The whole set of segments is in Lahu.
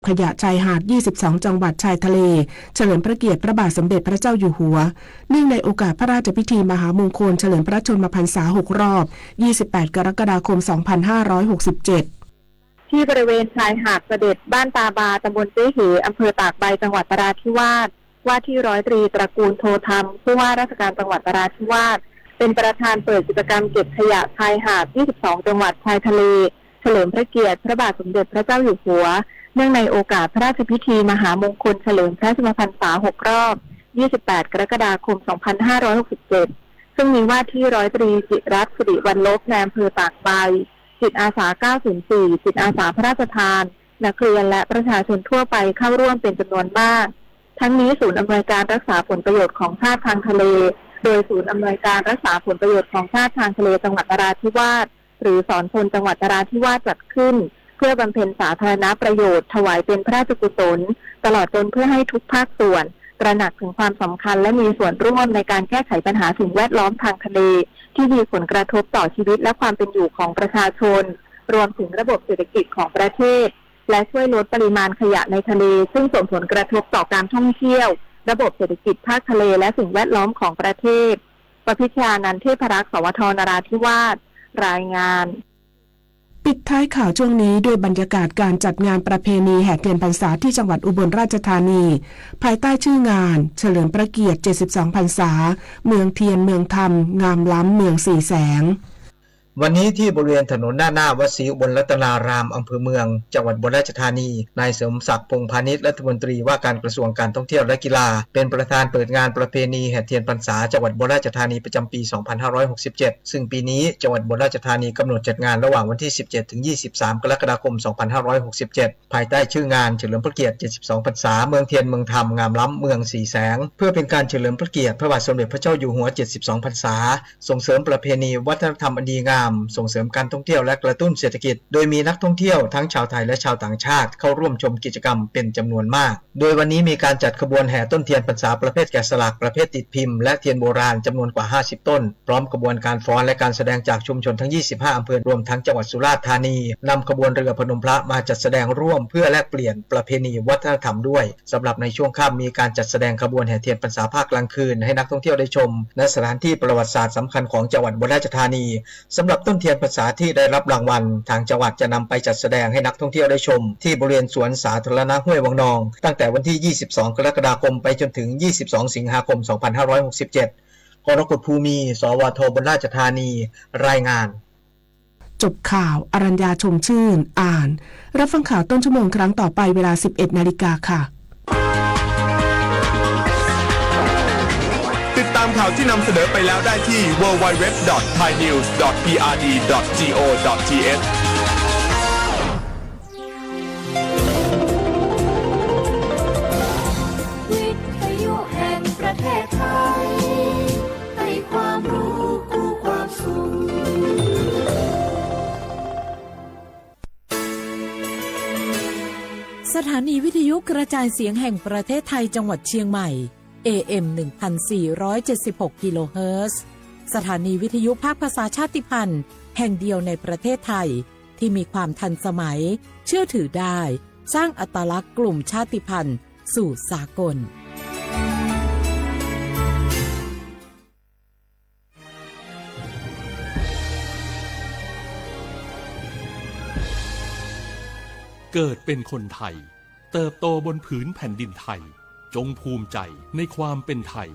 ขยะชายหาด ยี่สิบสอง จังหวัดชายทะเล เฉลิมพระเกียรติพระบาทสมเด็จพระเจ้าอยู่หัว เนื่องในโอกาสพระราชพิธีมหามงคลเฉลิมพระชนมพรรษา หก รอบ ยี่สิบแปด กรกฎาคม สองพันห้าร้อยหกสิบเจ็ด ที่บริเวณชายหาดเสด็จบ้านตาบา ตำบลเจ๊เห อำเภอตากใบ จังหวัดนราธิวาส ว่าที่ร้อยตรีตระกูลโทธรรม ผู้ว่าราชการจังหวัดนราธิวาส เป็นประธานเปิดกิจกรรมเก็บขยะชายหาด ยี่สิบสอง จังหวัดชายทะเล เฉลิมพระเกียรติพระบาทสมเด็จพระเจ้าอยู่หัว เนื่องในโอกาสพระราชพิธีมหามงคลเฉลิมพระชนมพรรษา หก รอบ ยี่สิบแปด กรกฎาคม สองพันห้าร้อยหกสิบเจ็ด ซึ่งมีว่าที่ร้อยตรีจิรัตน์ สิริวัลลภ นายอำเภอตากใบ จิตอาสา เก้าศูนย์สี่ จิตอาสาพระราชทาน นักเรียนและประชาชนทั่วไปเข้าร่วมเป็นจำนวนมาก ทั้งนี้ศูนย์อำนวยการรักษาผลประโยชน์ของชาติทางทะเล โดยศูนย์อำนวยการรักษาผลประโยชน์ของชาติทางทะเลจังหวัดนราธิวาส หรือศรพลจังหวัดนราธิวาสจัดขึ้น เพื่อบำเพ็ญสาธารณประโยชน์ ถวายเป็นพระราชกุศล ตลอดจนเพื่อให้ทุกภาคส่วน ตระหนักถึงความสำคัญและมีส่วนร่วมในการแก้ไขปัญหาสิ่งแวดล้อมทางทะเล ที่มีผลกระทบต่อชีวิตและความเป็นอยู่ของประชาชน รวมถึงระบบเศรษฐกิจของประเทศ และช่วยลดปริมาณขยะในทะเล ซึ่งส่งผลกระทบต่อการท่องเที่ยว ระบบเศรษฐกิจภาคทะเล และสิ่งแวดล้อมของประเทศ ประพิชญานันท์ เทพรักษ์ สวท นราธิวาส รายงาน ปิดท้ายข่าวช่วงนี้ด้วยบรรยากาศการจัดงานประเพณีแห่เทียนพรรษาที่จังหวัดอุบลราชธานี ภายใต้ชื่องานเฉลิมพระเกียรติ เจ็ดสิบสอง พรรษา เมืองเทียน เมืองธรรม งามล้ำ เมืองสี่แสง วันนี้ที่บริเวณถนนด้านหน้าวัดศรีอุบลรัตนาราม อำเภอเมือง จังหวัดอุบลราชธานี นายสมศักดิ์ พงษ์พานิช รัฐมนตรีว่าการกระทรวงการท่องเที่ยวและกีฬา เป็นประธานเปิดงานประเพณีแห่เทียนพรรษาจังหวัดอุบลราชธานีประจำปี สองพันห้าร้อยหกสิบเจ็ด ซึ่งปีนี้จังหวัดอุบลราชธานีกำหนดจัดงานระหว่างวันที่ สิบเจ็ด ถึง ยี่สิบสาม กรกฎาคม สองพันห้าร้อยหกสิบเจ็ด ภายใต้ชื่องานเฉลิมพระเกียรติ เจ็ดสิบสอง พรรษา เมืองเทียน เมืองธรรม งามล้ำ เมืองสี่แสง เพื่อเป็นการเฉลิมพระเกียรติพระบาทสมเด็จพระเจ้าอยู่หัว เจ็ดสิบสอง พรรษา ส่งเสริมประเพณีวัฒนธรรมอันดีงาม ส่งเสริมการท่องเที่ยวและกระตุ้นเศรษฐกิจ โดยมีนักท่องเที่ยวทั้งชาวไทยและชาวต่างชาติเข้าร่วมชมกิจกรรมเป็นจำนวนมาก โดยวันนี้มีการจัดขบวนแห่ต้นเทียนพรรษาประเภทแกะสลัก ประเภทติดพิมพ์ และเทียนโบราณจำนวนกว่า ห้าสิบ ต้น พร้อมขบวนการฟ้อนและการแสดงจากชุมชนทั้ง ยี่สิบห้า อำเภอ รวมทั้งจังหวัดสุราษฎร์ธานี นำขบวนเรือพนมพระมาจัดแสดงร่วมเพื่อแลกเปลี่ยนประเพณีวัฒนธรรมด้วย สำหรับในช่วงค่ำมีการจัดแสดงขบวนแห่เทียนพรรษาภาคกลางคืนให้นักท่องเที่ยวได้ชม ณ สถานที่ประวัติศาสตร์สำคัญของจังหวัดอุบลราชธานี สำหรับต้นเทียนพรรษาที่ได้รับรางวัล ทางจังหวัดจะนำไปจัดแสดงให้นักท่องเที่ยวได้ชม ที่บริเวณสวนสาธารณะห้วยวังนอง ตั้งแต่วันที่ ยี่สิบสอง กรกฎาคม ไปจนถึง ยี่สิบสอง สิงหาคม สองพันห้าร้อยหกสิบเจ็ด กรกฎ ภูมี สวท อุบลราชธานี รายงาน จบข่าว อรัญญา ชมชื่น อ่าน รับฟังข่าวต้นชั่วโมงครั้งต่อไปเวลา สิบเอ็ด นาฬิกาค่ะ ติดตามข่าวที่นำเสนอไปแล้วได้ที่ ดับเบิลยู ดับเบิลยู ดับเบิลยู ดอท ไทยนิวส์ ดอท พีอาร์ดี ดอท จีโอ ดอท ทีเอช วิทยุแห่งประเทศไทย ให้ความรู้คู่ความสุข สถานีวิทยุกระจายเสียงแห่งประเทศไทยจังหวัดเชียงใหม่ เอเอ็ม หนึ่งพันสี่ร้อยเจ็ดสิบหก กิโลเฮิรตซ์ สถานีวิทยุภาคภาษาชาติพันธุ์แห่งเดียวในประเทศไทย ที่มีความทันสมัย เชื่อถือได้ สร้างอัตลักษณ์กลุ่มชาติพันธุ์สู่สากล เกิดเป็นคนไทย เติบโตบนผืนแผ่นดินไทย จงภูมิใจในความเป็นไทย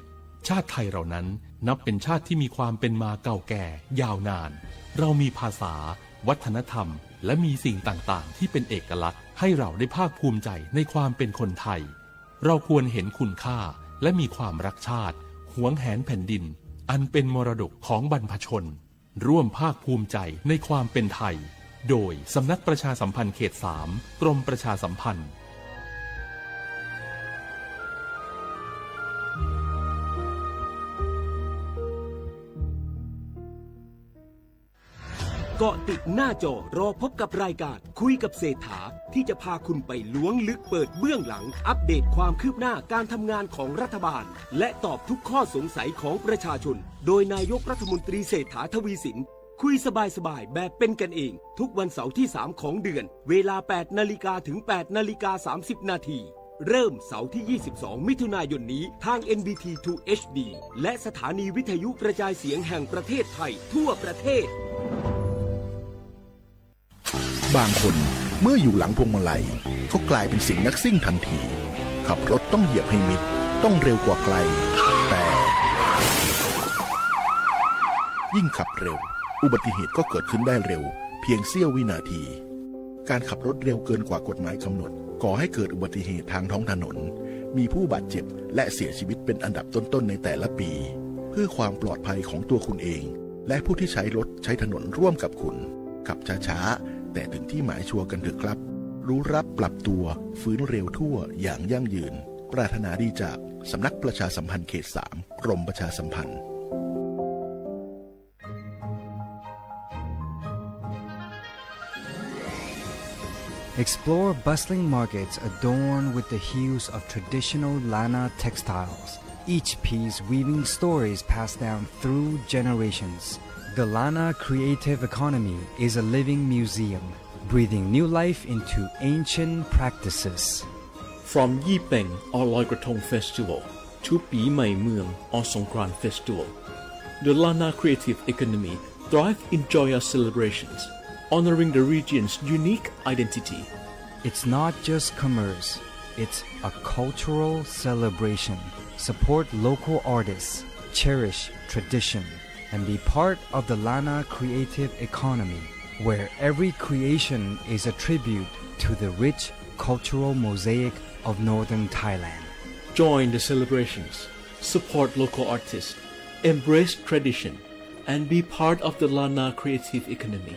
ชาติไทยเรานั้นนับเป็นชาติที่มีความเป็นมาเก่าแก่ยาวนาน เรามีภาษา วัฒนธรรม และมีสิ่งต่างๆ ที่เป็นเอกลักษณ์ ให้เราได้ภาคภูมิใจในความเป็นคนไทย เราควรเห็นคุณค่า และมีความรักชาติ หวงแหนแผ่นดิน อันเป็นมรดกของบรรพชน ร่วมภาคภูมิใจในความเป็นไทย โดยสำนักประชาสัมพันธ์เขตสาม กรมประชาสัมพันธ์ เกาะติดหน้าจอรอพบกับรายการคุยกับเศรษฐา ที่จะพาคุณไปล้วงลึกเปิดเบื้องหลัง อัปเดตความคืบหน้าการทำงานของรัฐบาล และตอบทุกข้อสงสัยของประชาชน โดยนายกรัฐมนตรีเศรษฐา ทวีสิน คุยสบายๆ แบบเป็นกันเอง ทุกวันเสาร์ที่ สาม ของเดือน เวลา แปด นาฬิกา ถึง แปด นาฬิกา สามสิบ นาที เริ่มเสาร์ที่ ยี่สิบสอง มิถุนายนนี้ ทาง เอ็น บี ที ทู เอช ดี และสถานีวิทยุกระจายเสียงแห่งประเทศไทย ทั่วประเทศ บางคนเมื่ออยู่หลังพวงมาลัยก็กลายเป็นเสียงนักซิ่งทันที ขับรถต้องเหยียบให้มิด ต้องเร็วกว่าใคร แต่ ยิ่งขับเร็ว อุบัติเหตุก็เกิดขึ้นได้เร็ว เพียงเสี้ยววินาที การขับรถเร็วเกินกว่ากฎหมายกำหนด ก่อให้เกิดอุบัติเหตุทางท้องถนน มีผู้บาดเจ็บและเสียชีวิตเป็นอันดับต้นๆในแต่ละปี เพื่อความปลอดภัยของตัวคุณเอง และผู้ที่ใช้รถใช้ถนนร่วมกับคุณ ขับช้าๆ แต่ถึงที่หมายชัวร์กันเถอะครับ รู้รักปรับตัว ฟื้นเร็วทั่วอย่างยั่งยืน ปรารถนาดีจากสำนักประชาสัมพันธ์เขต สาม กรมประชาสัมพันธ์ Explore bustling markets adorned with the hues of traditional Lanna textiles, each piece weaving stories passed down through generations. The Lanna creative economy is a living museum, breathing new life into ancient practices. From Yipeng or Loy Krathong Festival to ปีใหม่เมือง or Songkran Festival, the Lanna creative economy thrives in joyous celebrations, honoring the region's unique identity. It's not just commerce, it's a cultural celebration. Support local artists, cherish tradition, and be part of the Lanna creative economy, where every creation is a tribute to the rich cultural mosaic of northern Thailand. Join the celebrations, support local artists, embrace tradition, and be part of the Lanna creative economy,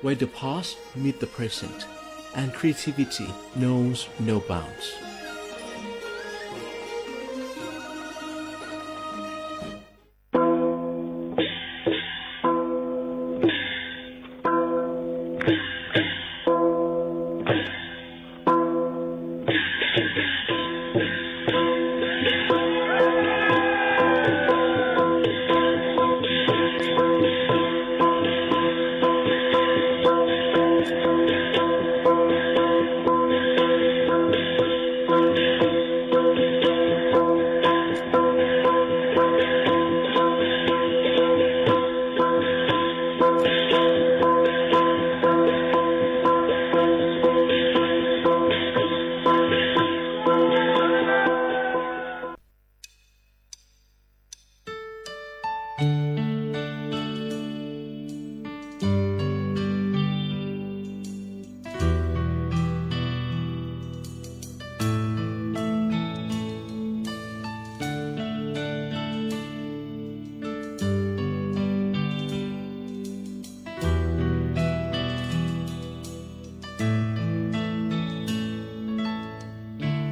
where the past meet the present and creativity knows no bounds.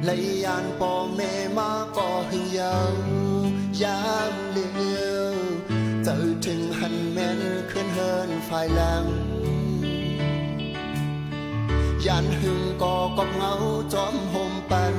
လႆႈယၢၼ်ပေႃႈမႄႈမႃးၵေႃႈႁိုင်ယဝ်ႉ ယၢမ်းလဵဝ် ၸႂ်ထိုင်ႁၼ်မႅၼ်ႈ ၶိုၼ်းႁိူၼ်းၽၢႆလင် ယၢၼ်ႁိုင်ၵေႃႈ ၵွပ်ႈငဝ်းၸွမ်းႁူမ်ႈပၼ်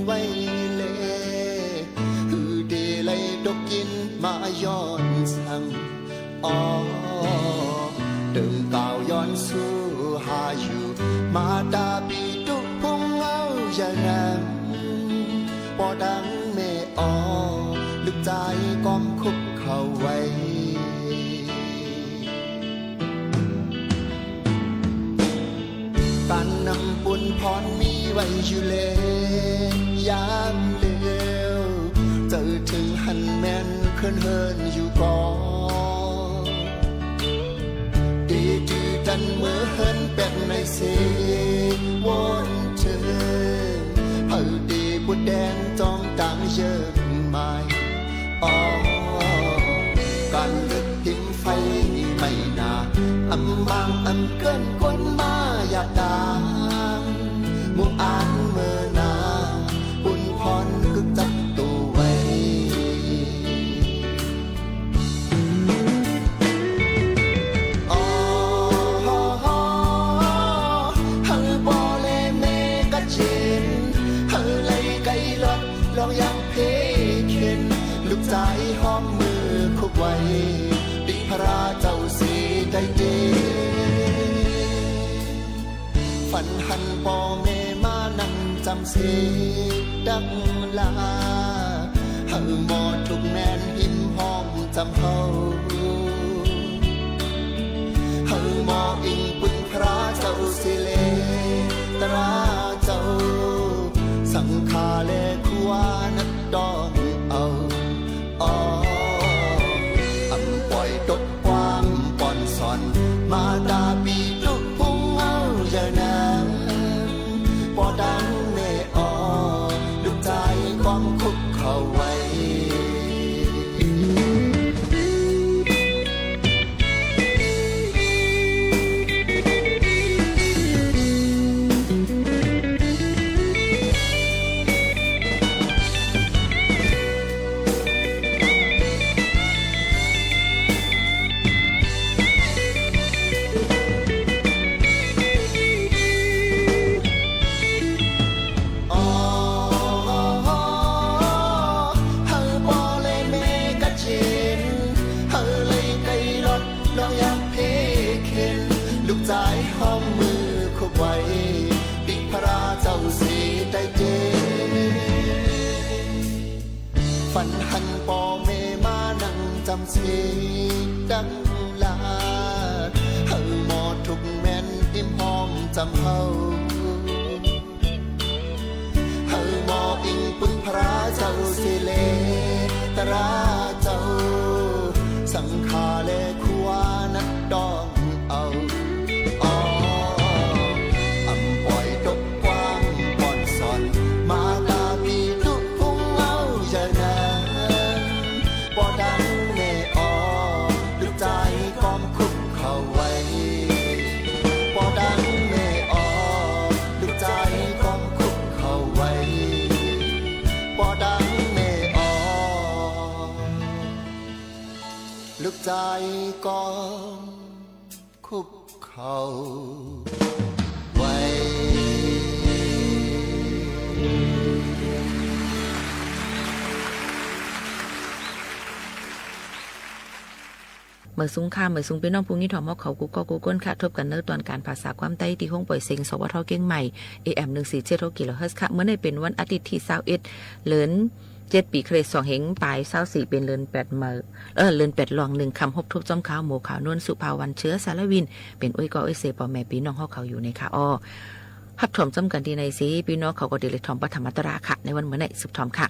ဝႆႉလႄႈ ႁိုဝ်တေလႆႈတူၵ်းၵိၼ်းမႃးယွၼ်ႉသင် ဢေႃႈ တိူင်ႇၵၢဝ်ႇယွၼ်းသူးႁႃယူႇ မႃႇတႃႇပီႇတု ၽုင်းငဝ်းယႂ်ႇၼမ် ပေႃႈတင်းမႄႈဢေႃႈ လုၵ်ႈၸၢႆးၵွမ်ႉၶုၵ်းၶဝ်ဝႆႈ ၵၢၼ်ၼမ်ပုၼ်ႈၽွၼ်းမီးဝႆႉယူႇလႄႈ ယၢမ်းလဵဝ် ၸႂ်ထိုင်ႁၼ်မႅၼ်ႈ ၶိုၼ်းႁိူၼ်းယူႇၵေႃႈ တေၸူးတၼ်းမိူဝ်းႁိူၼ်းပႅတ်ႈၼႆသေ ဝူၼ်ႉထိုင် ႁႂ်ႈတေပူတ်းတႅၼ်းၸွမ်းတၢင်းယိူင်းမၢႆ ဢေႃႈ ၵၢၼ်လိူၵ်ႈႁိမ်းၽႆးမႆႈၼႃႇ ဢမ်ႇမၢင်ႇဢမ်ႇၵိူၼ်ႈၵူၼ်းမႃးယႃႇတၢင်း မုၵ်ႉဢၢၼ်းမိူဝ်းၼႃႈ ပုၼ်ႈၽွၼ်းၵိုၵ်းၸပ်းတူဝ်ဝႆႉ ဢေႃႈ ႁႂ်ႈပေႃႈလႄႈမႄႈၵတ်းယဵၼ် ႁႂ်ႈလႆႈၵႆလွတ်ႈ လွင်ႈယၢပ်ႇၽေးၶဵၼ် လုၵ်ႈၸၢႆးႁွမ်မိုဝ်းၶုပ်းဝႆႈ တီႈၽြႃးၸဝ်ႈသေ Hpehꞈ hk'anˇ paw meh maˇ naˆ camˇ sheˍ taˇ laˇ, hawˬ mawˬ htoꞈ mehˍ hiˉ hawˇ camˇ hawˬ, hawˬ mawˬ iˉ puiˉ hpaˇ raˇ cawˬ sheˍ leh, taˇ raˇ cawˬ, saˍ hkaˍ leh hkuˇ aˉ naˆ tawˇ awˬ, awˬ, aˬ pawehˇ tawˆ paˇ pawnˍ shawˍ, maˇ taˇ piˇ tuˆ pon ngaˬ yaˇ naˍ, paw taˇ meh awˬ, ลูกชาย kawˇ hkuˆ hkaoˍ ve. Awˬ, hawˬ paw leh meh kaˇ ceˬ, hawˬ leh k'ai lawˬ nawˬ yaˇ hpeˇ hkeh, ลูกชาย hawˇ meuˇ hk'oˆ pawehˇ, piˇ hpaˇ raˇ cawˬ sheˍ taiˇ ceˬ. Hpehꞈ hk'anˇ paw meh maˇ naˆ camˇ sheˍ taˇ laˇ, hawˬ mawˬ htoꞈ mehˍ hiˉ hawˇ camˇ hawˬ, hawˬ mawˬ iˉ puiˉ hpaˇ raˇ cawˬ sheˍ leh, taˇ raˇ cawˬ, saˍ hkaˍ leh hkuˇ aˉ naˆ tawˇ awˬ, awˬ, aˬ pawehˇ tawˆ paˇ pawnˍ shawˍ, maˇ taˇ piˇ tuˆ pon ngaˬ yaˇ naˍ, paw taˇ meh awˬ, ลูกชาย kawˇ hkuˆ hkaoˍ ve. Paw taˇ meh awˬ, ลูกชาย kawˇ hkuˆ hkaoˍ ve. Paw taˇ meh awˬ, ลูกชาย kawˇ hkuˆ hkaoˍ ve. Meuꞈ suh hkaˇ, meuꞈ suh พี่น้อง hpu nyiˇ htawnˍ mawˇ hk'aoˍ ทุกคน hk'a ทบกันในตอน การภาษาความไทย ที่ห้องปล่อยเสียง สวท เชียงใหม่ เอเอ็ม หนึ่งสี่เจ็ดหก กิโลเฮิรตซ์ ค่ะ Meuˇ naˆ เป็นวันอาทิตย์ที่ ซาวเอ็ด เดือนเจ็ด ปี คริสต์ สองเฮงปาย ซาวสี่ เป็นเดือนแปด เมื่อ เอ่อ เดือนแปด ลอง หนึ่ง คำ พบ ทบ จ้อม ขาว โม ขาว นวล สุภาวัน เชื้อ สารวิน เป็น อุ้ย ก็ อุ้ย เส พ่อแม่ พี่น้อง หอ เขา อยู่ ใน ค่ะ อ้อ ฮับถวม จ้อม กัน ที่ ใน สี พี่น้อง เขา ก็ ดี เลย ถวม พระธรรมตรา ค่ะ ใน วัน เมื่อ ใน สืบ ถวม ค่ะ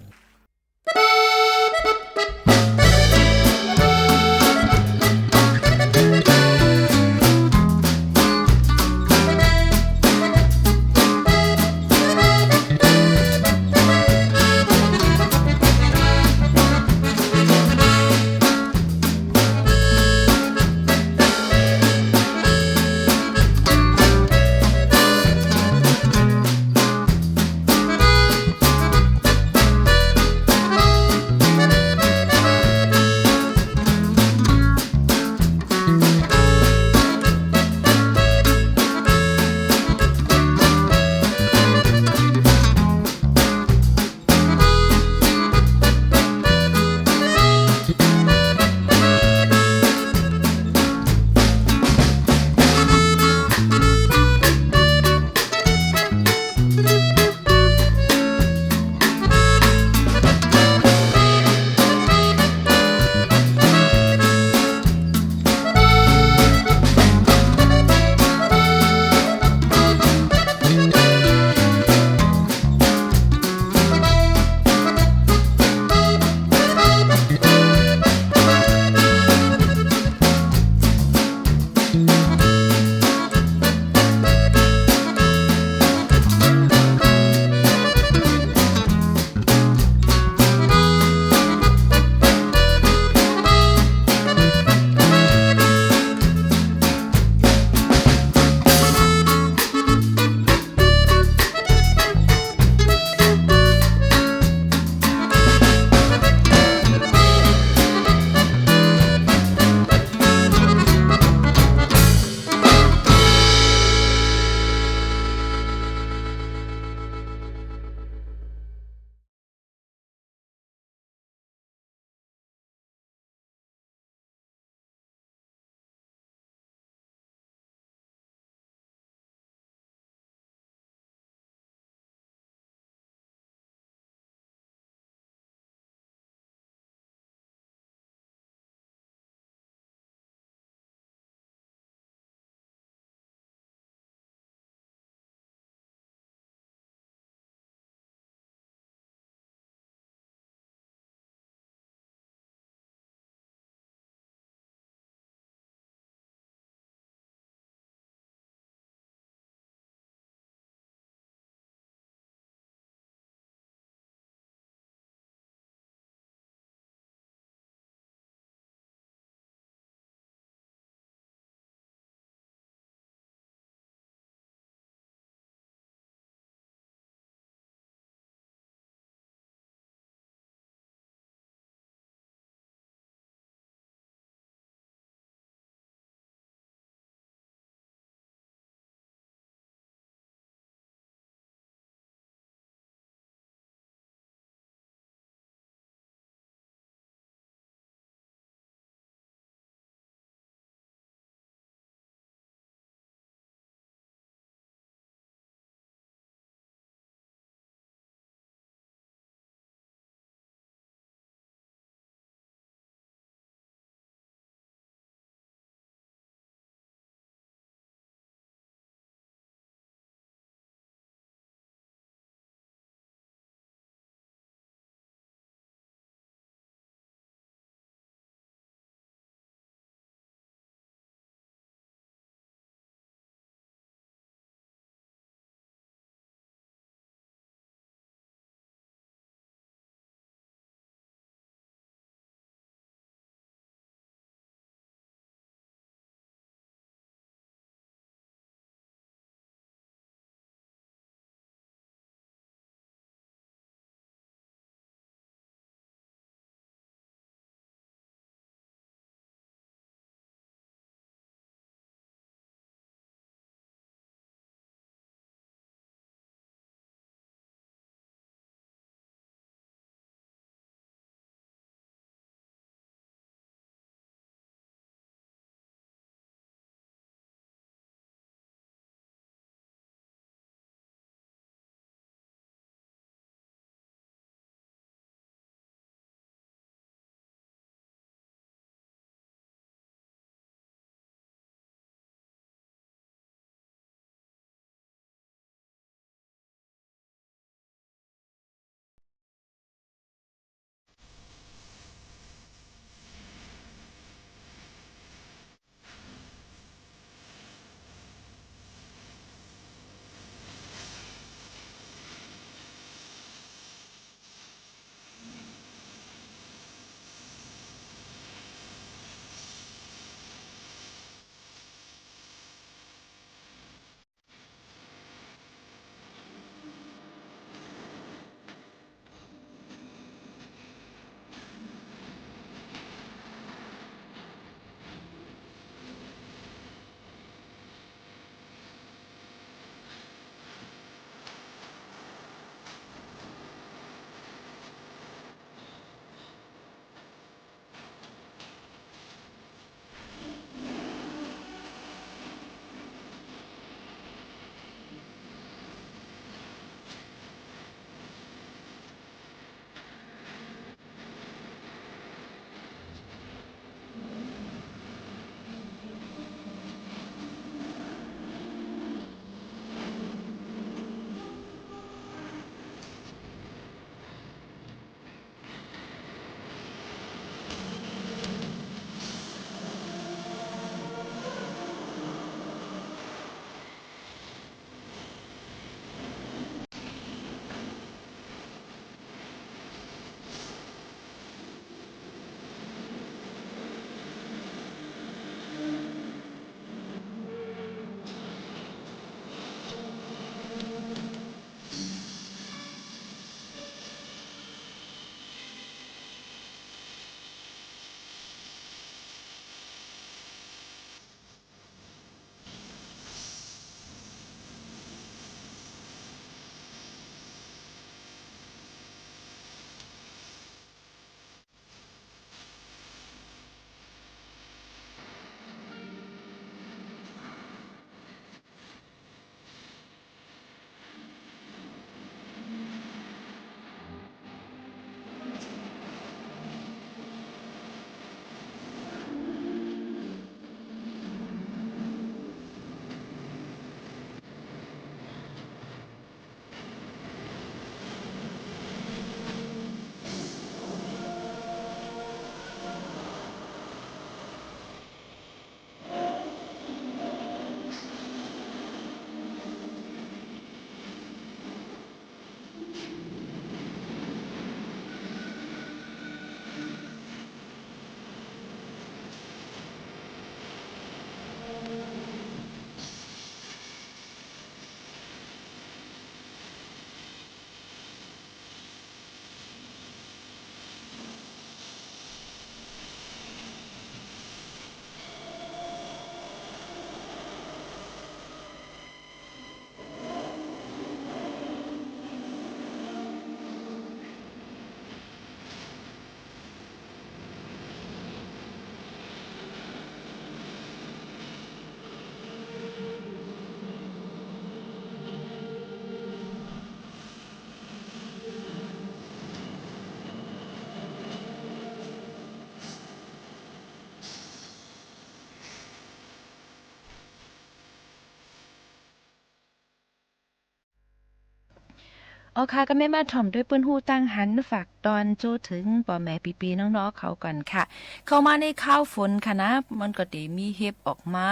Awˬ hk'a ก็ไม่มาถ่อมด้วย เปิ้นฮู้ ตั้งหัน ฝากตอน โจ้เถิง ปอแหมปีปีน้องๆ เขาก่อนค่ะ เข้ามาในคาวฝนค่ะนะ มันก็เตมีเห็บออกมา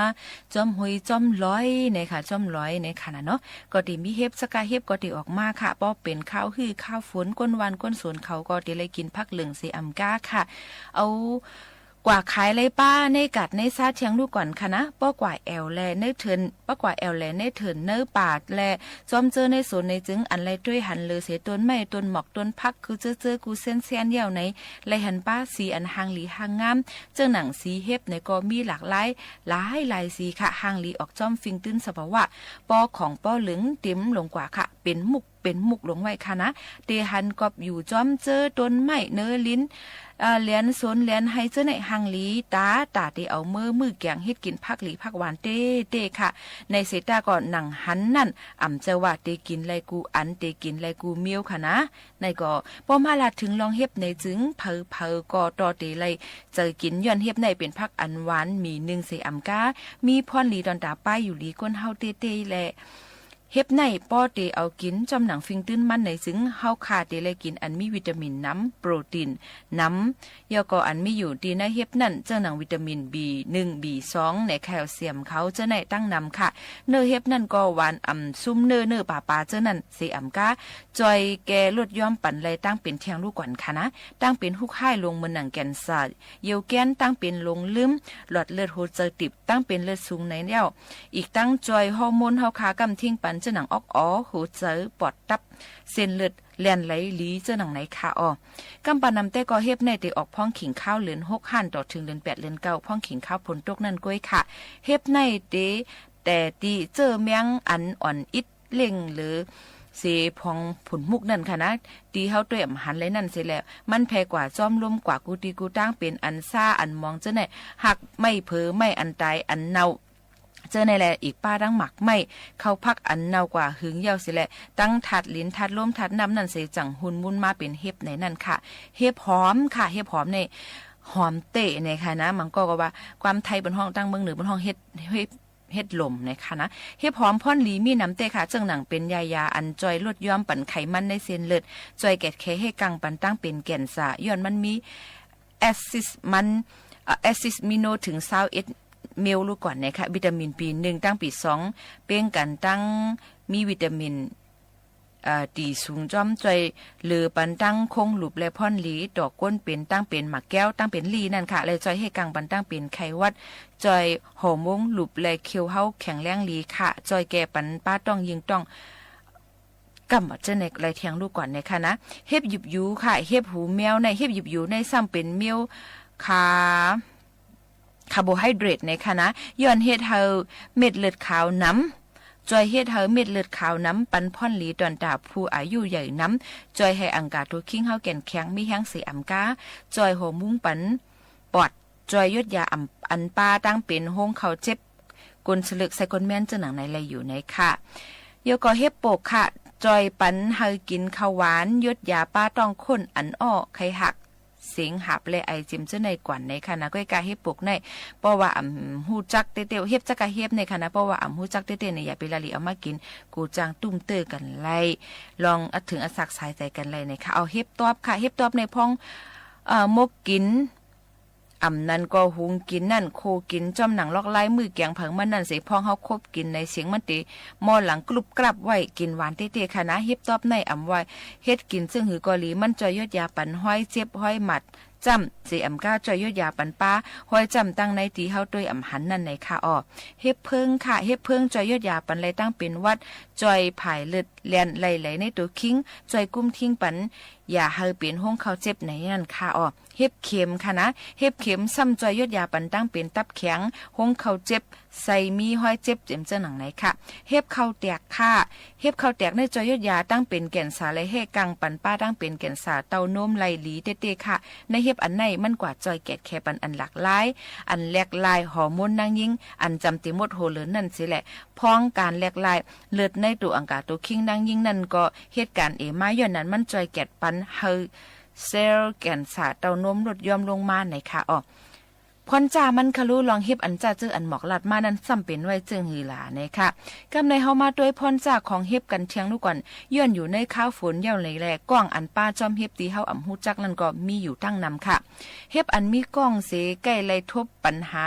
จ้อมห้วยจ้อมลอยเนี่ยค่ะ จ้อมลอยเนี่ยค่ะนะเนาะ ก็เตมีเห็บ สะกาเห็บก็เตออกมาค่ะ เพราะเป็นคาวหื้อคาวฝน คนวานคนสวนเขาก็เตเลยกินผักเหลืองเสอำก้าค่ะ เอา กว่าขายไล่ป้าในกัดในซาเทียงลูกก่อนค่ะนะ ป้อกว่าแอวแลในเถิน ป้อกว่าแอวแลในเถินเนอป่าแล จ้อมเจอในสวนในจึง อันไล่ด้วยหันเหลือเสตนไม้ตนหมอกตนผัก คือเจอเจอกูเส้นเส้นเยี่ยวใน ไล่หันป้าสีอันหางหลีหางงาม เจ้าหนังสีเห็บในก็มีหลากหลาย หลายหลายสีค่ะ หางหลีออกจ้อมฟิงตื้นสภาวะ ป้อของป้อเหลืองเต็มลงกว่าค่ะ เป็นมุกเป็นมุกลงไว้ค่ะนะ เตหันกอบอยู่จ้อมเจอตนไม้เนอลิ้น เอ่อ แหลนสนแหลนไฮเจ้อในหางหลีตา ตาเตเอาเมอมือแกงเฮ็ดกินผักหลีผักหวานเต้เต้ค่ะ ในเสตาก็หนังหันนั่น อ่ำเจอว่าเตกินไรกูอัน เตกินไรกูเมียวค่ะนะ ในก็ป้อมาลาดถึงลองเห็บในจึง เผอเผอก็ต่อเตไรเจอกินย้อนเห็บในเป็นผักอันหวานมีหนึ่งเสอำก้า มีพรหลีตอนตาป้ายอยู่หลีก้นเฮาเต้เต้แล เห็บในป้อเตเอากินจ้อมหนังฟิงตื้นมันในจึง เฮาคาเตเลยกินอันมีวิตามินน้ำ โปรตีนน้ำ ย่อก็อันมีอยู่ตีในเห็บนั่น เจ้าหนังวิตามิน บีหนึ่ง บีสอง ในแคลเซียมเขาเจ้าในตั้งนำค่ะ เนื้อเห็บนั่นก็หวานอ่ำซุ่มเนื้อเนื้อปลาปลาเจ้านั่นเสอำก้า จอยแกลดย้อมปันไรตั้งเป็นเทียงลูกก่อนค่ะนะ ตั้งเป็นฮุกห้ายลงเมือนหนังแก่นสาด เยลแก้นตั้งเป็นลงลืม หลอดเลือดหัวใจติบ ตั้งเป็นเลือดสูงในเย้า อีกตั้งจอยฮอร์โมนเฮาคาก้ำทิ้งปันเจ้าหนังออกอ๋อ หัวใจปอดตับ เส้นเลือดแล่นไหลหลีเจ้าหนังไหนค่ะออ กำปานำแต้ก็เห็บในเตออกพ้องขิงข้าวเลือนหกหันต่อถึงเลือนแปดเลือนเก้า พ้องขิงข้าวผลตกนั่นก้วยค่ะ เห็บในเต แต่ตีเจอแมงอันอ่อนอิดเล่งหรือ เสพองผลมุกนั่นค่ะนะ ตีเฮาต้วยอ่ำหันเลยนั่นเสียแหละ มันแผ่กว่าจ้อมลมกว่ากูตีกูตั้งเป็นอันซ่าอันมองเจ้าใน หักไม่เผลอไม่อันตายอันเนา เจ้าในแหละ อีกป้าตั้งหมากไหม้ เข้าพักอันเนากว่าหึงเย่าเสียแหละ ตั้งถาดลิ้นถาดลมถาดน้ำนั่นเสจั่งหุนมุนมาเป็นเห็บในนั่นค่ะ เห็บหอมค่ะ เห็บหอมใน หอมเตะในค่ะนะ มันก็ก็ว่า ความไทยบนห้องตั้งเมืองเหนือบนห้องเห็ด เห็ด เห็ดลมในค่ะนะ เห็บหอมพ่อนหลีมีน้ำเตะค่ะ เจ้าหนังเป็นยายาอันจอยลดย้อมปันไขมันในเส้นเลือด จอยแกดแคให้กังปันตั้งเป็นแก่นสา ย้อนมันมี แอซิดมัน เอ่อ แอซิดมิโนถึงซาวเอ็ดเมลลูกก่อนนะคะ วิตามินปีหนึ่งตั้งปีสอง เป้งกันตั้งมีวิตามิน เอ่อ ตีสูงจ้อมจ้อยเหลือปันตั้งคงหลุบและพ่อนหลีต่อก้นเป็นตั้งเป็นหมากแก้วตั้งเป็นลี่นั่นค่ะ และจ้อยให้กังปันตั้งเป็นไข้หวัด จ้อยฮอร์โมนหลุบและเคียวเฮาแข็งแรงหลีค่ะ จ้อยแก่ปันป้าต้องยิงต้อง กำเจ้าในไรเทียงลูกก่อนในค่ะนะ เห็บหยิบหยูค่ะ เห็บหูแมวใน เห็บหยิบหยูในซ้ำเป็นเมลคา คาร์โบไฮเดรตในค่ะนะ ย้อนเฮ็ดให้เม็ดเลือดขาวน้ำ จอยเฮ็ดให้เม็ดเลือดขาวน้ำ ปันพ่อนหลีตอนตาผู้อายุใหญ่น้ำ จอยให้อังกาตัวคิงเฮาแก่นแข็งมีแฮงเสอำกา จอยฮอร์โมนปันปอด จอยยดยาอำอันปาตั้งเป็นโฮงเข่าเจ็บ กลสลึกไซกลแมนเจ้าหนังในไรอยู่ในค่ะ เดี๋ยวก็เห็บปกค่ะ จอยปันให้กินข้าวหวาน ยดยาป้าต้องข้นอันอ้อ ไข้หัก เสียงหับและไอจิมเจ้าในก่อนในค่ะนะ ก้อยกาเห็บปกใน เพราะว่าอ่ำฮู้จักเต้เต้ เห็บจักกะเห็บในค่ะนะ เพราะว่าอ่ำฮู้จักเต้เต้ใน อย่าไปละหลีเอามากิน กูจางตุ้มเตอร์กันไล่ ลองถึงอสักสายใจกันไล่ในค่ะ เอาเห็บตอบค่ะ เห็บตอบในพ้อง เอ่อ มกกิน อ่ำนั้นก็หุงกินนั่น โคกินจ้อมหนังลอกไล่มือแกงเผิงมันนั่นเส พ้องเฮาคบกินในเสียงมันเต มอหลังกรุบกรับไหวกินหวานเต้เต้ค่ะนะ เห็บตอบในอ่ำว่า เฮ็ดกินเซิ่งหือกอหลี มันจอยยดยาปันห้อยเจ็บห้อยหมัด จ้ำเสอำก้าจอยยดยาปันป้า ห้อยจ้ำตั้งในตีเฮาต้วยอ่ำหันนั่นในค่ะออ เห็บเพิงค่ะ เห็บเพิงจอยยดยาปันไรตั้งเป็นหวัด จอยผายเลือดแล่นไหลไหลในตัวคิง จอยกุ้มทิ้งปัน อย่าให้เป็นโฮงเข่าเจ็บในนั่นค่ะออ เห็บเข็มค่ะนะ เห็บเข็มซ้ำจอยยดยาปันตั้งเป็นตับแข็ง โฮงเข่าเจ็บ ไส้มีห้อยเจ็บเจ็มเจ้าหนังไหนค่ะ เห็บเข่าแตกค่ะ เห็บเข่าแตกในจอยยดยาตั้งเป็นแก่นสาและแห่กังปันป้าตั้งเป็นแก่นสาเต้านมไหลหลีเต้เต้ค่ะ ในเห็บอันในมันกว่าจอยแกดแคปันอันหลากหลาย อันแหลกลายฮอร์โมนนางยิ่ง อันจำเตมดโฮเลินนั่นสิแหละ พ้องการแหลกลาย เลือดในตัวอังกาตัวคิงนางยิ่งนั่นก็เหตุการณ์เอมาย้อนนั้นมันจอยแกดปันให้เซลล์แก่นสาเต้านมลดย่อมลงมาไหนค่ะออ Hpawˇ caˇ maˇ hk'a lo โรงเห็บ อัน caˇ ceuˬ อัน mawꞈ laˇ maˇ นั้น သမ်ႉ ပဵၼ် ဝႆ ceuˬ ငိုꞈ laˬ န့ၣ် ค่ะ. กำ ใน เฮา มา တွဲ hpawˇ caˇ ของ เห็บ กัน เทียง ลูก ก่อน. ย่อน อยู่ ใน คาว ฝน ยาว เลย แหละ กล้อง อัน ปา จ้อม เห็บ ที่ เฮา อ่ำ ฮู้จัก นั่น ก็ มี อยู่ ทั้ง นำ ค่ะ. เห็บ อัน มี กล้อง เส ใกล้ ไล่ ทบ ปัญหา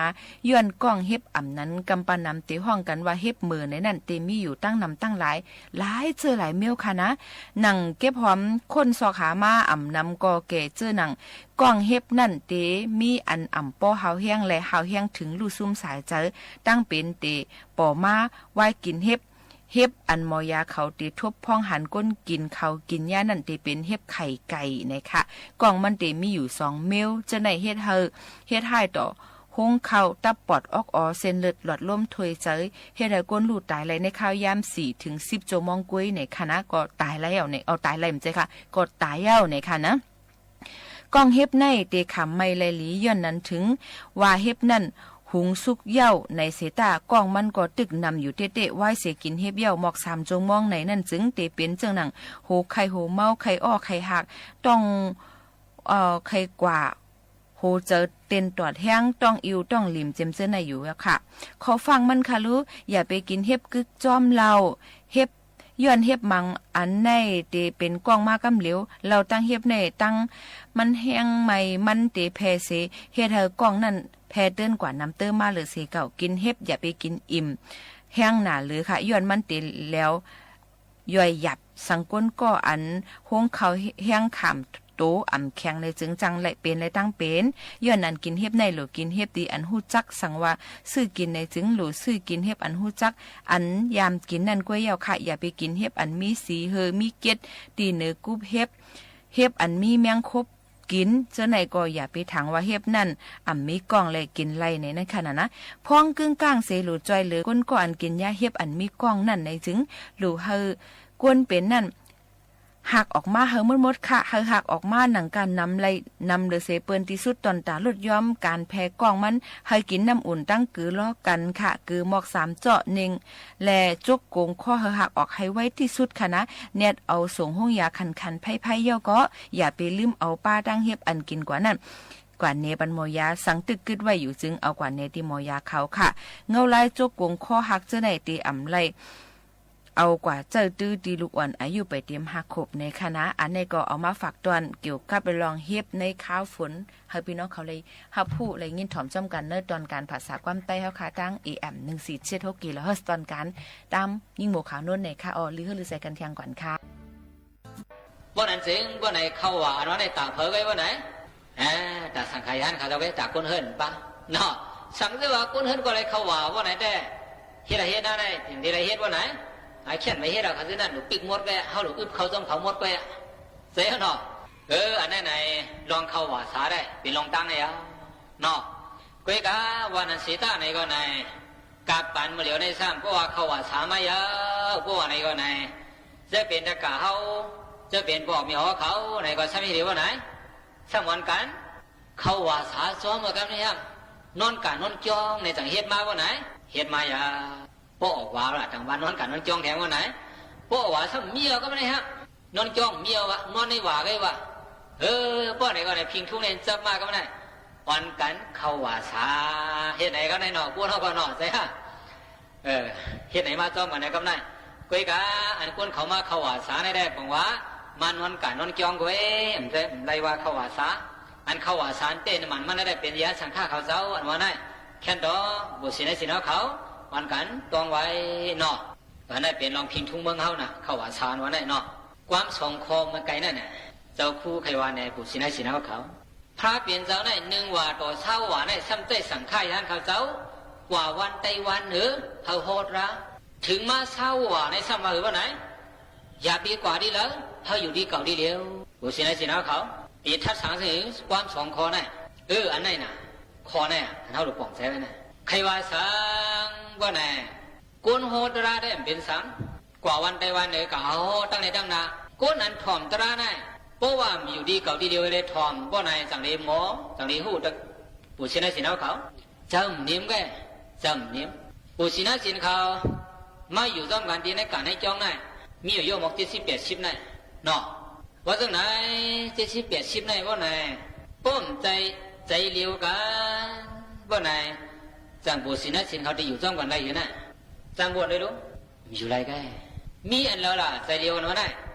ย้อน กล้อง เห็บ อ่ำ นั้น กำ ปา นำ เต ฮ้อง กัน ว่า เห็บ เหม่อ ใน นั้น เต มี อยู่ ตั้ง นำ ตั้ง หลาย หลาย เจอ หลาย เมล ค่ะ นะ. หนัง เก็บ หอม ค้น ซอก หา มา อ่ำ นำ ก่อ แก่ เจอ หนัง กล้อง เห็บ นั่น เต มี อัน อ่ำ ปอ ฮาว แฮง และ ฮาว แฮง ถึง ลู่ ซุ่ม สาย เจอ ตั้ง เป็น เต ปอ มา วาย กิน เห็บ. เห็บ อัน หมอยา เขา เต ทบ พ้อง หัน คน กิน เขา กิน ยา นั่น เต เป็น เห็บ ไข่ไก่ นะ ค่ะ. กล้อง มัน เต มี อยู่ สอง เมล เจอ ใน เฮ็ด เฮา เฮ็ด ฮ้าย ต่อ โฮง เข้า ตับ ปอด ออก ออ เส้นเลือด หลอดลม ถ้วย เจอ เฮ็ด เฮา คน ลู่ ตาย ไล ใน คาว ยาม สี่ ถึง สิบ จั่วโมง ก๊วย นะ ค่ะ นะ ก็ ตาย แล้ว นะ เอา ตาย ไล ไม่ใช่ ค่ะ ก็ ตาย แล้ว นะ ค่ะ นะ. กล้อง เห็บ ใน เต ขำ ไม่ ไล หลี ย้อน นั้น ถึง ว่า เห็บ นั่น หุง สุก เย้า ใน เส ต้า กล้อง มัน ก็ ตึก นำ อยู่ เต๊ะๆ ไว้ เส กิน เห็บ เย้า มอก สาม จั่วโมง ใน นั้น จึง เต เป็น เจิ่ง หนัง โห ไข่ โห เมา ไข่ อ้อ ไข่ หัก ต้อง เอ่อ ไข่ กว่า โห เจอ เต็น ตอด แฮง ต้อง อิว ต้อง หลิม เจม เจอ ใน อยู่ แล้ว ค่ะ. ขอ ฟัง มัน ค่ะ ลูก อย่า ไป กิน เห็บ กึ๊ก จ้อม เหล้า เห็บ ย้อน เห็บ มัง อัน ใน เต เป็น กล้อง มา กำ เหลียว เหล้า ตั้ง เห็บ ใน ตั้ง มัน แฮง ใหม่ มัน เต แผ่ เส เฮ็ด เฮา กล้อง นั่น แผ่ เติน กว่า นำ เติม มา เลย เส เก่า กิน เห็บ อย่า ไป กิน อิ่ม แฮง หนา เลย ค่ะ ย้อน มัน เต แล้ว ย่อย หยับ สัง คน ก็ อัน โฮง เข้า แฮง ขำ โต อ่ำ แข็ง ใน จึง จัง ไล เป็น ไล ตั้ง เป็น ย้อน นั้น กิน เห็บ ใน หลู กิน เห็บ ที่ อัน ฮู้จัก สัง ว่า ซื่อ กิน ใน จึง หลู ซื่อ กิน เห็บ อัน ฮู้จัก อัน ยาม กิน นั่น ก๊วย เย้า ค่ะ อย่า ไป กิน เห็บ อัน มี สี เฮอ มี เกล็ด ที่ เน กรุบ เห็บ เห็บ อัน มี แมง คบ กิน เจอ ใน ก็ อย่า ไป ถัง ว่า เห็บ นั่น อ่ำ มี กล้อง เลย กิน ไล ใน นั้น ค่ะ นะ นะ. พ้อง กึ้ง ก้าง เส หลู จอย เหลือ คน ก็ อัน กิน ยา เห็บ อัน มี กล้อง นั่น ใน จึง หลู เฮา คน เป็น นั่น หัก ออก มา เฮา หมด หมด ค่ะ เฮา หัก ออก มา หนัง การ นำ ไล นำ เหลือ เส เปิน ที่ สุด ตอน ตา ลด ย้อม การ แผ่ กล้อง มัน เฮา กิน น้ำ อุ่น ตั้ง เกลือ ล้อ กัน ค่ะ เกลือ มอก สาม เจาะ หนึ่ง และ จก โกง คอ เฮา หัก ออก ให้ ไว ที่ สุด ค่ะ นะ. แนด เอา ส่ง โฮง ยา คัน คัน ไพ ไพ เย้า ก็ อย่า ไป ลืม เอา ปา ตั้ง เห็บ อัน กิน กว่า นั่น กว่า เน ปัน หมอยา สัง ตึก กึ๊ด ไว อยู่ จึง เอา กว่า เน ที่ หมอยา เขา ค่ะ. เงา ลาย จก โกง คอ หัก เจอ ใน เต อ่ำ ไล เอา กว่า เจ้า ตื้อ ที่ ลูก อ่อน อายุ ไป เต็ม ห้า ขวบ ใน ค่ะ นะ. อัน ใน ก็ เอา มา ฝาก ตอน เกี่ยวกับ เรื่อง เห็บ ใน คาว ฝน เฮา พี่น้อง เขา เลย หับ ฮู้ เลย ยิน ถ่อม จ้อม กัน ใน ตอน การ ภาษา ความ ใต้ เฮา ค่ะ ตั้ง เอ เอ็ม หนึ่งสี่เจ็ดหก กิโลเฮิรตซ์ ตอน การ ตาม ยิ่ง โม ขาว นนท์ ใน ค่ะ ออ ลือ เฮอ ลือ ใส่ กัน เทียง ก่อน ค่ะ. ပေႃးၼၼ်ၸိုင် ပေႃးၼႆ ၶဝ်ႈဝႃႇ ဢၼ်ဝႃႈၼႆႉ တႃႇၽႂ်ဝႆႉ ပေႃးၼႆ ဢႃႇ တႃႇသင်ႇၶႃႇယႁၢၼ်းၶဝ် ၸဝ်ႈဝႆႉ တႃႇၵူၼ်းႁိူၼ်းပႃး ၼေႃႈ။ သင်ၸိူဝ်ႉဝႃႈ ၵူၼ်းႁိူၼ်းၵေႃႈ လႆႈၶဝ်ႈဝႃႇ ပေႃးၼႆတႄႉ ႁဵတ်းလႆႈႁဵတ်းၼႃႇၼႆ ထိုင်တီႈလႆႈႁဵတ်း ပေႃးၼႆ ဢၶႅၼ်ႇပႆႇႁဵတ်းဢဝ် ၶဝ်ၸိူဝ်းၼၼ်ႉ လူဝ်ႇပိၵ်ႉမူတ်းဝႆႉ ႁဝ်းလူဝ်ႇဢိုပ်းၶဝ်ႈၸွမ်းၶဝ်မူတ်းဝႆႉ ၸႂ်ႈၼေႃႈ။ ဢိူဝ်ႈ ဢၼ်ၼႆႉၼႆ လွင်ႈၶဝ်ႈဝႃႇသႃႇတႄႉ ပဵၼ်လွင်ႈတၢင်းၼႆႉယဝ်ႉ ၼေႃႈ။ ၵူၺ်းၵႃႈ ဝႃႈၼၼ်သေတႃႉၼႆၵေႃႈၼႆ ၵၢပ်ႈပၢၼ်မိူဝ်ႈလဵဝ်ၼႆႉသမ်ႉ ပေႃးဝႃႈၶဝ်ႈဝႃႇသႃႇမႃးယဝ်ႉ ပေႃးဝႃႈၼႆၵေႃႈၼႆ ၸိူဝ်းပဵၼ်တၵႃႇႁဝ်း ၸိူဝ်းပဵၼ်ပေႃႈမႄႈႁဝ်းၶဝ်ၼႆၵေႃႈ သမ်ႉႁဵတ်းလႆႈဝႃႈၼႆ သမ်ႉမၼ်းၵၼ် ၶဝ်ႈဝႃႇသႃႇၸွမ်း မိူဝ်ႈၵမ်းၼႆႉသမ်ႉ ၼွၼ်းၵႃႇၼွၼ်းၵျွင်းၼႆ ၸင်ႇႁဵတ်းမႃးဝႃႈၼႆ ႁဵတ်းမႃးယဝ်ႉ။ ပေႃးဢွၵ်ႇဝႃႇလႃႇ တၢင်ႇဝႃႈ ၼွၼ်းၵႃႇၼွၼ်းၵျွင်းထႅင်ႈဝႃႈၼႆ ပေႃးဢွၵ်ႇဝႃႇသမ်ႉ မီးယဝ်ႉၵေႃႈ မၼ်းႁႃႉ ၼွၼ်းၵျွင်းမီးယဝ်ႉဝႃႈ ၼွၼ်းၼႂ်းဝႃႇၵူၺ်းဝႃႈ ဢိူဝ်ႈ ပေႃးၼႆၵေႃႈၼႆ ၽိင်ႈထုင်းၼႆႉ ၸပ်းမႃးၵေႃႈ မၼ်းၼႆႉ ဢွၼ်ၵၼ်ၶဝ်ႈဝႃႇသႃႇ ႁဵတ်းၼႆၵေႃႈၼႆၼေႃႈ ၵူၼ်းႁဝ်းၵေႃႈၼေႃႈ ၸႂ်ႈႁႃႉ ဢိူဝ်ႈ ႁဵတ်းၼႆမႃးၸွမ်းၵၼ်ၼႆၵေႃႈၼႆ ၵူၺ်းၵႃႈ ဢၼ်ၵူၼ်းၶဝ်မႃးၶဝ်ႈဝႃႇသႃႇၼႆႉတႄႉ ပွင်ႇဝႃႈ မႃးၼွၼ်းၵႃႇၼွၼ်းၵျွင်းၵူၺ်း ဢမ်ႇၸႂ်ႈ ဢမ်ႇလႆႈဝႃႈၶဝ်ႈဝႃႇသႃႇ ဢၼ်ၶဝ်ႈဝႃႇသႃႇတႄႉၼႆႉ မၼ်း မၼ်းၼႆႉတႄႉ ပဵၼ်ယႃႈသင်ႇၶႃႇၶဝ်ၸဝ်ႈ ဢၼ်ဝႃႈၼႆႉ ၶႅၼ်းတေႃႈ ပူႇသီႇၼႆႉသီႇၼေႃႈၶဝ် ဢွၼ်ၵၼ်တွင်းဝႆႉၼေႃႈ။ ဢၼ်ၼႆႉပဵၼ်လွင်ႈၽိင်ႈထုင်းမိူင်းႁဝ်းၼႃႇ ၶဝ်ႈဝႃႇသႃႇဢၼ်ဝႃႈၼႆႉၼေႃႈ။ ၵႂၢမ်းသွင်ၶေႃႈမိူဝ်ႈၵႆႈၼၼ်ႉ ၸဝ်ႈၶူးၶႂ်ႈဝႃႈၼႄ ပူႇသီႇၼႆႉသီႇၼေႃႈၶဝ် ၽြႃးပဵၼ်ၸဝ်ႈၼႆႉ ၼိုင်ႈဝႃႇတေႃႇသၢဝ်းဝႃႇၼႆႉ သမ်ႉၸႂ်ႉသင်ႇၶႃႇယႃႇၶဝ်ၸဝ်ႈ ၵႂႃႇဝၢၼ်ႈတႆးဝၢၼ်ႈႁိုဝ် ႁႂ်ႈႁေႃးတြႃး ထိုင်မႃးသၢဝ်းဝႃႇၼႆႉ သမ်ႉဝႃႈႁိုဝ်ဝႃႈၼႆ ယႃႇပေၵႂႃႇတီႈလႂ် ႁႂ်ႈယူႇတီႈၵဝ်ႇတီႈလဵဝ်။ ပူႇသီႇၼႆႉသီႇၼေႃႈၶဝ် တေထတ်းသၢင်ၸိူင်ႉႁိုဝ် ၵႂၢမ်းသွင်ၶေႃႈၼႆႉ ဢိူဝ်ႈ ဢၼ်ၼႆႉၼႃႇ ၶေႃႈၼႆႉ ဢၼ်ႁဝ်းလူဝ်ႇပွင်ႇၸႂ်ဝႆႉၼႃႇ ၶႂ်ႈဝႃႈသင်ဝႃႈၼႆ ၵူၼ်းႁေႃးတြႃးတႄႉ ဢမ်ႇပဵၼ်သင် ၵႂႃႇဝၢၼ်ႈတႆးဝၢၼ်ႈၼိူဝ် ၵႂႃႇႁေႃးတၢင်းလႂ်တၢင်းၼႃႈ ၵူၼ်းဢၼ်ထွမ်ႇတြႃးၼႆႉ ပေႃးဝႃႈဢမ်ႇယူႇတီႈၵဝ်ႇတီႈလဵဝ်လႄႈ ထွမ်ႇပေႃးၼႆ ၸင်ႇလႆႈမေႃ ၸင်ႇလႆႈႁူႉ ပူႇသီႇၼႆႉသီႇၼေႃႈၶဝ် ၸႂ်ဢမ်ႇၼိမ်ၵႄႈ ၸႂ်ဢမ်ႇၼိမ်။ ပူႇသီႇၼႆႉသီႇၶဝ် မႃးယူႇၸွမ်းၵၼ်တီႈၼႂ်းၵႃႇၼႂ်းၵျွင်းၼႆႉ မီးယူႇယဝ်ႉမွၵ်ႈၸဵတ်းသိပ်းပႅတ်ႇသိပ်းၼႆႉၼေႃႈ။ ဝႃႈၸိူင်ႉၼႆ ၸဵတ်းသိပ်းပႅတ်ႇသိပ်းၼႆႉ ပေႃးၼႆ ပေႃးဢမ်ႇၸႂ်ႈၸႂ်လဵဝ်ၵၼ် Bawˆ nae, จั่ง ปู่ศรีนครินทร์ เขา จะอยู่ร่วมกันได้หรือนะ จั่ง บวชเลยลูก อยู่ได้ ไง มีอันเดียวล่ะ ใจเดียวกันว่าได้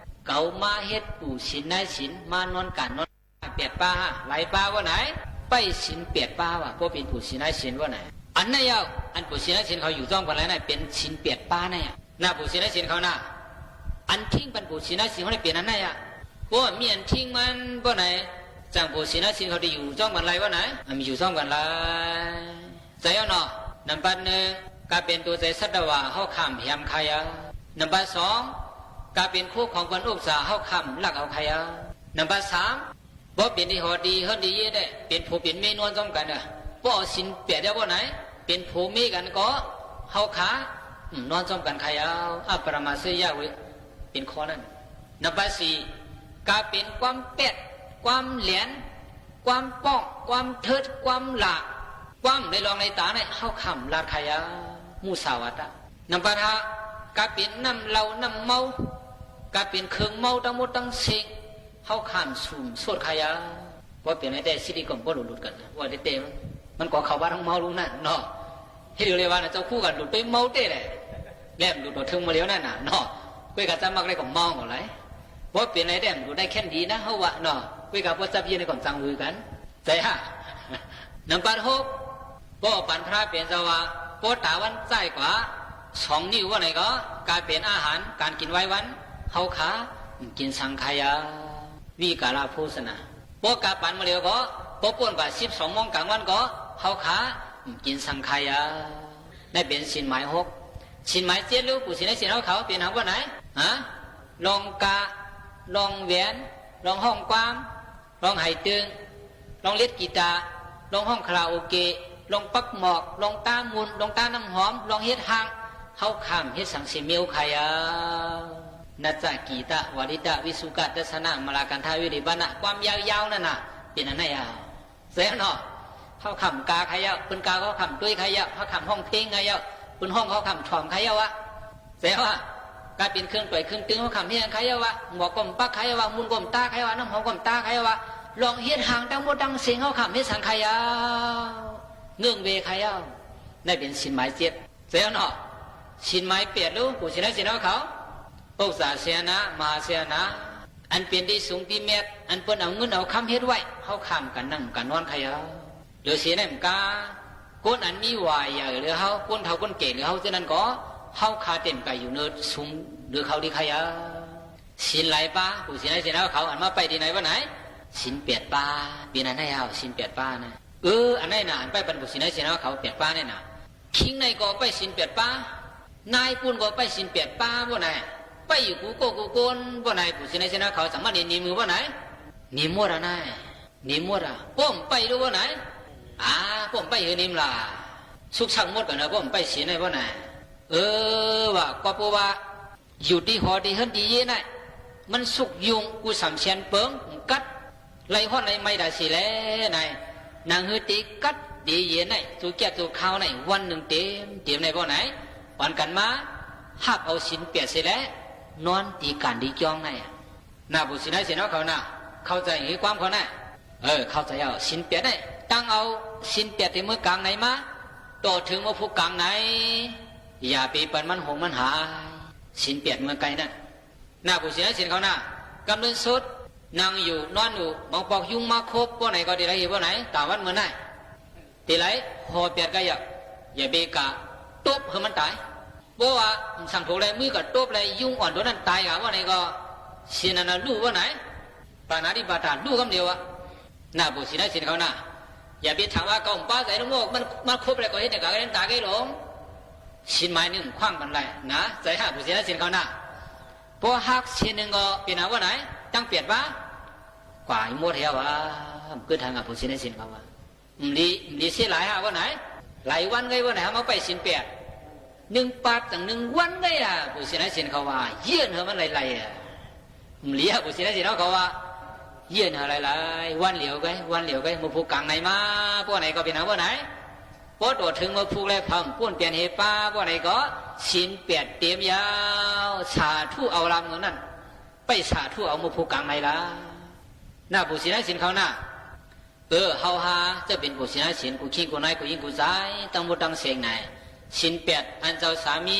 เขา มาเฮ็ด ปู่ศรีนครินทร์ มา นอน กาด นอน แปด ပါး หลาย ပါး ว่าไหน ไปศีล แปด ပါး ว่ะ เพราะเป็น ปู่ศรีนครินทร์ ว่าไหน อันนั้น เย้า อัน ปู่ศรีนครินทร์ เขา อยู่ร่วมกันแล้วนะ เป็นศีล แปด ပါး นะ น่ะ ปู่ศรีนครินทร์ เขา น่ะ อันทิ้งปัน ปู่ศรีนครินทร์ เขา ได้เปลี่ยนอันนั้น อ่ะ เพราะมีอันทิ้งมัน ว่าไหน จั่ง ปู่ศรีนครินทร์ เขา ได้อยู่ร่วมกันอะไร ว่าไหน มันอยู่ร่วมกันอะไร ใจ เย้า เนาะ นัมเบอร์ หนึ่ง การเป็นตัวใจสัตว์ว่า เขา ข้าม แหม ใคร อ่ะ นัมเบอร์ สอง การเป็นคู่ของคนอุกษา เขา ข้าม ลักเอา ใคร อ่ะ นัมเบอร์ สาม เพราะเป็นที่หอดีเฮิรนดีเย่ได้ เป็นผัวเป็นเมียนอนร่วมกันเนอะ เพราะเอาศีลแปดแล้ว ว่าไหน เป็นผัวเมียกันก็ เขา ข้าม นอนร่วมกัน ใคร อ่ะ อัปปะรามาสยะเว เป็นข้อนั้น นัมเบอร์ สี่ การเป็นความแปด ความแหลน ความป้อง ความเทิด ความหละ ความในรองในตาเนี่ย เขา ข้าม ลัด ใคร อ่ะ มุสาวาทะ นัมเบอร์ ห้า การเป็นน้ำเหล้าน้ำเมา การเป็นเครื่องเมาทั้งหมดทั้งสิ้น เขา ข้าม สูม โทษ ใคร อ่ะ เพราะเปลี่ยนให้ได้ สิริกรม เพราะหลุดหลุดกัน ว่าได้เต็ม มันก็เข้าวัดทั้งเมารู้นั่นเนาะ ที่เดียวเลยว่านะ เจ้าคู่กันหลุดไปเมาเต้แหละ แล้วหลุดตัวเทิงมาแล้วนั่นน่ะเนาะ เว้ยกาจ้ามักได้ของเมาของไร เพราะเปลี่ยนอะไรได้หลุดได้แค่ดีนะ เขา ว่าเนาะ เว้ยกาพ่อจับเย็นในของจังหือกัน ใจ ห้า นัมเบอร์ หก เพราะปันพระเปลี่ยนสวะ เพราะตาวันใต้กว่า สอง นิ้ว ว่าไหนก็ กลายเป็นอาหาร การกินไว้วัน เขา ข้าม กินสังขยา วิกาลโภชนา เพราะกาปันมาเร็วก็ เพราะป้นกว่า สิบสอง โมงกลางวันก็ เขา ข้าม กินสังขยา นั่นเป็นศีลหมาย หก ศีลหมาย เจ็ด หรือ ปู่ศรีนครินทร์ เขา เขา เป็น หาง ว่าไหน ฮะ ลองกะ ลองแหวน ลองห้องความ ลองไหตึง ลองเล่นกีตาร์ ลองห้องคาราโอเกะ ลองปักหมอก ลองต้ามุน ลองต้าน้ำหอม ลองเฮ็ดฮัง เขา ข้าม เฮ็ดสัง สิบ เมล ใคร อ่ะ นัจจกีตะวาริตะวิสุกะทัสสะนะมาลากันทาวิริปะนะ ความยาวๆ นั่นน่ะ เป็นอันไหน อ่ะ เสียเนาะ เขา ข้าม กา ใคร อ่ะ ปืนกา เขา ข้าม ด้วย ใคร อ่ะ เขา ข้าม ห้องเพลง ใคร อ่ะ ปืนห้อง เขา ข้าม ถ่อม ใคร อ่ะ วะ เสียว่า กลายเป็นเครื่องต่อยเครื่องตึง เขา ข้าม เฮ็ด ใคร อ่ะ วะ หมวก ก็มปัก ใคร อ่ะ วะ มุน ก็มตา ใคร อ่ะ วะ น้ำหอม ก็มตา ใคร อ่ะ วะ ลองเฮ็ดฮังทั้งหมดทั้งสิ้น เขา ข้าม เฮ็ดสังขยา เงื่องเว ใคร อ่ะ นั่นเป็นศีลหมาย เจ็ด เสียเนาะ ศีลหมาย แปด หรือ ปู่ศรีนครินทร์ เขา เขา อุกษาเสนา มหาเสนา อันเป็นที่สูงที่แมด อันเปิ้นเอาเงินเอาคำเฮ็ดไว้ เขา ข้าม กันนั่งกันนอน ใคร อ่ะ เหลือเสียนั่นกา คนอันมีวายใหญ่หรือเขา คนเฒ่าคนแก่หรือเขาเจ้านั้นก็ เขา ข้าม เต็มไก่อยู่เนินสูง หรือเขาดี ใคร อ่ะ ศีลหลาย ป้า ปู่ศรีนครินทร์ เขา อันมาไปที่ไหน ว่าไหน ศีล แปด ป้า เป็นอันไหน เอา ศีล แปด ป้า นะ เออ อันไหนน่ะ อันไปปัน ปู่ศรีนครินทร์ เขา แปด ป้า เนี่ยน่ะ คิงในก็ไปศีล แปด ป้า นายปูนก็ไปศีล แปด ป้า ว่าไหน ไปอยู่กูโก้กูโกน ว่าไหน ปู่ศรีนครินทร์ เขา สามารถนิมมือ ว่าไหน นิมมด อ่ะ นาย นิมมด อ่ะ ป้อมไป หรือ ว่าไหน อ่า ป้อมไป เฮอนิมล่ะ สุกสังมด กันนะ ป้อมไปศีล ใน ว่าไหน เออ ว่า ก็เพราะว่า อยู่ที่หอที่เฮิรนที่เย่นั่น มันสุกยุง กูสามแสนเปิง กัด ไล่ฮ้อนไล่ไหม้ได้สิแล นาย หนังหือตีกัด ดีเย็นใน ตูแก้ตูคาวใน วันหนึ่งเต็มเต็มใน เพราะไหน ปันกันมา หับเอาศีล แปด เสียแล้ว นอนตีกันดีจ้องใน น่ะ ปู่ศรีนครินทร์ เขา น่ะ เข้าใจหรือความเขา น่ะ เออ เข้าใจ เอาศีล แปด ใน ตั้งเอาศีล แปด ที่เมืองกลางในมา ต่อถึงเมืองภูกลางใน อย่าไปปันมันหงมันหาย ศีล แปด เมืองไกล น่ะ น่ะ ปู่ศรีนครินทร์ เขา น่ะ กำเนิดสด นั่งอยู่ นอนอยู่ บางปอกยุงมาคบ พวกไหนก็ดีแล้ว พวกไหน ต่างวันเมืองไหน ทีไร หอเปียดก็อย่า อย่าไปกะตบให้มันตาย เพราะว่าสั่งถูกอะไร มือกับตบอะไร ยุงอ่อนตัวนั้นตายกะ ว่าไหนก็ เสียนั่นน่ะ ลู่ ว่าไหน ปานาธิปาตา ลู่ กำเดียวอะ น่ะ ปู่ศรีนครินทร์ เขา น่ะ อย่าไปถามว่า เกาป้าใส่ลูกโม่ มัน มันคบอะไรก็เฮ็ดอย่างกะนั้นตาย ก็หลง ศีลหมาย หนึ่ง ขว้างมันไร นะ ใจห้า ปู่ศรีนครินทร์ เขา น่ะ พอหักศีล หนึ่ง ก็เป็น หา ว่าไหน ตั้ง แปด ป้า กว่าหมดแล้ว ว่า มันเกิดทาง อ่ะ ปู่ศรีนครินทร์ เขา ว่า หลี หลีเสียหลาย หา ว่าไหน หลายวันไง ว่าไหน หา มาไปศีล แปด หนึ่ง ปาดตั้ง หนึ่ง วันไง อ่ะ ปู่ศรีนครินทร์ เขา ว่า เยื่อนเหอะมันไหลๆ อ่ะ หลี อ่ะ ปู่ศรีนครินทร์ เขา ว่า เยื่อนเหอะไหลๆ วันเหลียวไง วันเหลียวไง เมืองภูกลางในมา พวกไหนก็เป็น หา ว่าไหน พอตัวถึงเมืองภูแล้ว พังปูนเปลี่ยนเหตุป้า พวกไหนก็ ศีล แปด เต็มยาว สาธุเอาลำเมืองนั่น ไปสาธุเอาเมืองภูกลางในละ น่ะ ปู่ศรีนครินทร์ เขา น่ะ เออ เฮาฮา เจ้าเป็นผู้ศีลให้ศีล กูเคี่ยงกูน้อย กูยิ่งกูใจ๋ ตั้งมดตั้งเสกไหน ศีลแปด อันเจ้าสามี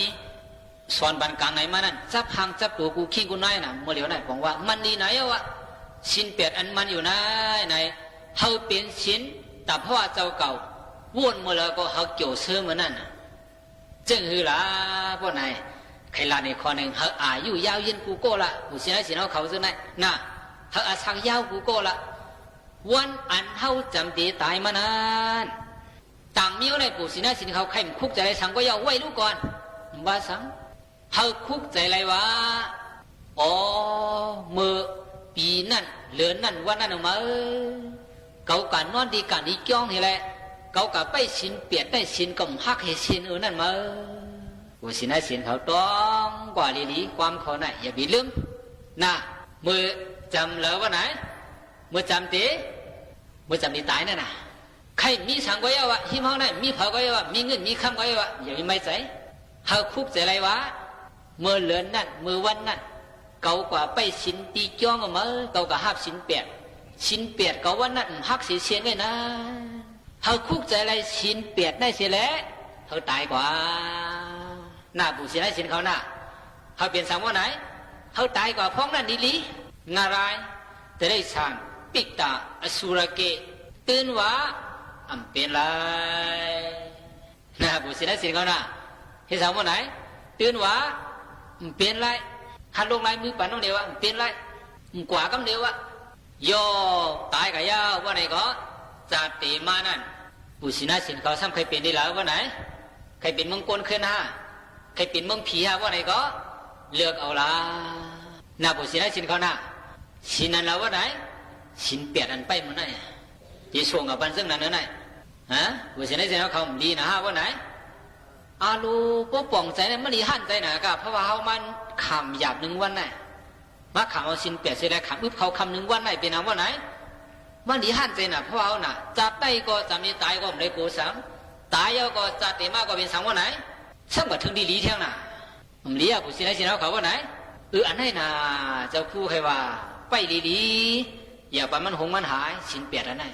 สอนบันกลางไหนมานั่น จับหางจับตัว กูเคี่ยงกูน้อยนะ เมื่อเหลียวไหน บอกว่ามันดีไหนวะ ศีลแปด อันมันอยู่ไหนไหน เฮาเป๋นศีล ตาพ่อเจ้าเก่า ว่นเมื่อแล้วก็เฮาเกี่ยวเสื้อเมื่อนั่นน่ะ เจ๋งหือล่ะ พวกไหน ใครละในข้อหนึ่ง เฮาอายุยาวเย็นกูโก้ละ ผู้ศีลให้ศีลเอาเขาซึ่งไหนน่ะ เฮาอาศักยาวกูโก้ละ วันอันเฮาจำเตตายมานั้น ต่างมีอะไร ผู้ศีลให้ศีลเขา ใครมันคุกใจอะไรสังก็ย่อไหว้รู้ก่อน ว่าสัง เฮาคุกใจอะไรวะ อ๋อ เมื่อปีนั่น เดือนนั่น วันนั่นออกมา เออ เกากะนอนดีกะดีจ้องเฮแหละ เกากะไปศีลแปดได้ศีลก็หักเหตุศีลเออนั่นมา ผู้ศีลให้ศีลเขาต้องกว่าหลีๆ ความเขาน่ะ อย่าไปลืม น่ะ เมื่อจำแล้วว่าไหน เมื่อจำเต เมื่อจำเตตายนั่นน่ะ ใครมีสังก็เยาว์อะ หิ้มห้องนั่น มีเผาก็เยาว์อะ มีเงินมีคำก็เยาว์อะ อย่าไปไม่ใจ เฮาคุกใจอะไรวะ เมื่อเดือนนั่น เมื่อวันนั่น เกากว่าไปศีลตีจ้องก็มา เกากว่าหับศีลแปด ศีลแปดเกาวันนั่นหักเสียเชียนเลยนะ เฮาคุกใจอะไรศีลแปดได้เสียแหละ เฮาตายกว่า หน้าผู้ศีลให้ศีลเขาหน้า เฮาเปลี่ยนสังว่าไหน เฮาตายกว่าพ้องนั่นดีหลี งาราย แต่ได้สั่ง ปิกตา อสุรเกะ ตื่นว่า อ่ำเป็นไร นะ ผู้ศีลให้ศีลเขานะ เห็นสามว่าไหน ตื่นว่า มันเปลี่ยนไร หันลงลายมือปั่นน้องเดียวอะ มันเปลี่ยนไร มันกว่ากั๊มเดียวอะ ย่อ ตายกับย่าว่าไหนก็ จาติมานั่น ผู้ศีลให้ศีลเขาซ้ำใครเป็นได้แล้วว่าไหน ใครเป็นเมืองกลขึ้นนะ ใครเป็นเมืองผีอะว่าไหนก็ เลือกเอาละ นะ ผู้ศีลให้ศีลเขานะ ศีลนั้นเราว่าไหน ศีลแปดอันไปหมดนั่น จะส่งกับบันซึ่งนั้นนั่นไง ฮะ ผู้ศีลให้ศีลเขาดีนะฮะว่าไหน อาลู ปกป้องใจนะ มันดีหันใจนะกะ เพราะว่าเฮามันขำหยาบหนึ่งวันน่ะ มาขำเอาศีลแปดเสียแล้ว ขำอึบเขาคำหนึ่งวันน่ะ เป็นอันว่าไหน มันดีหันใจนะ เพราะว่าเฮาน่ะ จับได้ก็จำนี้ ตายก็ไม่ได้โกสัง ตายแล้วก็จัดเตมาก็เป็นสังว่าไหน สังบัดถึงดีหลีเที่ยงน่ะ มันดีอ่ะ ผู้ศีลให้ศีลเอาเขาว่าไหน เออ อันไหนน่ะ เจ้าครูใครว่า ไปดีหลี อย่าไปมันหงมันหาย ศีลแปดอันไหน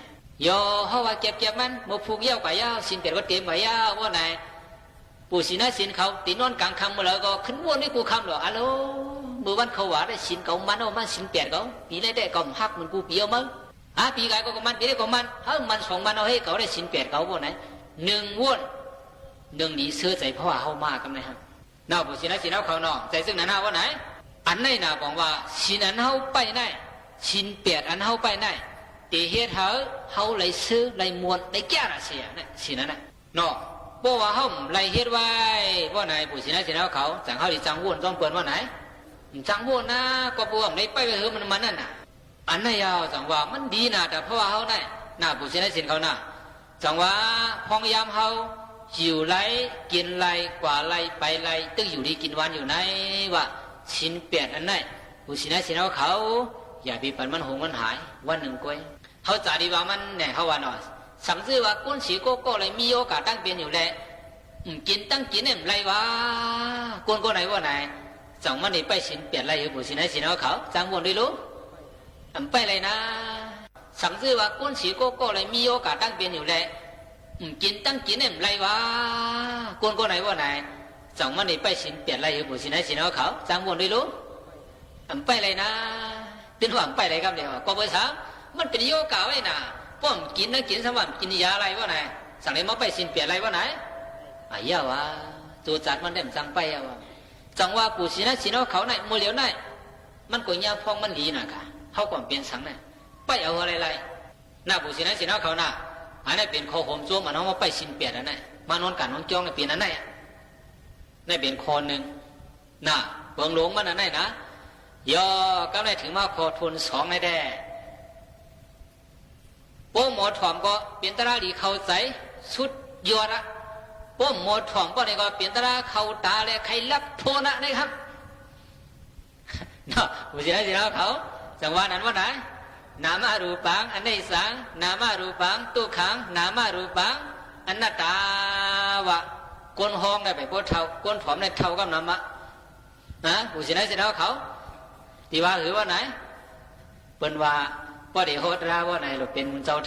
ย่อ เฮาว่าเก็บเก็บมัน เมื่อผูกเย้ากว่าเย้า ศีลแปดก็เต็มกว่าเย้า ว่าไหน ผู้ศีลให้ศีลเขา ตีนอนกลางค่ำเมื่อไหร่ก็ขึ้นว่นด้วยกูคำเหรอ อะโล เมื่อวันเขาว่าได้ศีลเก่ามันเอามาศีลแปดเขา ปีได้แต่ก็หักเหมือนกูปีเอามา อ่ะ ปีกายก็ก็มัน ปีได้ก็มัน เฮ้ย มันสองมันเอาให้เขาได้ศีลแปดเขา ว่าไหน หนึ่งว่น หนึ่งหนีเสื้อใจ เพราะว่าเฮามากันไหนฮะ เนาะ ผู้ศีลให้ศีลเอาเขาเนาะ ใจซึ่งนั้นนะว่าไหน อันไหนน่ะ บอกว่า ศีลอันเฮาไปไหน ศีลแปดอันเฮาไปไหน เตเหตุเฮา เฮาไหลซื้อไหลมวลไหลแก้น่ะเสียน่ะ ศีลนั้นน่ะ เนาะ เพราะว่าเฮาไหลเหตุไว้ ว่าไหน ผู้ศีลให้ศีลเอาเขา จังเฮาดีจังว่นจ้องเปิ้นว่าไหน จังว่นนะ ก็เพราะว่าไหลไปไปเฮอมันมันนั่นน่ะ อันนั้นยาว จังว่ามันดีนะ แต่เพราะว่าเฮาไหน น่ะ ผู้ศีลให้ศีลเขาน่ะ จังว่า พ้องยามเฮา หิวไหล กินไหล กว่าไหล ไปไหล ตึกอยู่ดีกินวันอยู่ไหน ว่า ศีลแปดอันไหน ผู้ศีลให้ศีลเอาเขา อย่าไปปั่นมันหงมันหาย วันหนึ่งก้อย เฮาจ่าดีว่ามันเนี่ย เฮาว่าเนาะ สังซื่อว่า ก้นสีโก้ก็เลยมีโอกาสตั้งเป็นอยู่แหละ อืม กินตั้งกินเนี่ยมันไรวะ ก้นก็ไหนว่าไหน จังมันนี่ไปศีลแปดไร เออ ผู้ศีลให้ศีลเอาเขา จังวนด้วยลูก อันไปเลยนะ สังซื่อว่า ก้นสีโก้ก็เลยมีโอกาสตั้งเป็นอยู่แหละ อืม กินตั้งกินเนี่ยมันไรวะ ก้นก็ไหนว่าไหน จังมันนี่ไปศีลแปดไร เออ ผู้ศีลให้ศีลเอาเขา จังวนด้วยลูก อันไปเลยนะ เป็นว่าอันไปเลยครับเนี่ย ก็เบอร์สาม มันเป็นโยกาไว้น่ะ ป้อมกินนะ กินสวรรค์กินยาอะไรวะไหน สั่งเลยมาไปศีลแปดอะไรวะไหน อ่ะ เยอะวะ ตัวจัดมันได้มันจังไปอะวะ จังว่าผู้ศีลนะ ศีลเอาเขาไหน มัวเหลียวไหน มันก็ย่าพ้องมันดีน่ะค่ะ เฮาก็เปลี่ยนสังน่ะ ไปเอาอะไรๆ หน้าผู้ศีลนะ ศีลเอาเขาน่ะ อันนั้นเป็นข้อโหมโจมอันนั้นว่าไปศีลแปดอันนั้น มานอนกันนอนจ้องเนี่ยเป็นอันนั้น นั่นเป็นข้อหนึ่ง น่ะ เปิงหลงมันอันนั้นนะ ย่อ ก็ได้ถึงมาข้อทุนสองได้แด่ โป้หมอถ่อมก็เปลี่ยนตราหลีเข้าใจสุดยอดละ โป้หมอถ่อมก็เนี่ยก็เปลี่ยนตราเข้าตาและใครรับโทษนะนะครับ เนาะ ผู้เสียหายสิแล้วเขา จังหวะนั้นว่าไหน นามารูปัง อันนี้สัง นามารูปัง ตุกขัง นามารูปัง อนัตตาวะ ก้นห้องได้ไปโพสเท่า ก้นผอมได้เท่ากับนามะ นะ ผู้เสียหายสิแล้วเขา ที่ว่าหือว่าไหน เปิ้นว่า ပေႃးတေႁေႃးတြႃး ပေႃးၼႆ လူဝ်ႇပဵၼ်မုၼ်ၸဝ်ႈထဝ်ႈ ဝႃႈၼေႃႈ။ ပေႃးထဝ်ႈမႃးလူး ၵွၼ်ႇၸင်ႇဢွၼ်ၵၼ်ႁေႃးထွမ်ႇၵၼ်ၼႆ မႅၼ်ႈၵၼ်ဢိူဝ်ႈ ဝႃႈ။ ၸင်ႇပိူၼ်ႈဝႃႈႁိုဝ် ပေႃးၼႆ ပူႇသီႇၼႃႇသီႇၼႃႇၶဝ် ပေႃးၼႆ ပိူၼ်ႈဝႃႈၼၼ်ၼႃႇၼေႃႈ။ ၵူၺ်းတေဝႃႈ ၸိူင်ႉၼင်ႇႁဝ်းၸဝ်ႈၶူးလၢတ်ႈမႃးမိူဝ်ႈၵႆႈၼၼ်ႉၼႃႇ တြႃးၼႆႉ ပေႃးၵႂႃႇပႂ်ႉမိူဝ်ႈထဝ်ႈဝႆႉ ပေႃးၼႆ ၸင်ႇလီလႆႈ ပေႃးၼႆ လႆႈၼေႃႈ။ တႄႉႁႃႉ itaṃ vā kiccānaṃ ātappaṃ kosena maraṇaṃ suve, na hi no saṅgarantena mahāsenena maccunā. မၼ်းလိူၵ်ႈၼႃႈၽႂ်လူးၼႆႉ ၸႂ်ႈႁႃႉ။ မၼ်းတိုၼ်းလိူၵ်ႈၼႃႈဝႃႈလႄႈ ၶုၼ်တႃၼႆႉ ၶႂ်ႈႁွင်ႉၽႂ်ၵေႃႈ ႁွင်ႉဢဝ်တိၵ်းတိၵ်းၵူၺ်းၼႃႇ။ ၵွပ်ႈပိူဝ်ႈၼၼ်ၼႆ မိူဝ်ႈမၼ်းပႆႇမႃး ႁဝ်းလူဝ်ႇတူဝ်ႈတၼ်းဝႆႉ သေဢၼ်ၼေႃႈ ပူႇသီႇၼႃႇ သီႇၼႃႇၶဝ်ၼေႃႈ။ လႄႈ မိူဝ်ႈၼၼ်ႉတႄႉ ႁဝ်းၸဝ်ႈၶူးတေပၼ်လၢႆးမၼ်း ဢိတ်းၼိုင်ႈၵူၺ်း ပႆႇပေႃးပၼ်ၼမ်ဢႃႈ။ ပေႃးသိၼ်ၼမ်မႃး ၸင်ႇၵႃႈမီးသိုပ်ႇတီႈၼၼ်ႈလႄႈ လၢတ်ႈၼႄၵႂႃႇထႅင်ႈ။ ၼိုင်ႈဝၼ်းၼႆႉ ပူႇသီႇၼႃႇ သီႇၼႃႇၶဝ် ဢွၼ်ၵၼ်ၼင်ႈၽႃႇဝၼႃႇၸွမ်းၵၼ်တီႈၼႆႈ မီးလၢႆၶၢဝ်း ဢႃႇၸၢၼ်ႇ သၢမ်ၶၢဝ်း ၸႂ်ႈဢႃႈၼေႃႈ။ သၢမ်ၶၢဝ်းဝႃႈၼႃႇ ၼိုင်ႈၶၢဝ်း လၢႆၸူဝ်ႈမူင်း ဢိူဝ်ႈ သၢမ်သိပ်းၼႃးထီးၵူၺ်းၼေႃႈ ၼိုင်ႈၸူဝ်ႈမူင်းမီး ဢိူဝ်ႈ ၼိုင်ႈဝၼ်းသၢမ်ၶၢဝ်း ၼိုင်ႈၶၢဝ်းသမ်ႉၼိုင်ႈ ဢေႃႈ သၢမ်သိပ်းၼႃးထီး ပေႃးၼႆၵေႃႈ ႁဝ်းတေလႆႈၼင်ႈၽႃႇဝၼႃႇ ၼိုင်ႈၸူဝ်ႈမူင်းၶိုင်ႈ။ ပေႃးဝႃႈထိုင်ၶၢဝ်းမၼ်းမႃးလႄႈ ၶဝ်ႁဵင်ယၢဝ်း ႁွင်ႉၵၼ်မႃးယဝ်ႉ ပေႃးၼႆ ဢွၼ်ၵၼ်မႃး ၼင်ႈတီႈၽႂ်တီႈမၼ်း ပေႃးၼင်ႈယဝ်ႉ ပေႃးၼႆ တၢမ်ၼင်ႇႁဝ်းမေႃၼင်ႈၼၼ်ႉ ၼင်ႈႁႂ်ႈသဝၢႆးၸႂ်လီလီ ဝႆႉဢႅဝ်သိုဝ်ႈသိုဝ်ႈ ဝႆႉၶေႃးသိုဝ်ႈသိုဝ်ႈ ပေႃးယဝ်ႉ ပေႃးၼႆၵေႃႈ လပ်းတႃလူင်းလွႆးလွႆး ပေႃးလပ်းတႃလူင်းယဝ်ႉ ပေႃးၼႆ ထူၺ်ႈၸႂ်ပၼ်မၢၼ်ႇမၢၼ်ႇ ယႃႇပေထူၺ်ႈဝႆး ယႃႇပေတင်ႈၸႂ်ထူၺ်ႈထိူမ် ဢဝ်ပိူင်မၼ်းပဵၼ်ဝႃႈ ထူၺ်ႈၸႂ်ပၼ်မၢၼ်ႇမၢၼ်ႇ။ ပေႃးထူၺ်ႈၸႂ်မၢၼ်ႇမၢၼ်ႇယဝ်ႉ ပေႃးၼႆ လူမ်းထူၺ်ႈၸႂ်ဢွၵ်ႇၼၼ်ႉ ႁႂ်ႈမီးတၢင်းႁူႉၸွမ်းဝႃႈ ထူၺ်ႈဢွၵ်ႇ လူမ်းဢၼ်ၶိုၼ်းထူၺ်ႈၶဝ်ႈၼၼ်ႉ ႁႂ်ႈမီးတၢင်းႁူႉၸွမ်းဝႃႈ ထူၺ်ႈၶဝ်ႈ။ ပူႇသီႇၼႃႇ သီႇၼႃႇၶဝ် တီႈဢၼ်ၶူးလင်ႁဝ်း ထူၺ်ႈၶဝ်ႈထူၺ်ႈဢွၵ်ႇၼႆႉ ၸင်ႇပူႇသီႇၼႃႇ သီႇၼႃႇၶဝ် တေႁဵတ်းလႆႈႁိုဝ် ၵၢၼ်သွင်မဵဝ်းၼႆႉ လူမ်းထူၺ်ႈဢွၵ်ႇၼၼ်ႉ ႁႂ်ႈႁူႉဝႃႈ ထူၺ်ႈဢွၵ်ႇ လူမ်းထူၺ်ႈၶဝ်ႈၼၼ်ႉ ႁႂ်ႈႁူႉဝႃႈ ထူၺ်ႈၶဝ်ႈ။ လၢႆမဵဝ်းၵူၺ်းဝႃႈၼႆ သွင်မဵဝ်းၵူၺ်း။ မႃးၼင်ႈၼိုင်ႈၶၢဝ်းၼႆႉ သၢမ်သိပ်းၼႃးထီး သၢမ်သိပ်းၼႃးထီးၼၼ်ႉ ယႃႇပေတူၺ်းသင်သေမဵဝ်း ယႃႇပေဝူၼ်ႉသင်သေမဵဝ်း ႁႂ်ႈႁူႉၸွမ်းဝႃႈ ထူၺ်ႈၶဝ်ႈ ထူၺ်ႈဢွၵ်ႇ။ လၢႆမဵဝ်းၵူၺ်း ပူႇသီႇၼႃႇ သီႇၼႃႇၶဝ် သွင်မဵဝ်းၵူၺ်း။ ၵၢၼ်တၢင်ႇမဵဝ်း ယႃႇပေႁဵတ်းသင် ၽွင်းယၢမ်းၼင်ႈၼၼ်ႉ။ ၵူၺ်းၵႃႈ ဝႃႈၼၼ်သေတႃႉၼႆၵေႃႈၼႆ မွၵ်ႈပေႃးၶဝ်တိုၵ်ႉထူၺ်ႈၶဝ်ႈ ထူၺ်ႈဢွၵ်ႇၵေႃႈၼႆ သဵင်ပိူၼ်ႈဢႅမ်ႇဝႃႈ သဵင်တုၵ်ႉတုၵ်ႉတၵ်ႉတၵ်ႉ တၢင်းၼွၵ်ႈၼႆႉ ၸင်ႇမီးမႃး တၢင်ႇယိၼ်းၼိူဝ်ဝႃႈၼႆ ၸႂ်ႁဝ်းၽုင်ႉဢႃႈ တီႈၼၼ်ႈၵမ်းၼႆႉ ပဵၼ်သင်ၽုင်ႉဢႃႈၵေႃႈယဝ်ႉ ပဵၼ်ဝႃႈၶိုၼ်းမႃးၶိုၼ်း ထူၺ်ႈၶဝ်ႈ ထူၺ်ႈဢွၵ်ႇ ၸင်ႇပူႇသီႇၼႃႇ သီႇၼႃႇၶဝ် တေႁဵတ်းလႆႈဢေႃႈ သွင်မဵဝ်းၼႆႉ ႁႃႉ သၢမ်သိပ်းၼႃးထီးၼႆႉ ယႃႇပေၵႂႃႇဝူၼ်ႉတၢင်ႇမဵဝ်း ယႃႇပေတူၺ်းတၢင်ႇမဵဝ်း ႁႂ်ႈတူၺ်းဝႃႈ လူမ်းၶဝ်ႈ လူမ်းဢွၵ်ႇ လၢႆၶေႃႈဝႆႉဝႃႈၼႆ သွင်ၶေႃႈၼႆႉၵူၺ်း သွင်ၶေႃႈၼႆႉၵူၺ်း ဢမ်ႇၼမ်သေဢိတ်းတြႃး တေပၼ်ၵႂႃႇမိူဝ်ႈၼႆႉ ၼႃႈပူႇသီႇၼႃႇ သီႇၼႃႇၶဝ်ၼႃႇ လၢႆၶေႃႈဝႆႉဝႃႈၼႆ သွင်ၶေႃႈၼႆႉၵူၺ်း ၶိုၼ်းလၢတ်ႈၼႄထႅင်ႈၵမ်းၼိုင်ႈ ၵူဝ်ပူႇသီႇၼႃႇ သီႇၼႃႇၶဝ် ၸိူဝ်းဢႃႇယုၵႄႇၸိူဝ်းၼၼ်ႉ ဢမ်ႇပေႃးတွင်းလီ ပေႃးထိုင်ၶၢဝ်းမၼ်းတေႃႇယဝ်ႉ ႁွင်ႉၵၼ်ယဝ်ႉ ပေႃးၼႆ မၼ်းၼင်ႈ တီႈၽႂ်တီႈမၼ်းလီလီ ပေႃးၼင်ႈယဝ်ႉ ပေႃးၼႆ ဝႆႉဢႅဝ်သိုဝ်ႈသိုဝ်ႈ ဝႆႉၶေႃးသိုဝ်ႈသိုဝ်ႈ ပေႃးယဝ်ႉ ပေႃးၼႆ လပ်းတႃလူင်း လွႆးလွႆး ယႃႇပေလပ်းႁႅင်း ပေႃးယဝ်ႉ ပေႃးၼႆ ထူၺ်ႈၸႂ်ပၼ် မၢၼ်ႇမၢၼ်ႇ ပေႃးထူၺ်ႈၸႂ်မၢၼ်ႇယဝ်ႉ ပေႃးၼႆ လူမ်းထူၺ်ႈဢွၵ်ႇၼၼ်ႉ ႁႂ်ႈႁူႉဝႃႈ ႁႂ်ႈႁူႉၸိူင်ႉႁိုဝ် ပေႃးၼႆ ထူၺ်ႈဢွၵ်ႇ လူမ်းထူၺ်ႈၶဝ်ႈၼၼ်ႉ ႁႂ်ႈႁူႉၸွမ်းဝႃႈ ထူၺ်ႈၶဝ်ႈ ၸင်ႇပူႇသီႇၼႃႇ သီႇၼႃႇၶဝ် တေၸွမ်းလႆႈႁိုဝ် ၶေႃႈဢွၼ်ႇသွင်ၶေႃႈၼႃႇ ဢိူဝ်ႈ ပေႃးပူႇသီႇၼႃႇ သီႇၼႃႇၶဝ် ၸွမ်းလႆႈသွင်ၶေႃႈဢွၼ်ႇၼႆႉၵေႃႈၼႆ မၼ်းတေလီၵႃႈႁိုဝ် တေၶႅမ်ႉၵႃႈႁိုဝ် တေၵျႃႉၵႃႈႁိုဝ် ဢၼ်ဝႃႈၼႆႉ သိၼ်တေမႃးလူးၵွၼ်ႇ ႁဝ်းၸဝ်ႈၶူးတႃႇမီးလၢတ်ႈၼႄထႅင်ႈ ပၢတ်ႈသိၼ်ၼႆႉတႄႉ ယုၵ်ႉပူႇသီႇၼႃႇ သီႇၼႃႇၶဝ် ၽိုၵ်းဝႆႉၵူၺ်း ၽိုၵ်းဝႆႉလၢႆလၢႆၵူၺ်း ၽိုၵ်းဢၼ်ၼႆႉဝႆႉၵူၺ်း ယႃႇပေၽိုၵ်းတၢင်ႇမဵဝ်း ထူၺ်ႈၶဝ်ႈ ထူၺ်ႈဢွၵ်ႇ ဢၼ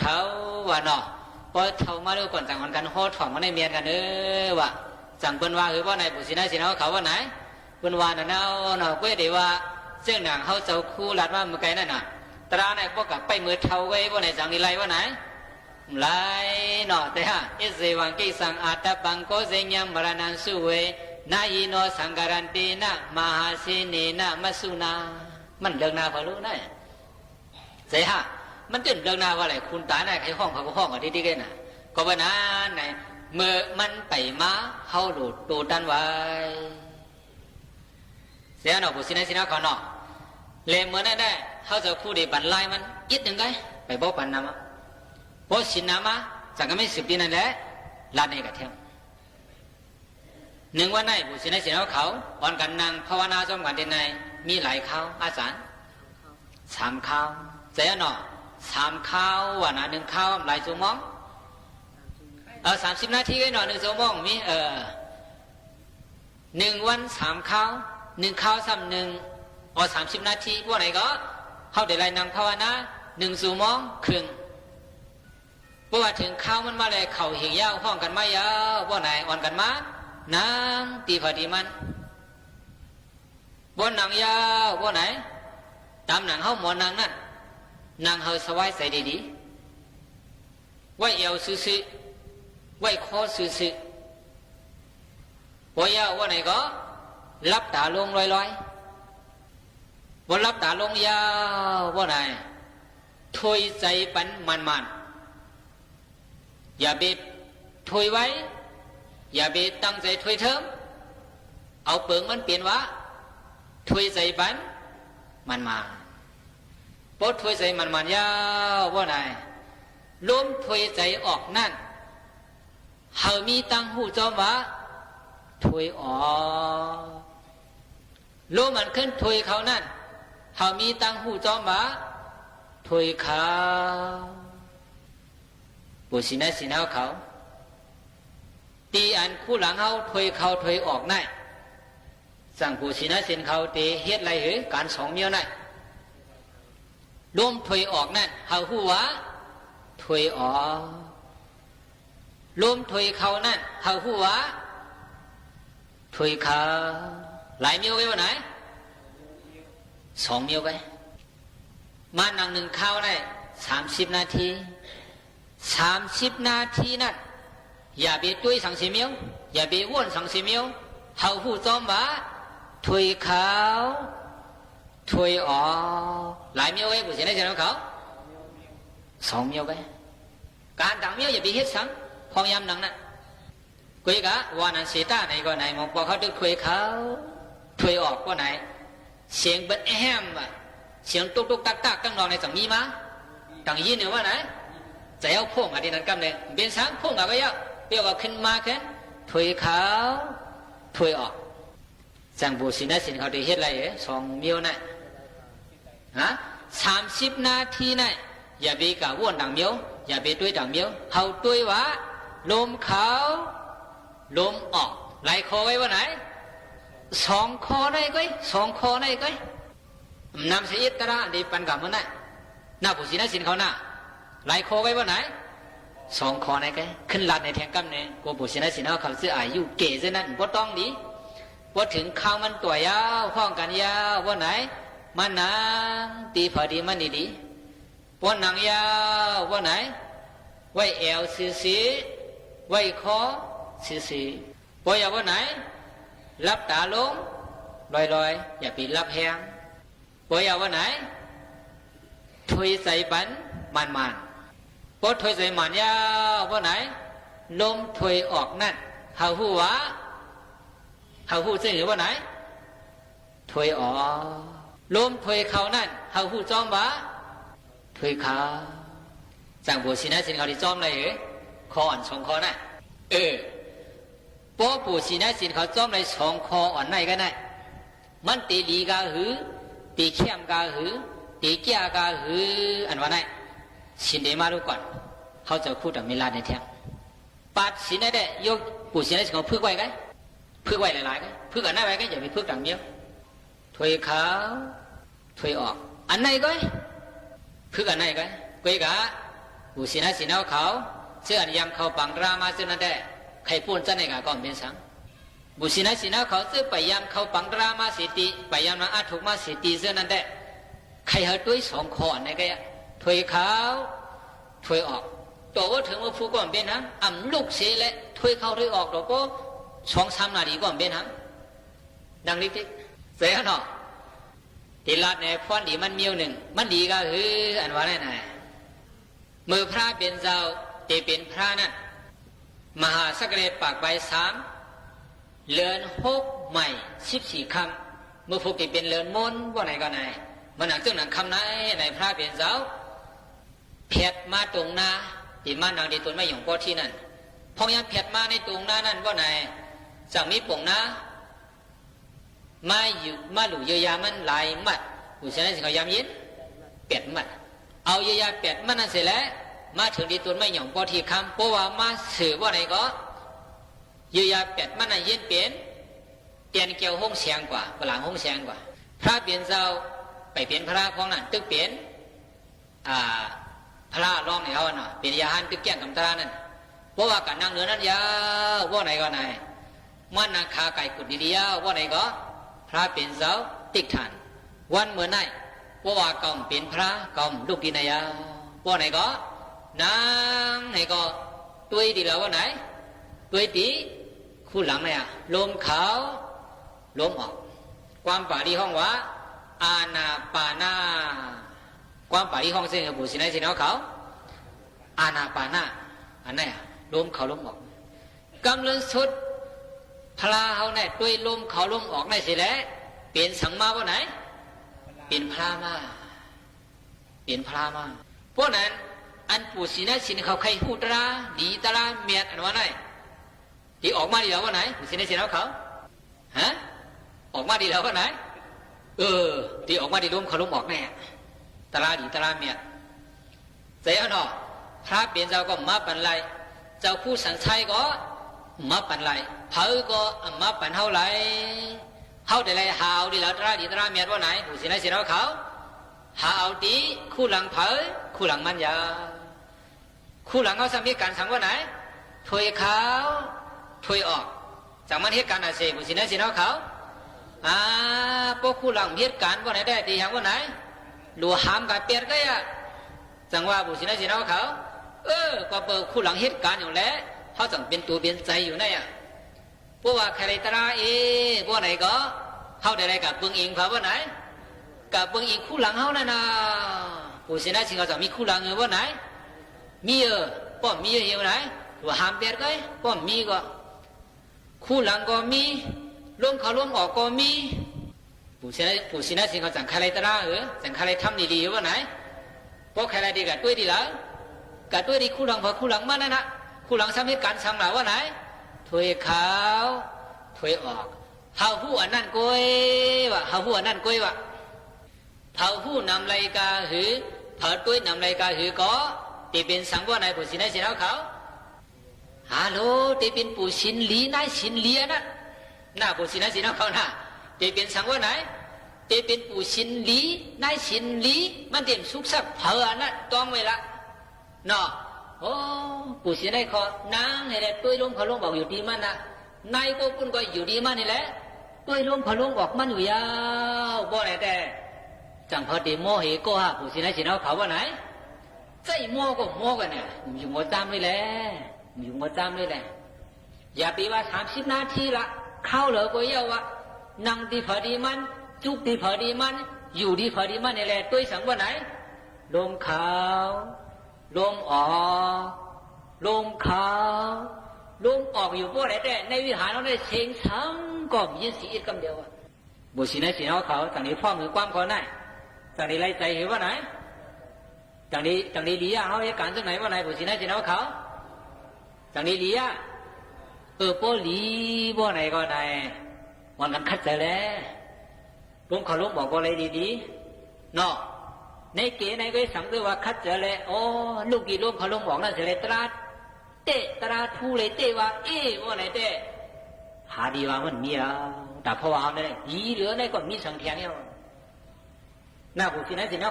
်ၼႆႉၵူၺ်း Hpuiˇ g'a na-e k'o, k'oˆ-e kaꞈ, ပုရိသနာ ရှင် ဟောင်း hk'aw, ကျိၣ်အယံ hk'aw ပၢင်တြႃး မၢ ကျိၣ် နာ tehꞈ, ၶႂ်ႈ ပူၼ်ႉ ကျိၣ် နာ g'a k'awꞈ မ့ၢ် သင်, ပုရိသနာ ရှင် ဟောင်း hk'aw ကျိၣ် ပႃႇယံ hk'aw ပၢင်တြႃး မၢ သေတိ, ပႃႇယံ မၢ အထု မၢ သေတိ ကျိုး နာ tehꞈ, ၶႂ်ႈ ဟႂ်ႈ တွဲ သွင် hk'aw ၼႆ ကဲ, ထွေ hk'aw, ထွေ awˬ, တေႃႇ ဝဲ ထိူင် မိူဝ်ႈ hpu ၵေႃႈ မၼ်း ပဵၼ် သင်, ဢမ်ႇ လုၵ်ႉ သေလႄႈ ထွေ hk'aw ထွေ awˬ တေႃႇ ပေႃး သွင် သၢမ် ၼႃႇရီႇ ၵေႃႈ မၼ်း ပဵၼ် သင်, ၼင်ႈ လီ တိ သေ ယဝ်ႉ ၼေႃႈ တေလၢတ်ႈ ၼႄ ၽွၼ်းလီ မၼ်း မဵဝ်း ၼိုင်ႈ, မၼ်း လီ ၵႃႈႁိုဝ် ဢၼ် ဝႃႈ ၼႆ ၼႆ မိူဝ်ႈ ၽြႃးပဵၼ်ၸဝ်ႈ တေပဵၼ် ၽြႃး ၼၼ်ႉ, မႁႃႇ သၵ်ႉၵရၢတ်ႈ ပၢၵ်ႇ ပၢႆ သၢမ်, လိူၼ် ႁူၵ်း မႂ်ႇ သိပ်းသီႇ ၶမ်ႈ, မိူဝ်ႈ ၽုၵ်ႈ တေပဵၼ် လိူၼ်မူၼ်း ပေႃး ၼႆ ၵေႃႈ ၼႆ, မိူၼ် ၼင်ႇ ၸိူင်ႉ ၼင်ႇ ၶမ်ႈ ၼႆႉ ၼႆ ၽြႃးပဵၼ်ၸဝ်ႈ ၽႅတ်ႈ မႃး တူင်ႈ ၼႃး, တေ မႃး ၼင်ႈ တီႈ တူၼ်ႈ မႆႉယွင်ႇ ပေႃးထိ ၼၼ်ႉ, ၽွင်းယၢမ်း ၽႅတ်ႈ မႃး ၼႂ်း တူင်ႈ ၼႃး ၼၼ်ႉ ပေႃး ၼႆ, ၸင်ႇ မီး ပုင်ႇ ၼႃး မႃး ယူႇ မႃး လူႇ ယိူဝ်ႈယႃႈ မၼ်း လၢႆ မတ်ႉ, ပုရိသနာ ရှင် ၶဝ် ယၢမ်ႈ ယိၼ်း ပႅတ်ႇ မတ်ႉ, ဢဝ် ယိူဝ်ႈယႃႈ ပႅတ်ႇ မတ်ႉ ၼၼ်ႉ သေလႄႈ မႃး ထိုင် တီႈ တူၼ်ႈ မႆႉယွင်ႇ ပေႃးထိ ၶမ်း, ပေႃး ဝႃႈ မႃး သိူဝ်ႇ ပေႃး ၼႆ ၵေႃႈ ယိူဝ်ႈယႃႈ ပႅတ်ႇ မတ်ႉ ၼၼ်ႉ ယိၼ်း ပဵၼ် တႅၼ်းၵႅဝ်ႈ ႁူင်းသႅင် ၵႂႃႇ, ပလၢင်ႇ ႁူင်းသႅင် ၵႂႃႇ, ၽြႃးပဵၼ်ၸဝ်ႈ ပႆႇ ပဵၼ် ၽြႃး ၽွင်း ၼၼ်ႉ တိုၵ်ႉ ပဵၼ် ဢႃႈ ၽြႃး လွင်း ၼႆ ဢေႃႈ ၼေႃႈ, ပဵၼ် ရႁၢၼ်း တိုၵ်ႉ ၵႅင်ႉၵမ် တြႃး ၼၼ်ႉ, ပေႃး ဝႃႈ ၵႂႃႇ ၼင်ႈ ၼိူဝ် ၼၼ်ႉ ယဝ်ႉ ပေႃး ၼႆ ၵေႃႈ ၼႆ, မၼ်း ၼင်ႈ ၶႃၵႆႇ ၵုတ်ႇ လီ လီ ယဝ်ႉ ပေႃး ၼႆ ၵေႃႈ ၽြႃးပဵၼ်ၸဝ်ႈ တိတ်ႉထၢၼ်ႇ, ဝၼ်း မိူဝ်ႈ ၼႆႉ, ပေႃး ဝႃႈ ၵဝ် ဢမ်ႇ ပဵၼ် ၽြႃး, ၵဝ် ဢမ်ႇ လုၵ်ႉ တီႈ ၼႆႈ ယဝ်ႉ ပေႃး ၼႆ ၵေႃႈ ၼင်ႈ ၼႆ ၵေႃႈ တူၺ်း တီႈလႂ် ပေႃး ၼႆ, တူၺ်း တီႈ ၶူႈလင် ၼႆႉ ဢႃႈ, လူမ်း ၶဝ်ႈ လူမ်း ဢွၵ်ႇ, ၵႂၢမ်း ပႃႇလိ ႁွင်ႉ ဝႃႈ ဢႃႇၼႃႇပႃႇၼ, ၵႂၢမ်း ပႃႇလိ ႁွင်ႉ ၸိူင်ႉ ပုရိသနာ ရှင် ဟောင်း ၶဝ် ဢႃႇၼႃႇပႃႇၼ ဢၼ် ၼႆႉ ဢႃႈ, လူမ်း ၶဝ်ႈ လူမ်း ဢွၵ်ႇ, ၵမ်းလိုၼ်းသုတ်း ၽြႃး ႁဝ်း ၼႆႉ တူၺ်း လူမ်း ၶဝ်ႈ လူမ်း ဢွၵ်ႇ ၼႆႉ သေလႄႈ ပဵၼ် သင် မႃး ပေႃး ၼႆ, ပဵၼ် ၽြႃး မႃး, ပဵၼ် ၽြႃး မႃး, ပေႃး ၼၼ် ဢၼ် ပုရိသနာ ရှင် ၶဝ် ၶႂ်ႈ ႁု တြႃး လီ တြႃး မျၢတ်ႈ ဢၼ် ဝႃႈ ၼႆႉ တေ ဢွၵ်ႇ မႃး တီႈလႂ် ပေႃး ၼႆ, ပုရိသနာ ရှင် ႁောင်း ၶဝ် ႁႃႉ, ဢွၵ်ႇ မႃး တီႈလႂ် ပေႃး ၼႆ, ဢိူဝ်ႈ တေ ဢွၵ်ႇ မႃး တီႈ လူမ်း ၶဝ်ႈ လူမ်း ဢွၵ်ႇ ၼႆႉ, တြႃး လီ တြႃး မျၢတ်ႈ ၸႂ်ႈ ဢေႃႈ ၼေႃႈ, ၽြႃးပဵၼ်ၸဝ်ႈ ၵေႃႈ ဢမ်ႇ မႃး ပၼ် လႆႈ, ၸဝ်ႈၶူး သၼ်ႇသၢႆး ၵေႃႈ ဢမ်ႇ မႃး ပၼ် လႆႈ, ၽႂ် ၵေႃႈ ဢမ်ႇ မႃး ပၼ် ႁဝ်း လႆႈ, ႁဝ်း တေလႆႈ ႁႃ ဢဝ် တီႈလႂ် တြႃး လီ တြႃး မျၢတ်ႈ ပေႃး ၼႆ, ပုရိသနာ ရှင် ႁောင်း ၶဝ် ႁႃ ဢဝ် တီႈ ၶူႈလင် ၽႂ် ၶူႈလင် မၼ်း ယဝ်ႉ ၶူႈလင် ႁဝ်း သမ်ႉ ႁဵတ်းၵၢၼ် သင် ပေႃး ၼႆ, ထွေ ၶဝ်ႈ ထွေ ဢွၵ်ႇ, ၸင်ႇ မၼ်း ႁဵတ်းၵၢၼ် ဢႃႈသေ ပုရိသနာ ရှင် ႁောင်း ၶဝ်, ဢႃႈ ပေႃး ၶူႈလင် ႁဵတ်းၵၢၼ် ပေႃး ၼႆ တႄႉ တေ သင် ပေႃး ၼႆ, လူဝ်ႇ ႁၢမ် ၵႂႃႇ ပႅတ်ႈ ၵႃႈ ယဝ်ႉ, ၸင်ႇ ဝႃႈ ပုရိသနာ ရှင် ႁောင်း ၶဝ်, ဢိူဝ်ႈ ၵွပ်ႈပိူဝ်ႈ ၶူႈလင် ႁဵတ်းၵၢၼ် ယူႇ လႄႈ ႁဝ်း ၸင်ႇ ပဵၼ် တူဝ် ပဵၼ် ၸႂ် ယူႇ ၼႆ ဢႃႈ ပေႃး ဝႃႈ ၶႂ်ႈလႆႈ တြႃး ဢေႈ ပေႃး ၼႆ ၵေႃႈ ႁဝ်း တေလႆႈ ၵႂႃႇ ပိုင်ႈဢိင် ၽႂ် ပေႃး ၼႆ, ၵႂႃႇ ပိုင်ႈဢိင် ၶူႈလင် ႁဝ်း ၼၼ်ႉ ၼႃႈ, ပုရိသနာ ရှင် ၶဝ် ၸင်ႇ မီး ၶူႈလင် ဢိူဝ်ႈ ပေႃး ၼႆ, မီး ဢိူဝ်ႈ, ပေႃး ဢမ်ႇ မီး ဢိူဝ်ႈ ႁဵဝ်ႈ ၼႆ, လူဝ်ႇ ႁၢမ် ပႅတ်ႈ ၵႃႈ ပေႃး ဢမ်ႇ မီး ၵေႃႈ ၶူႈလင် ၵေႃႈ မီး, လူမ်း ၶဝ်ႈ လူမ်း ဢွၵ်ႇ ၵေႃႈ မီး, ပုရိသနာ ရှင် ၶဝ် ၸင်ႇ ၶႂ်ႈလႆႈ တြႃး ဢိူဝ်ႈ, ၸင်ႇ ၶႂ်ႈလႆႈ ထမ်း လီ လီ ဢိူဝ်ႈ ပေႃး ၼႆ, ပေႃး ၶႂ်ႈလႆႈ တေ ၵႂႃႇ တူၺ်း တီႈလႂ်, ၵႂႃႇ တူၺ်း တီႈ ၶူႈလင် ၽႂ် ၶူႈလင် မၼ်း ၼၼ်ႉ ၼႃႈ, ၶူႈလင် သမ်ႉ ႁဵတ်းၵၢၼ် သင် လႃႇ ပေႃး ၼႆ, ထွေ ၶဝ်ႈ ထွေ ဢွၵ်ႇ, ႁႂ်ႈ ႁု ဢၼ် ၼၼ်ႉ ၵူၺ်း ဝႃႈ, ႁႂ်ႈ ႁု ဢၼ် ၼၼ်ႉ ၵူၺ်း ဝႃႈ ၽႂ် ႁု ၼမ် လႆႈ ၵႃႈႁိုဝ်, ၽႂ် တူၺ်း ၼမ် လႆႈ ၵႃႈႁိုဝ် ၵေႃႈ တေ ပဵၼ် သင် ပေႃး ၼႆ, ပုရိသနာ ရှင် ႁောင်း ၶဝ်, ႁႃႈလူဝ်း တေ ပဵၼ် ပုရိသလီ ၼၢႆးသလီ ဢၼ် ၼၼ်ႉ ၼႃႈ, ပုရိသနာ ရှင် ႁောင်း ၶဝ် ၼႃႈ, တေ ပဵၼ် သင် ပေႃး ၼႆ, တေ ပဵၼ် ပုရိသလီ ၼၢႆးသလီ မၼ်း တေ ဢမ်ႇ သုၵ်ႉသၵ်ႉ ၽႂ် ဢၼ် ၼၼ်ႉ တွင်း ဝႆႉ လႃႈ ၼေႃႈ, ဢူဝ်း ပုရိသ ၼႆႉ ၶေႃႈ ၼင်ႈ ႁႂ်ႈလႆႈ တူၺ်း လူမ်း ၶဝ်ႈ လူမ်း ဢွၵ်ႇ ယူႇ တီႈ မၼ်း ၼႃႈ, ၼႆႉ ၵေႃႈ ပုၼ်ႈ ၵေႃႈ ယူႇ တီႈ မၼ်း ၼႆ လႄႈ တူၺ်း လူမ်း ၶဝ်ႈ လူမ်း ဢွၵ်ႇ မၼ်း ယူႇ ယဝ်ႉ ပေႃး ၼႆ တႄႉ ၸင်ႇ ၽႂ် တေ မေႃး ႁေ ၵေႃႉ ႁႃႉ ပုရိသ ၼႆႉ သီႇ ၼေႃႈ ၶဝ် ဝႃႈ ၼႆ, ၸႂ်ႉ မေႃး ၵေႃႈ မေႃး ၵႃႈ ၼႆ ယူႇ မေႃး ၸၢမ်း ၼႆ လႄႈ ယူႇ မေႃး ၸၢမ်း ၼႆ လႄႈ ယႃႇပေဝႃႈ သၢမ်သိပ်း ၼႃးထီး လႃႈ ၶၢဝ်းလႂ် ၵေႃႈ ယဝ်ႉ ဝႃႈ ၼင်ႈ တီႈ ၽႂ် တီႈ မၼ်း ၸုၵ်း တီႈ ၽႂ် တီႈ မၼ်း ယူႇ တီႈ ၽႂ် တီႈ မၼ်း ၼႆ လႄႈ တူၺ်း သင် ပေႃး ၼႆ လူမ်း ၶဝ်ႈ လူမ်း ဢွၵ်ႇ လူမ်း ၶဝ်ႈ လူမ်း ဢွၵ်ႇ ယူႇ ပေႃး ၼႆ တႄႉ ၼႂ်း ဝိႁၢၼ် ႁဝ်း ၼႆႉ သဵင် သင် ၵေႃႈ ဢမ်ႇ ယိၼ်း သေ ဢိတ်း ၵမ်း လဵဝ် ဝႃႈ ပုရိသ ၼႆႉ သီႇ ၼေႃႈ ၶဝ် ၸင်ႇ လႆႈ ၽွမ်ႉ ႁိုဝ် ၵႂၢမ်း ၶေႃႈ ၼႆႉ ၸင်ႇ လႆႈ လႆႈ ၸႂ် ႁိုဝ် ပေႃး ၼႆ ၸင်ႇ လႆႈ ၸင်ႇ လႆႈ လီ ယဝ်ႉ ႁဝ်း ႁဵတ်း ၵၢၼ် ၸိူင်ႉ ၼႆ ပေႃး ၼႆ ပုရိသ ၼႆႉ သီႇ ၼေႃႈ ၶဝ် ၸင်ႇ လႆႈ လီ ယဝ်ႉ ဢိူဝ်ႈ ပေႃး လီ ပေႃး ၼႆ ၵေႃႈ ၼႆ မၼ်း ၵၼ် ၶတ်း ၸႂ် လႄႈ လူမ်း ၶဝ်ႈ လူမ်း ဢွၵ်ႇ ၵေႃႈ လႆႈ လီ လီ ၼေႃႈ ၼႂ်း ၵႄႈ ၼႆႉ ၵေႃႈ သင် ၸိူဝ်ႉ ဝႃႈ ၶတ်း ၸႂ် လႄႈ ဢေႃႈ လုၵ်ႉ တီႈ လူမ်း ၶဝ်ႈ လူမ်း ဢွၵ်ႇ ၼၼ်ႉ သေ လႄႈ တြႃး တႄႉ တြႃး ထူး လႄႈ တႄႉ ဝႃႈ ဢေႉ ပေႃး ၼႆ တႄႉ ႁႃ လီ ဝႃႈ မၼ်း မီး ယဝ်ႉ တႃႇ ၽဝ ႁဝ်း ၼႆႉ လီ လိူဝ် ၼႆႉ ၵေႃႈ မီး သင် ထႅင်ႈ ယဝ်ႉ ၼႃႈ ပုရိသ ၼႆႉ သီႇ ၼေႃႈ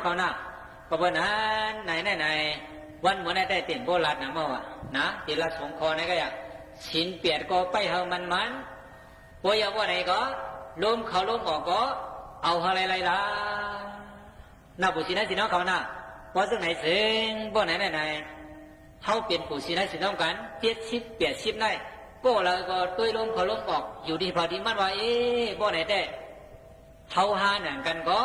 ၶဝ် ၼႃႈ K'awꞈ bvuhꞈ naˍ, naˍ neˇ naˍ, วันหมู่ neˇ tehꞈ တင် ဘိလတ် naˍ maˇ a, naˍ သီလ สงเคราะห์ neˇ kaꞈ yaꞈ, ศีลแปด k'o paiˇ hui man man, ပေယ bawˆ naˍ k'o, lomˇ hk'aw lomˇ awˬ k'o, awˬ ha laiˉ laiˉ laˇ. Naˍ ผู้ศรี naˉ ศิลป์ nawˉ เขา naˇ, เพราะฉะนั้น เชิง bawˆ naˍ neˇ naˍ, เขาเป็นผู้ศรี naˉ ศิลป์ nawˉ กัน เจ็ดสิบ แปดสิบ naˇ, k'oˆ la k'o, โดย lomˇ hk'aw lomˇ awˬ อยู่ดีพอดี maˇ wa e, bawˆ naˍ tehꞈ เขา ha naˬ กัน k'o,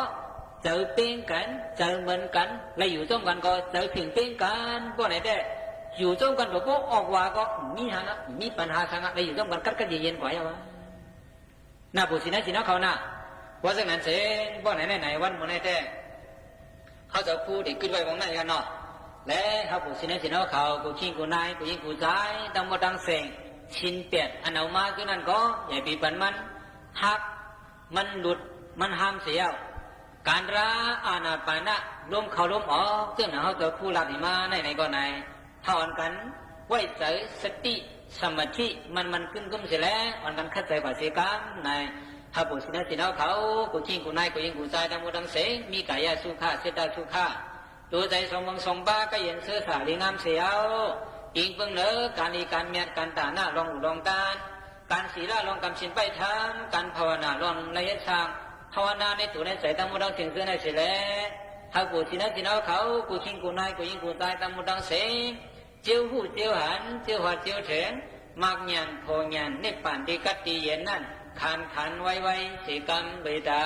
ใจเป็นกัน ใจเหมือนกัน เลยอยู่ร่วมกัน k'o, ใจเพ่งเป็นกัน bawˆ naˍ tehꞈ, อยู่ร่วมกัน bawˆ ออก wa k'o, มี ha naˆ, มี ปัญหา shaˍ ngaˆ, เลยอยู่ร่วมกัน กัดกัดเย็นเย็น กว่า yaˇ wa. Naˍ ผู้ศรี naˉ ศิลป์ nawˉ เขา naˇ, เพราะฉะนั้น เชิง bawˆ naˍ neˇ naˍ วันหมู่ neˇ tehꞈ เขาจะ พูด เด็ก ขึ้น ไว้ วง หน้า กัน เนาะ. Leh เขา ผู้ศรี naˉ ศิลป์ nawˉ เขา กู่ chiˇ กู่ na-e, กู่ yiˇ ku caiˇ, ทั้งหมดทั้งแสง, ศีลแปด อันเอามา จุด นั้น ก็ อย่าไป ปัน มัน หัก มันหลุด มันห้าม เสีย เอา การละ อานาปานะ ลมเข้าลมออก ซึ่งหนังเขาเจอคู่หลักนี่มาในไหนก็ไหน ถ้าอ่อนกัน ไหว้เจอสติ สมาธิ มันมันขึ้นกึ้มเสียแล้ว อ่อนกันคัดใจกว่าเสียกรรมใน ถ้าผู้สินนะสินเอาเขา กู่ทิ้งกู่นาย กู่ยิงกู่จาย ทั้งหมดทั้งเสง มีกายะสุขะ เจตสุขะ ตัวใจสองเมืองสองบ้า ก็เย็นเสื้อสาลีงามเสียว อิงเปิงเหนือ การดีการเมียด การตาหน้า ลองอุดองการ การศีลาลองกำสินไปทำ การภาวนาลองละเอียดสร้าง ภาวนาในตัวในใจทั้งหมดทั้งสิ้นเสื้อในเสียแล หากผู้สินนะสินเอาเขา กู่คิงกู่นาย กู่ยิงกู่จาย ทั้งหมดทั้งสิ้น เจียวหู้เจียวหัน เจียวหอดเจียวเถิง มรรคญาณ โพธิญาณ นิพพานที่กัดที่เย็นนั่น ขานขันไว้ไว้เสียกำเลยตา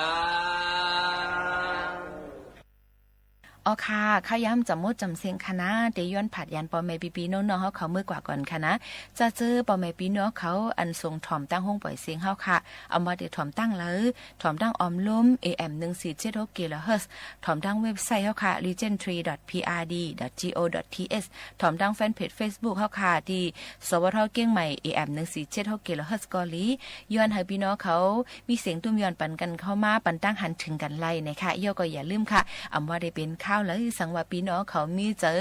อ๋อค่ะ ข้าวยามจำมดจำเซ็งค่ะนะ เตยวนผัดยันปอแม่ปีปีน้องๆ เขาเขาเมื่อกว่าก่อนค่ะนะ จะเจอปอแม่ปีน้องเขาอันส่งถ่อมตั้งห้องปล่อยเสียงเขาค่ะ เอามาเตยถ่อมตั้งเลย ถ่อมตั้งออมลุ่ม เอ เอ็ม หนึ่งสี่เจ็ดหก กิโลเฮิรตซ์ ถ่อมตั้งเว็บไซต์เขาค่ะ region three dot P R D dot G O dot T H ถ่อมตั้งแฟนเพจเฟซบุ๊กเขาค่ะ ที่ สวท เก้งใหม่ เอ เอ็ม หนึ่งสี่เจ็ดหก กิโลเฮิรตซ์ เกาหลี ย้อนให้พี่น้องเขา มีเสียงตุ้มยอนปันกันเข้ามา ปันตั้งหันถึงกันไล่นะคะ ย่อก็อย่าลืมค่ะ อำว่าได้เป็นข่าวเลย สังว่าพี่น้องเขามีเจอ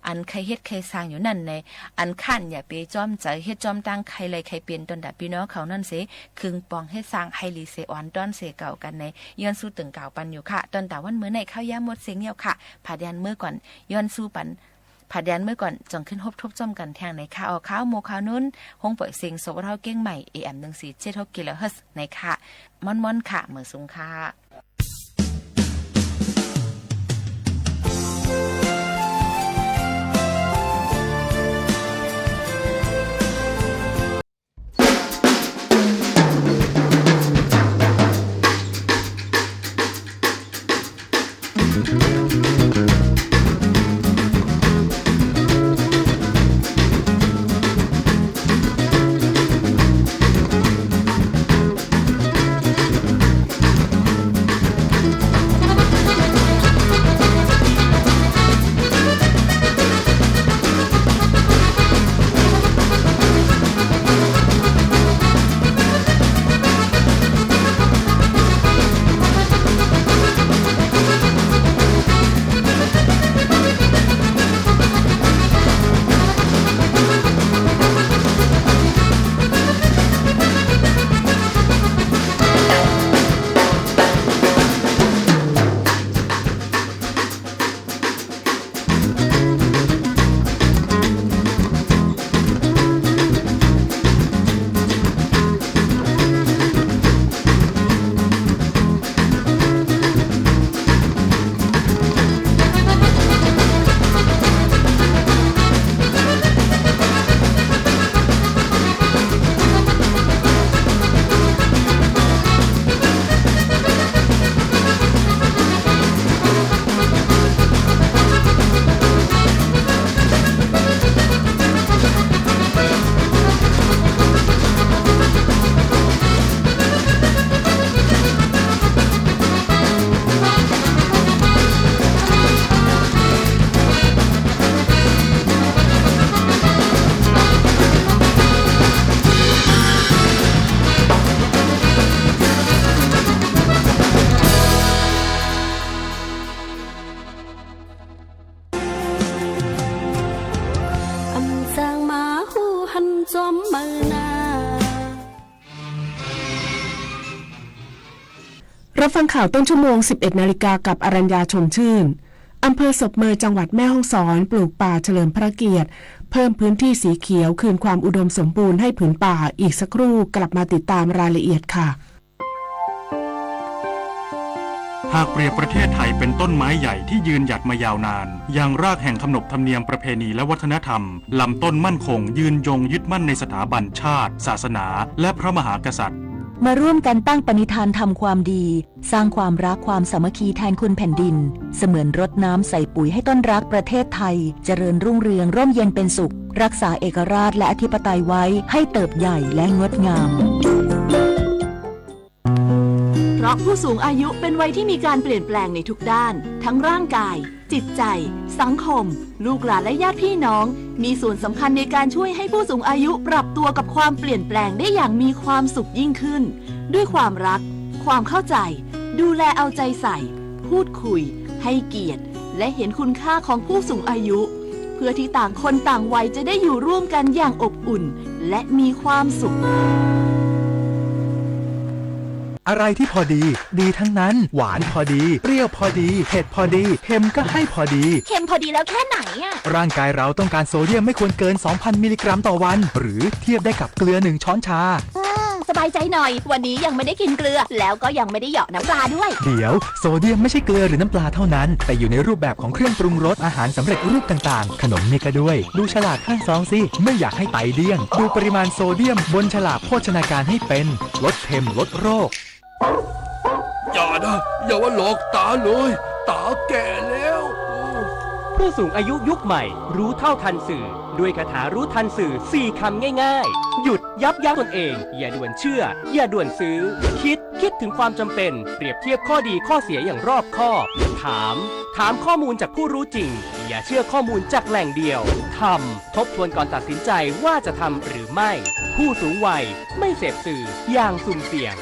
อันใครเฮ็ดใครสร้างอยู่นั่นใน อันขั้นอย่าไปจ้อมเจอ เฮ็ดจ้อมตั้งใครไล่ใครเป็น ตอนด่าพี่น้องเขานั่นเส คึงปองเฮ็ดสร้างให้หลีเสอ่อนต้อนเสเก่ากันใน ย้อนสู้ตึงกล่าวปันอยู่ค่ะ ตอนด่าวันเมื่อในข้าวยามหมดเสียงเยี่ยวค่ะ ผัดยันเมื่อก่อน ย้อนสู้ปัน ผัดยันเมื่อก่อน จ่องขึ้นฮบทบจ้อมกันแทงในค่ะ ออกข่าวโมข่าวนุ้น ห้องปล่อยเสียง สวท เก้งใหม่ เอ เอ็ม หนึ่งสี่เจ็ดหก กิโลเฮิรตซ์ ในค่ะ ม่อนๆ ค่ะ เหมยสูงค่ะ อำเภอศพเมย จังหวัดแม่ฮ่องสอน ปลูกป่าเฉลิมพระเกียรติ เพิ่มพื้นที่สีเขียว คืนความอุดมสมบูรณ์ให้ผืนป่า อีกสักครู่กลับมาติดตามรายละเอียดค่ะ หากเปรียบประเทศไทยเป็นต้นไม้ใหญ่ที่ยืนหยัดมายาวนาน ยังรากแห่งขนบธรรมเนียมประเพณีและวัฒนธรรม ลำต้นมั่นคงยืนยงยึดมั่นในสถาบันชาติ ศาสนา และพระมหากษัตริย์ มาร่วมกันตั้งปณิธานทำความดี สร้างความรักความสามัคคีแทนคุณแผ่นดิน เสมือนรดน้ำใส่ปุ๋ยให้ต้นรักประเทศไทย เจริญรุ่งเรืองร่มเย็นเป็นสุข รักษาเอกราชและอธิปไตยไว้ให้เติบใหญ่และงดงาม เพราะผู้สูงอายุเป็นวัยที่มีการเปลี่ยนแปลงในทุกด้าน ทั้งร่างกาย จิตใจ สังคม ลูกหลานและญาติพี่น้อง มีส่วนสำคัญในการช่วยให้ผู้สูงอายุปรับตัวกับความเปลี่ยนแปลงได้อย่างมีความสุขยิ่งขึ้น ด้วยความรัก ความเข้าใจ ดูแลเอาใจใส่ พูดคุย ให้เกียรติ และเห็นคุณค่าของผู้สูงอายุ เพื่อที่ต่างคนต่างวัยจะได้อยู่ร่วมกันอย่างอบอุ่น และมีความสุข อะไรที่พอดี ดีทั้งนั้น หวานพอดี เปรี้ยวพอดี เผ็ดพอดี เค็มก็ให้พอดี เค็มพอดีแล้วแค่ไหนอะ ร่างกายเราต้องการโซเดียมไม่ควรเกิน สองพัน มิลลิกรัมต่อวัน หรือเทียบได้กับเกลือหนึ่งช้อนชา อืม สบายใจหน่อย วันนี้ยังไม่ได้กินเกลือ แล้วก็ยังไม่ได้เหยาะน้ำปลาด้วย เดี๋ยว โซเดียมไม่ใช่เกลือหรือน้ำปลาเท่านั้น แต่อยู่ในรูปแบบของเครื่องปรุงรส อาหารสำเร็จรูปต่างๆ ขนมนี่ก็ด้วย ดูฉลากข้างซองสิ ไม่อยากให้ไตเดี้ยง ดูปริมาณโซเดียมบนฉลากโภชนาการให้เป็น ลดเค็มลดโรค อย่านะ อย่ามาหลอกต๋าเลย ต๋าแก่แล้ว ผู้สูงอายุยุคใหม่ รู้เท่าทันสื่อ ด้วยคาถารู้ทันสื่อสี่คำง่ายๆ หยุด ยับยั้งตนเอง อย่าด่วนเชื่อ อย่าด่วนซื้อ คิด คิดถึงความจำเป็น เปรียบเทียบข้อดีข้อเสียอย่างรอบคอบ ถาม ถามข้อมูลจากผู้รู้จริง อย่าเชื่อข้อมูลจากแหล่งเดียว ทำ ทบทวนก่อนตัดสินใจว่าจะทำหรือไม่ ผู้สูงวัย ไม่เสพสื่ออย่างสุ่มเสี่ยง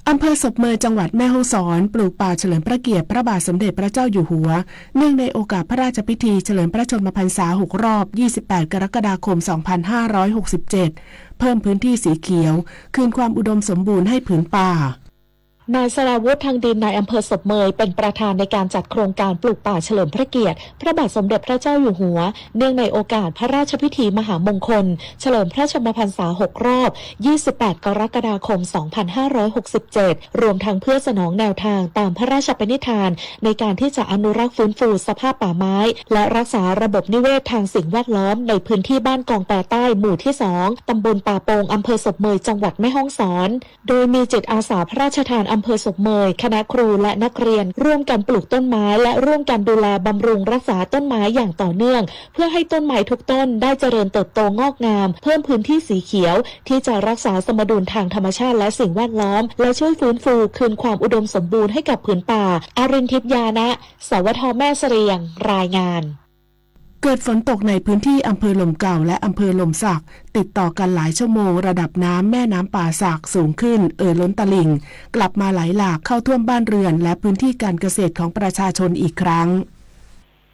อำเภอศพเมย จังหวัดแม่ฮ่องสอน ปลูกป่าเฉลิมพระเกียรติพระบาทสมเด็จพระเจ้าอยู่หัว เนื่องในโอกาสพระราชพิธีเฉลิมพระชนมพรรษาหกรอบ ยี่สิบแปด กรกฎาคม สองพันห้าร้อยหกสิบเจ็ด เพิ่มพื้นที่สีเขียว คืนความอุดมสมบูรณ์ให้ผืนป่า นายสราวุธ ทางดิน นายอำเภอศพเมย เป็นประธานในการจัดโครงการปลูกป่าเฉลิมพระเกียรติพระบาทสมเด็จพระเจ้าอยู่หัว เนื่องในโอกาสพระราชพิธีมหามงคล เฉลิมพระชนมพรรษาหกรอบ ยี่สิบแปด กรกฎาคม สองพันห้าร้อยหกสิบเจ็ด รวมทั้งเพื่อสนองแนวทางตามพระราชปณิธาน ในการที่จะอนุรักษ์ฟื้นฟูสภาพป่าไม้ และรักษาระบบนิเวศทางสิ่งแวดล้อมในพื้นที่บ้านกองแปใต้หมู่ที่สอง ตำบลป่าโปง อำเภอศพเมย จังหวัดแม่ฮ่องสอน โดยมีจิตอาสาพระราชทานอำเภอศพเมย คณะครูและนักเรียนร่วมกันปลูกต้นไม้และร่วมกันดูแลบำรุงรักษาต้นไม้อย่างต่อเนื่อง เพื่อให้ต้นไม้ทุกต้นได้เจริญเติบโตงอกงาม เพิ่มพื้นที่สีเขียวที่จะรักษาสมดุลทางธรรมชาติและสิ่งแวดล้อม และช่วยฟื้นฟูคืนความอุดมสมบูรณ์ให้กับผืนป่า อรินทิพย์ ญาณะ สวท แม่เสรียง รายงาน เกิดฝนตกในพื้นที่อำเภอหล่มเก่าและอำเภอหล่มสัก ติดต่อกันหลายชั่วโมง ระดับน้ำแม่น้ำป่าสักสูงขึ้น เอ่อล้นตลิ่ง กลับมาไหลหลากเข้าท่วมบ้านเรือนและพื้นที่การเกษตรของประชาชนอีกครั้ง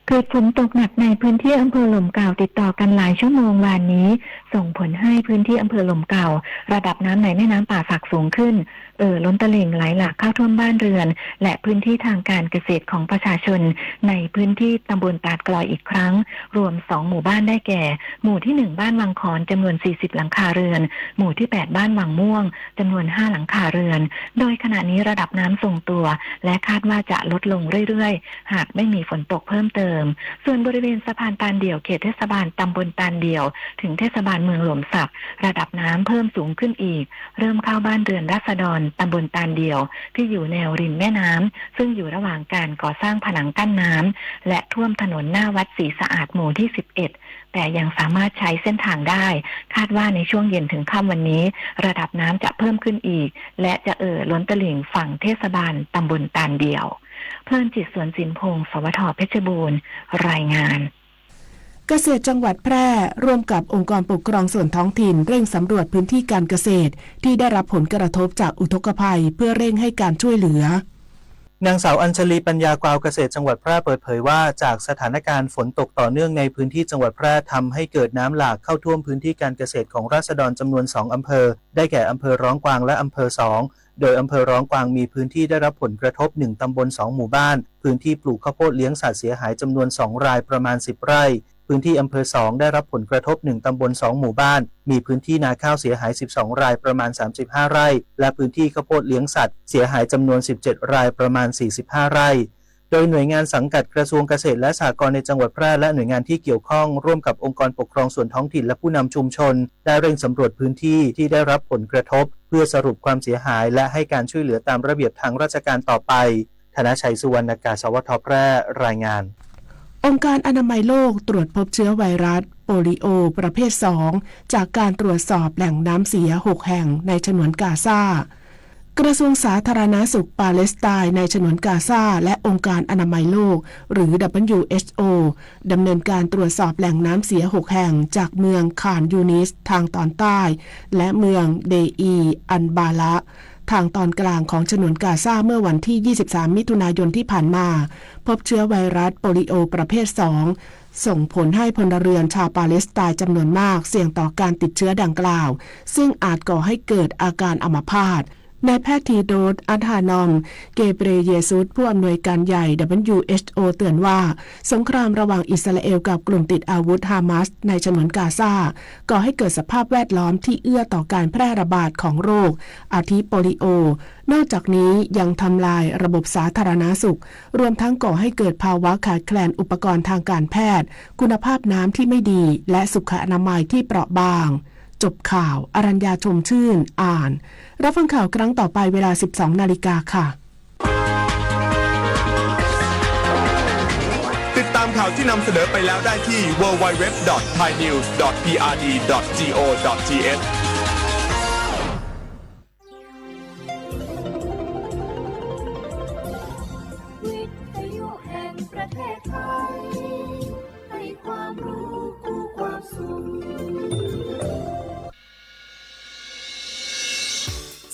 เกิดฝนตกหนักในพื้นที่อำเภอหล่มเก่าติดต่อกันหลายชั่วโมงวานนี้ ส่งผลให้พื้นที่อำเภอหล่มเก่า ระดับน้ำในแม่น้ำป่าสักสูงขึ้น เอ่อล้นตลิ่งไหลหลากเข้าท่วมบ้านเรือน และพื้นที่ทางการเกษตรของประชาชน ในพื้นที่ตำบลตาดกลอยอีกครั้ง รวมสองหมู่บ้านได้แก่ หมู่ที่หนึ่งบ้านวังขอน จำนวนสี่สิบหลังคาเรือน หมู่ที่แปดบ้านวังม่วง จำนวนห้าหลังคาเรือน โดยขณะนี้ระดับน้ำทรงตัว และคาดว่าจะลดลงเรื่อยๆ หากไม่มีฝนตกเพิ่มเติม ส่วนบริเวณสะพานตาลเดี่ยว เขตเทศบาลตำบลตาลเดี่ยว ถึงเทศบาลเมืองหล่มสัก ระดับน้ำเพิ่มสูงขึ้นอีก เริ่มเข้าบ้านเรือนราษฎรตำบลตาลเดี่ยว ที่อยู่แนวริมแม่น้ำ ซึ่งอยู่ระหว่างการก่อสร้างผนังกั้นน้ำ และท่วมถนนหน้าวัดศรีสะอาดหมู่ที่สิบเอ็ด แต่ยังสามารถใช้เส้นทางได้ คาดว่าในช่วงเย็นถึงค่ำวันนี้ ระดับน้ำจะเพิ่มขึ้นอีก และจะเอ่อล้นตลิ่งฝั่งเทศบาลตำบลตาลเดี่ยว เพลินจิต สวนสินพงศ์ สวท เพชรบูรณ์ รายงาน เกษตรจังหวัดแพร่ ร่วมกับองค์กรปกครองส่วนท้องถิ่น เร่งสำรวจพื้นที่การเกษตร ที่ได้รับผลกระทบจากอุทกภัย เพื่อเร่งให้การช่วยเหลือ นางสาวอัญชลี ปัญญากวาว เกษตรจังหวัดแพร่เปิดเผยว่า จากสถานการณ์ฝนตกต่อเนื่องในพื้นที่จังหวัดแพร่ทำให้เกิดน้ำหลากเข้าท่วมพื้นที่การเกษตรของราษฎรจำนวนสองอำเภอ ได้แก่อำเภอร้องกวางและอำเภอสอง โดยอำเภอร้องกวางมีพื้นที่ได้รับผลกระทบหนึ่งตำบลสองหมู่บ้าน พื้นที่ปลูกข้าวโพดเลี้ยงสัตว์เสียหายจำนวนสองรายประมาณสิบไร่ พื้นที่อำเภอสองได้รับผลกระทบหนึ่งตำบลสองหมู่บ้าน มีพื้นที่นาข้าวเสียหายสิบสองรายประมาณสามสิบห้าไร่ และพื้นที่ข้าวโพดเลี้ยงสัตว์เสียหายจำนวนสิบเจ็ดรายประมาณสี่สิบห้าไร่ โดยหน่วยงานสังกัดกระทรวงเกษตรและสหกรณ์ในจังหวัดแพร่และหน่วยงานที่เกี่ยวข้องร่วมกับองค์กรปกครองส่วนท้องถิ่นและผู้นำชุมชน ได้เร่งสำรวจพื้นที่ที่ได้รับผลกระทบ เพื่อสรุปความเสียหายและให้การช่วยเหลือตามระเบียบทางราชการต่อไป ธนชัย สุวรรณากาศ สวท แพร่ รายงาน องค์การอนามัยโลกตรวจพบเชื้อไวรัสโปลิโอประเภทสอง จากการตรวจสอบแหล่งน้ำเสียหกแห่งในฉนวนกาซา กระทรวงสาธารณสุขปาเลสไตน์ในฉนวนกาซา และองค์การอนามัยโลก หรือ ดับเบิลยูเอชโอ ดำเนินการตรวจสอบแหล่งน้ำเสียหกแห่ง จากเมืองข่านยูนิสทางตอนใต้ และเมืองเดอีอันบาละ ทางตอนกลางของฉนวนกาซา เมื่อวันที่ยี่สิบสามมิถุนายนที่ผ่านมา พบเชื้อไวรัสโปลิโอประเภทสอง ส่งผลให้พลเรือนชาวปาเลสไตน์จำนวนมากเสี่ยงต่อการติดเชื้อดังกล่าว ซึ่งอาจก่อให้เกิดอาการอัมพาต นายแพทย์ เทโดรส อัธานอม เกเบรเยซุส ผู้อำนวยการใหญ่ ดับเบิลยูเอชโอ เตือนว่า สงครามระหว่างอิสราเอลกับกลุ่มติดอาวุธฮามาสในฉนวนกาซา ก่อให้เกิดสภาพแวดล้อมที่เอื้อต่อการแพร่ระบาดของโรค อาทิโปลิโอ นอกจากนี้ยังทำลายระบบสาธารณสุข รวมทั้งก่อให้เกิดภาวะขาดแคลนอุปกรณ์ทางการแพทย์ คุณภาพน้ำที่ไม่ดี และสุขอนามัยที่เปราะบาง จบข่าว อรัญญา ชมชื่น อ่าน รับฟังข่าวครั้งต่อไปเวลาสิบสองนาฬิกาค่ะ ติดตามข่าวที่นำเสนอไปแล้วได้ที่ ดับเบิลยู ดับเบิลยู ดับเบิลยู ดอท ไทยนิวส์ ดอท พีอาร์ดี ดอท จี โอ ดอท ที เอช วิทยุแห่งประเทศไทย ให้ความรู้คู่ความสุข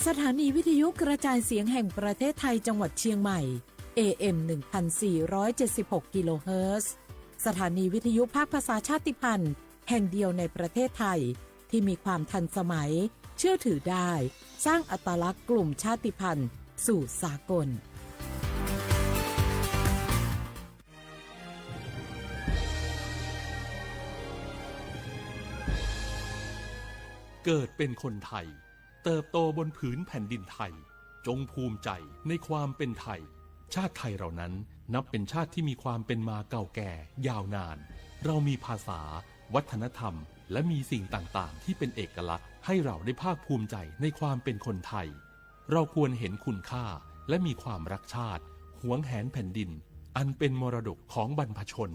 สถานีวิทยุกระจายเสียงแห่งประเทศไทยจังหวัดเชียงใหม่ เอ เอ็ม หนึ่งพันสี่ร้อยเจ็ดสิบหก กิโลเฮิรตซ์ สถานีวิทยุภาคภาษาชาติพันธุ์แห่งเดียวในประเทศไทย ที่มีความทันสมัย เชื่อถือได้ สร้างอัตลักษณ์กลุ่มชาติพันธุ์สู่สากล เกิดเป็นคนไทย เติบโตบนผืนแผ่นดินไทย จงภูมิใจในความเป็นไทย ชาติไทยเรานั้นนับเป็นชาติที่มีความเป็นมาเก่าแก่ยาวนาน เรามีภาษา วัฒนธรรม และมีสิ่งต่างๆ ที่เป็นเอกลักษณ์ ให้เราได้ภาคภูมิใจในความเป็นคนไทย เราควรเห็นคุณค่า และมีความรักชาติ หวงแหนแผ่นดิน อันเป็นมรดกของบรรพชน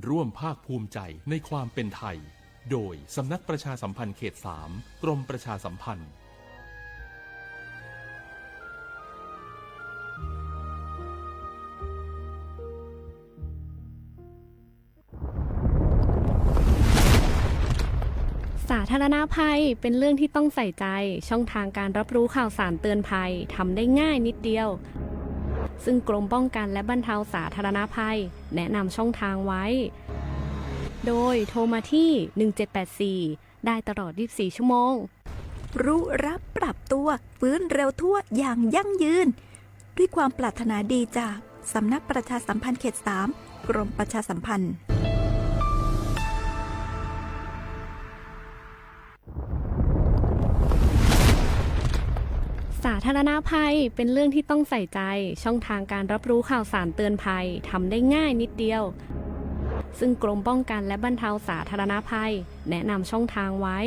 ร่วมภาคภูมิใจในความเป็นไทย โดยสำนักประชาสัมพันธ์เขตสาม กรมประชาสัมพันธ์ สาธารณภัยเป็นเรื่องที่ต้องใส่ใจ ช่องทางการรับรู้ข่าวสารเตือนภัยทำได้ง่ายนิดเดียว ซึ่งกรมป้องกันและบรรเทาสาธารณภัยแนะนำช่องทางไว้ โดยโทรมาที่ หนึ่งเจ็ดแปดสี่ ได้ตลอด ยี่สิบสี่ ชั่วโมง รู้รับปรับตัว ฟื้นเร็วทั่วอย่างยั่งยืน ด้วยความปรารถนาดีจากสำนักประชาสัมพันธ์เขตสาม กรมประชาสัมพันธ์ สาธารณภัยเป็นเรื่องที่ต้องใส่ใจ ช่องทางการรับรู้ข่าวสารเตือนภัยทำได้ง่ายนิดเดียว ซึ่งกรมป้องกันและบรรเทาสาธารณภัยแนะนำช่องทางไว้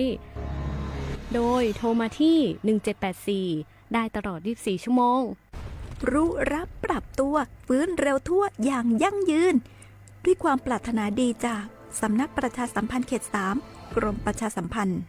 โดยโทรมาที่ หนึ่งเจ็ดแปดสี่ ได้ตลอด ยี่สิบสี่ ชั่วโมง รู้รับปรับตัว ฟื้นเร็วทั่วอย่างยั่งยืน ด้วยความปรารถนาดีจากสำนักประชาสัมพันธ์เขตสาม กรมประชาสัมพันธ์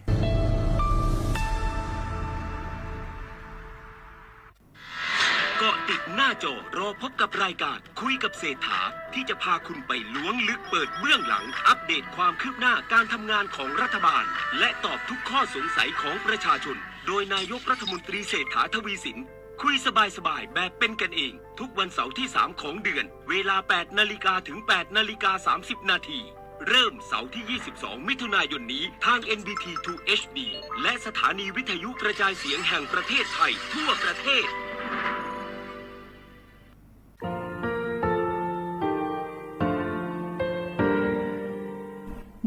เกาะติดหน้าจอรอพบกับรายการคุยกับเศรษฐา ที่จะพาคุณไปล้วงลึกเปิดเบื้องหลัง อัปเดตความคืบหน้าการทำงานของรัฐบาล และตอบทุกข้อสงสัยของประชาชน โดยนายกรัฐมนตรีเศรษฐา ทวีสิน คุยสบายๆแบบเป็นกันเอง ทุกวันเสาร์ที่สามของเดือน เวลาแปดนาฬิกาถึงแปดนาฬิกาสามสิบนาที เริ่มเสาร์ที่ยี่สิบสองมิถุนายนนี้ ทาง เอ็น บี ที ทู เอช ดี และสถานีวิทยุกระจายเสียงแห่งประเทศไทยทั่วประเทศ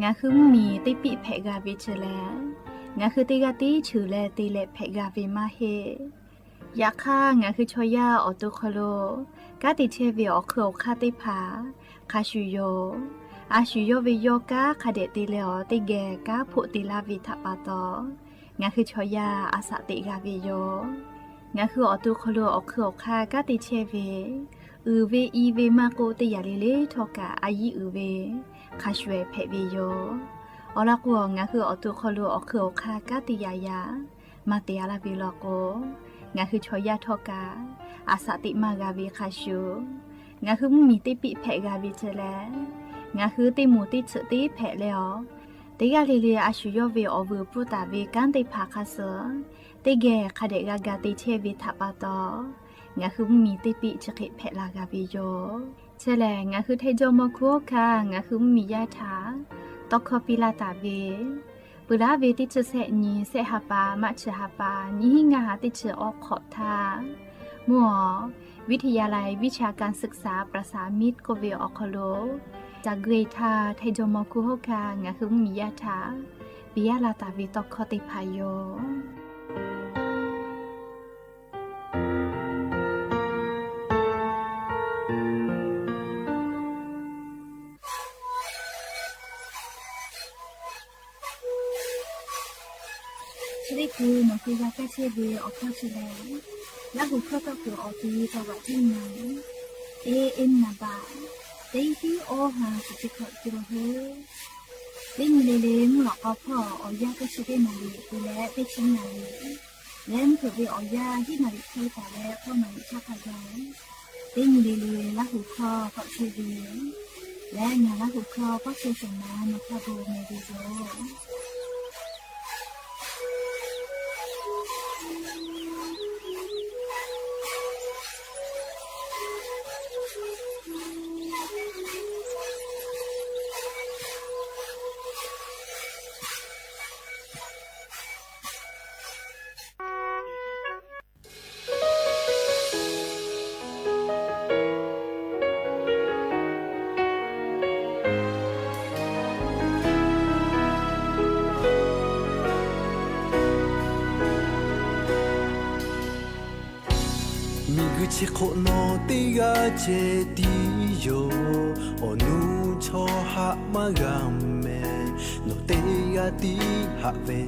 Ngaˬ hui mvuhˇmiˬ teˇ piˆ hpehꞈ g'a ve chi lehˬ, ngaˬ hui teˇ g'aˇ tiˉ cheuˬ leh te leh hpehꞈ g'a ve maˇ heˆ. Yaꞈ hk'aˇ, ngaˬ hui chaw yaˇ awˬ to hk'aw lo kanˉ te chehˇ ve awˬ hk'eun awˬ hk'aˇ teˇ hpaˍ hk'a shuˍ yoˬ. A shu yawˇ ve yawˇ kanˉ hk'a dehꞈ te leh awˬ teˇ geh kanˉ hpoˆ te laˇ ve htaꞈ pa taw, ngaˬ hui chaw yaˇ a shaꞈ teꞈ g'a ve yoˬ. Ngaˬ hui awˬ to hk'aw lo awˬ hk'eun awˬ hk'aˇ kanˉ te chehˇ ve, uiˍ ve i ve maˇ k'oˆ, teˇ yanˇ le le htawˇ kaꞈ a yiˉ uiˍ ve hk'a shuˍ ehˍ hpehꞈ ve yoˬ. Awˬ lawn k'o, ngaˬ hui awˬ to hk'aw lo awˬ hk'eun awˬ hk'aˇ kanˉ te yaꞈ yaꞈ maˇ te a laˇ ve law k'o, ngaˬ hui chaw yaˇ htawˇ kaꞈ a shaꞈ teꞈ maˇ g'a ve hk'a shuˍ, ngaˬ hui mvuhˇmiˬ teˇ piˆ hpehꞈ g'a ve chi lehˬ, ngaˬ hui teˇ moˍ teˇ tsuhꞈ teˇ hpehꞈ leh awˬ, teˇ g'aˇ le le a shu yawˇ ve awˬ vuiˬ pfuhˇ taˍ ve kanˉ teˇ hpaˍ hk'a suh teˇ geh hk'a dehꞈ g'a ga te chehˇ ve htaꞈ pa taw, ngaˬ hui mvuhˇmiˬ teˇ piˆ chi hk'e hpehꞈ la g'a ve yoˬ. Chi lehˬ, ngaˬ hui Htaiˇ jawˇmawˇ hkunˉ hawˉ hkanˇ ngaˬ hui mvuhˇmiˬ yaˇ htaꞈ tawˇ hkawˇ piˇ laˇ taˍ ve, peuˬ laˉ ve teˇ chi sehˆ nyi, sehˆ ha pa, maˆ chi ha pa, nyiˇ hinˉ ngaˇ ha teˇ chi awˉ hk'awꞈ htaˇ, mvuhˇ awˬ วิทยาลัยวิชาการศึกษาประสานมิตร k'oˆ ve awˬ hk'aw lo, caˬ gui htaˇ Htaiˇ jawˇmawˇ hkunˉ hawˉ hkanˇ ngaˬ hui mvuhˇmiˬ yaˇ htaꞈ piˇ laˇ taˍ ve tawˇ hkawˇ teˇ hpaˍ yoˬ. Chi teˇ hkui nawˬ hui g'a kaˇ chehˇ ve awˬ hkawˇ chi lehˬ, Laˇ huˍ hkawˇ tawˇ kuiˬ awˬ ti taw vaꞈ tiˉ nyi, teˇ eˉ naˍ baꞈ, teˇ hiˉ awˇ ha chi teˇ hkawꞈ te la heuˆ. Teˇ nyi le le mvuhˇ lawꞈ k'aw hpawˇ awˬ yanˇ teˇ chi teˇ naˍ riˍ te leh teˇ chi naˍ riˍ, leh mvuhˇ hpeuꞈ ve awˬ yanˇ hiˉ naˍ riˍ hk'e taˍ leh hpawˇ naˍ riˍ chaˇ hk'a gaˬ, teˇ nyi le le Laˇ huˍ hkawˇ tawˆ chehˇ ve leh, ngaˬ Laˇ huˍ hkawˇ pawˆ chehˇ shawˍ ma nawˬ hk'a bon meh ve yoˬ. Miˬguiˬ chi hk'oˆ nawˬ teˇ g'aˇ ceh tiˉ yoˬ. Awˬ nuˇ chaw haꞈ maˇ g'a mehˍ, nawˬ teˇ g'aˇ tiˉ haꞈ ve.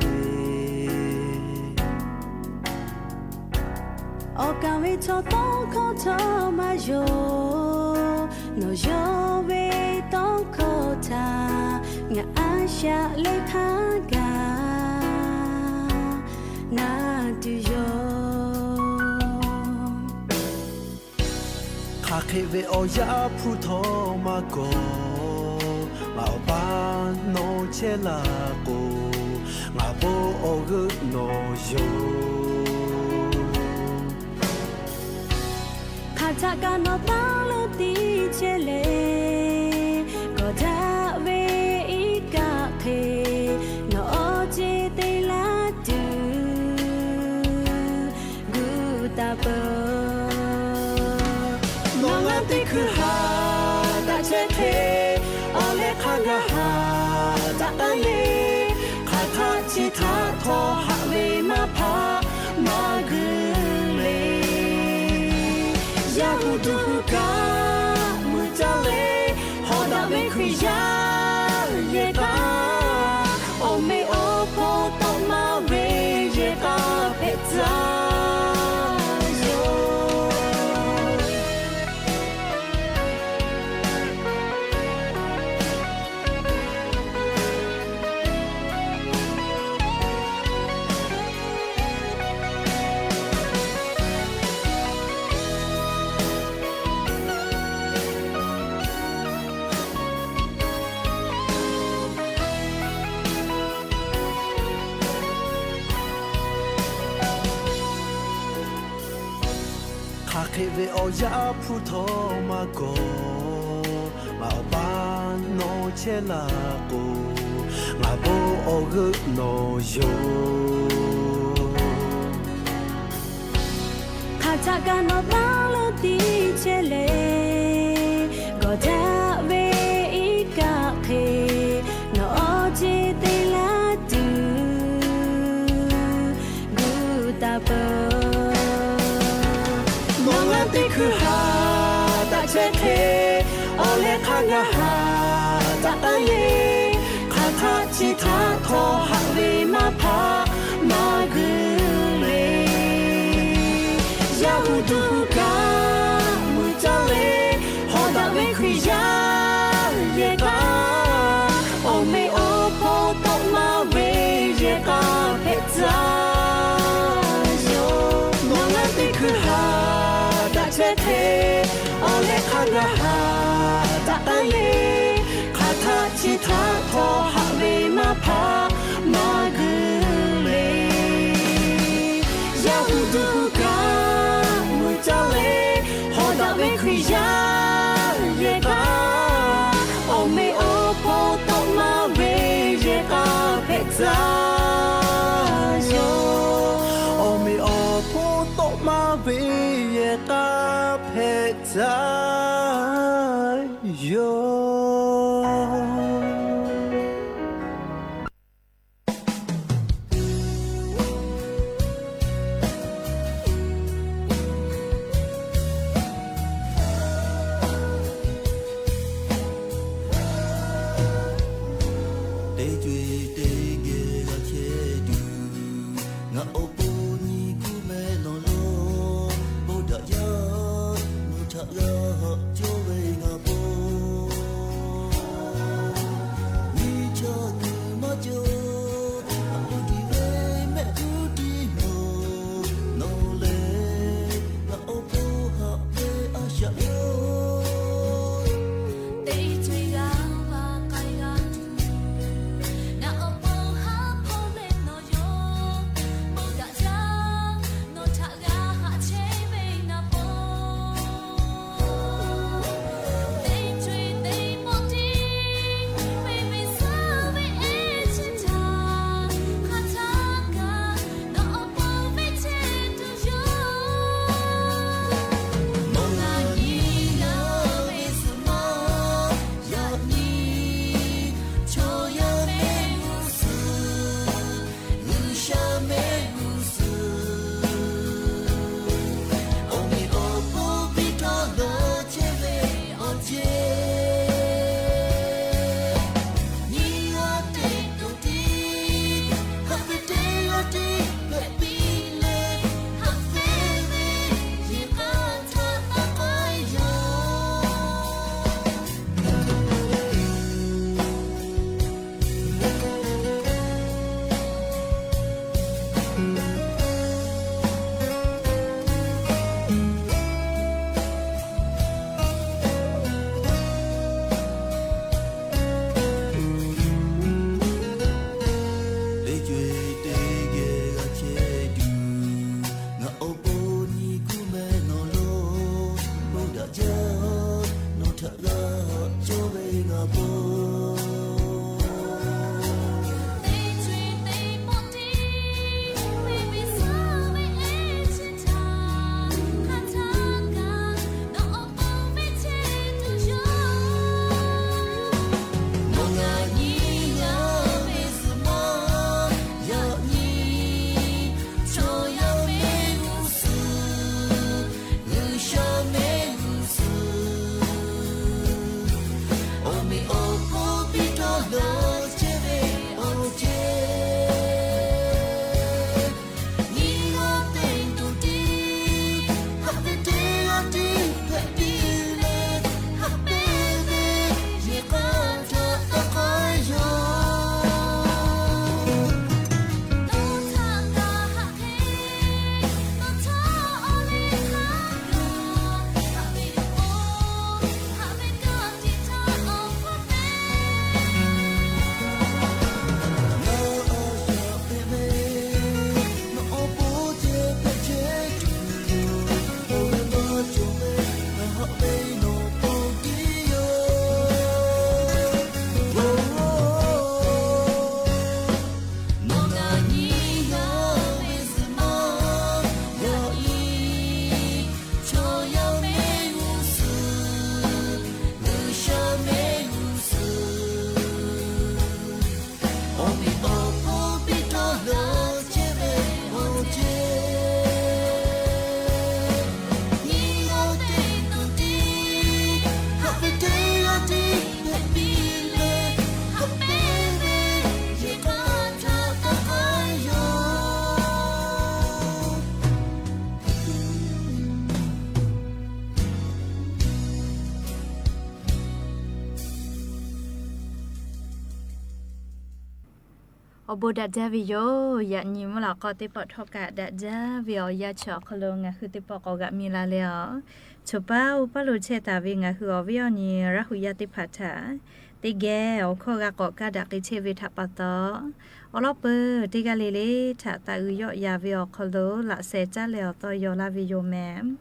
Awˬ kaˍ ve chaw tawˇ hkawˇ htawˇ maˇ yonˍ, nawˬ yawˇ ve tawˇ hkawˇ htaꞈ ngaˬ a shaꞈ leh hk'a gaˬ na tuˬ yoˬ. Hk'aˬ hk'e ve awˬ yaˇ hpu htawˇ maˇ kawꞈ, ngaˬ awˬ pa nawˬ chehˇ la k'o, ngaˬ bon awˬ g'euˆ nawˬ yoˬ. Hk'aˬ htaꞈ kaꞈ nawˬ taˇ leuˉ tiˉ chehˇ le, kawˬ daꞈ ve iˉ kaˆ hk'e nawˬ awˬ ceˬ te laˇ tuˬ gu taˍ peuˬ. Nawˬ ngaˬ teˇ hkui haꞈ daꞈ chehˇ hk'e, awˬ leh hk'a gaˬ haꞈ daꞈ taˉ le. Hk'aˬ htaˆ chi htaꞈ htawˇ haꞈ ve maˇ hpaꞈ maˇ guiˬ le. Yaˇ hu duˬ hu kaꞈ mui caˇ le, hawˉ daꞈ ve Hkriꞈ yaˇ yehˬ k'aˇ, awˬ meꞈ awˬ hponˇ tawˆ maˇ ve yehˬ k'aˇ hpehꞈ tcuh yoˬ. Hk'e ve awˬ yaˇ hpu htawˇ maˇ kawˬ, ngaˬ awˬ pa nawˬ chehˇ la k'o, ngaˬ bon awˬ g'euˆ nawˬ yoˬ. Hk'aˬ htaˆ kaꞈ nawˬ paˇ lo tiˇ chehˇ le, gawˬ daꞈ ve iˉ kaˆ hk'e, nawˬ awˬ ceˬ te laˇ tuˬ gu taˍ peuˬ. Nawˬ ngaˬ teˇ hkui haꞈ daꞈ chehˇ hk'e, awˬ leh hk'a gaˬ haꞈ daꞈ k'ai le. Hk'aˬ htaˆ chi htaꞈ htawˇ haꞈ ve maˇ hpaꞈ maˇ guiˬ le. Yaˇ hu duˬ hu kaꞈ mui caˇ le, hawˬ daꞈ ve Hkriꞈ yaˇ yehˬ k'a, awˬ meꞈ awˬ hponˇ tawˆ maˇ ve yehˬ k'a hpehꞈ tcuh yoˬ. Nawˬ ngaˬ teˇ hkui haꞈ daꞈ chehˇ hk'e, awˬ leh hk'a gaˬ haꞈ daꞈ k'ai le. Hk'aˬ htaˆ chi htaꞈ htawˇ haꞈ ve maˇ hpaꞈ maˇ guiˬ le. Yaˇ hu duˬ hu kaꞈ mui caˇ le, hawˬ daꞈ ve Hkriꞈ yaˇ yehˬ k'a, awˬ meꞈ awˬ hponˇ tawˆ maˇ ve yehˬ k'a hpehꞈ tcuh yoˬ. Awˬ meꞈ awˬ hponˇ tawˆ maˇ ve yehˬ k'a hpehꞈ tcuh yoˬ. Teˇ co-e teˇ geh g'a chehˇ tuˬ, ngaˬ awˬ pon nyi kuˇ meh nawˬ lo, bon daꞈ jaˇ, nawˬ htaꞈ g'a haꞈ cawˇ ve ngaˬ pon. Nyi chaw tuˬ maˇ cawˬ, a pu tiˍ ve mehˆ tuˉ tiˉ nawˬ, nawˬ lehˬ ngaˬ awˬ pon haꞈ ve a shaꞈ yoˬ. Teˇ co-e g'a va k'ai g'a tuˬ, ngaˬ awˬ pon haˉ hpawˇ leh nawˬ yoˬ. Bon daꞈ jaˇ, nawˬ htaꞈ g'a haꞈ chehˇ ve ngaˬ pon. Teˇ co-e teˇ pawˆ tiˉ, ve ve suhˉ ve ehˉ chi htaꞈ, hk'aˬ htaˆ kaꞈ nawˬ awˬ pon ve chehˇ tuˬ yoˬ. Nawˬ ngaˬ nyi g'a ve suhˍ maˇ yaꞈ nyi, chaw yaˇ mehˆ g'uˇ suhˍ, G'uiˬsha mehˆ g'uˇ suhˍ, awˬ meꞈ awˬ hponˇ piˇ htawˇ dawˇ chehˇ ve awˬ ceˬ, nyi g'aˇ teꞈ to tiˉ, haꞈ ve teˇ g'aˇ tiˉ hpehꞈ piˇ leh, haꞈ ve ve yehˬ k'a htaꞈ taˇ k'ai yoˬ. Teˇ co-e teˇ geh g'a chehˇ tuˬ, ngaˬ awˬ pon nyi kuˇ meh nawˬ lo, bon daꞈ jaˇ, nawˬ htaꞈ g'a haꞈ cawˇ ve ngaˬ pon. Teˇ co-e teˇ pawˆ tiˉ, ve ve suhˉ ve ehˉ chi htaꞈ, hk'aˬ htaˆ kaꞈ nawˬ awˬ pon ve chehˇ tuˬ yoˬ. Nawˬ ngaˬ nyi g'a ve suhˍ maˇ yaꞈ nyi, chaw yaˇ mehˆ g'uˇ suhˍ, G'uiˬsha mehˆ g'uˇ suhˍ, awˬ meꞈ awˬ Awˬ bon daꞈ jaˇ ve yoˬ. Yaꞈ nyi mvuhˇ lawꞈ k'aw teˇ pawˆ htawˇ kaꞈ daꞈ jaˇ ve awˬ yanˇ chi awˬ hk'aw lo ngaˬ hui teˇ pawˆ k'awꞈ g'aꞈ mi la leh a, choˬ paˉ uˉ paˉ lo chehˇ taˍ ve ngaˬ hui awˬ viˉ awˬ nyi Laˇ hu yaˇ teˇ hpaˍ htaꞈ teˇ geh awˬ hkawˇ g'a k'awꞈ kaˇ daꞈ k'ai chehˇ ve htaꞈ pa taw, awˬ lawn peuˬ teˇ g'aˇ le le htaꞈ taˍ uiˍ yawˆ yan ve awˬ hk'aw lo laꞈ sheh caˉ leh awˬ tawˇ yaw laˇ ve yoˬ mehˍ.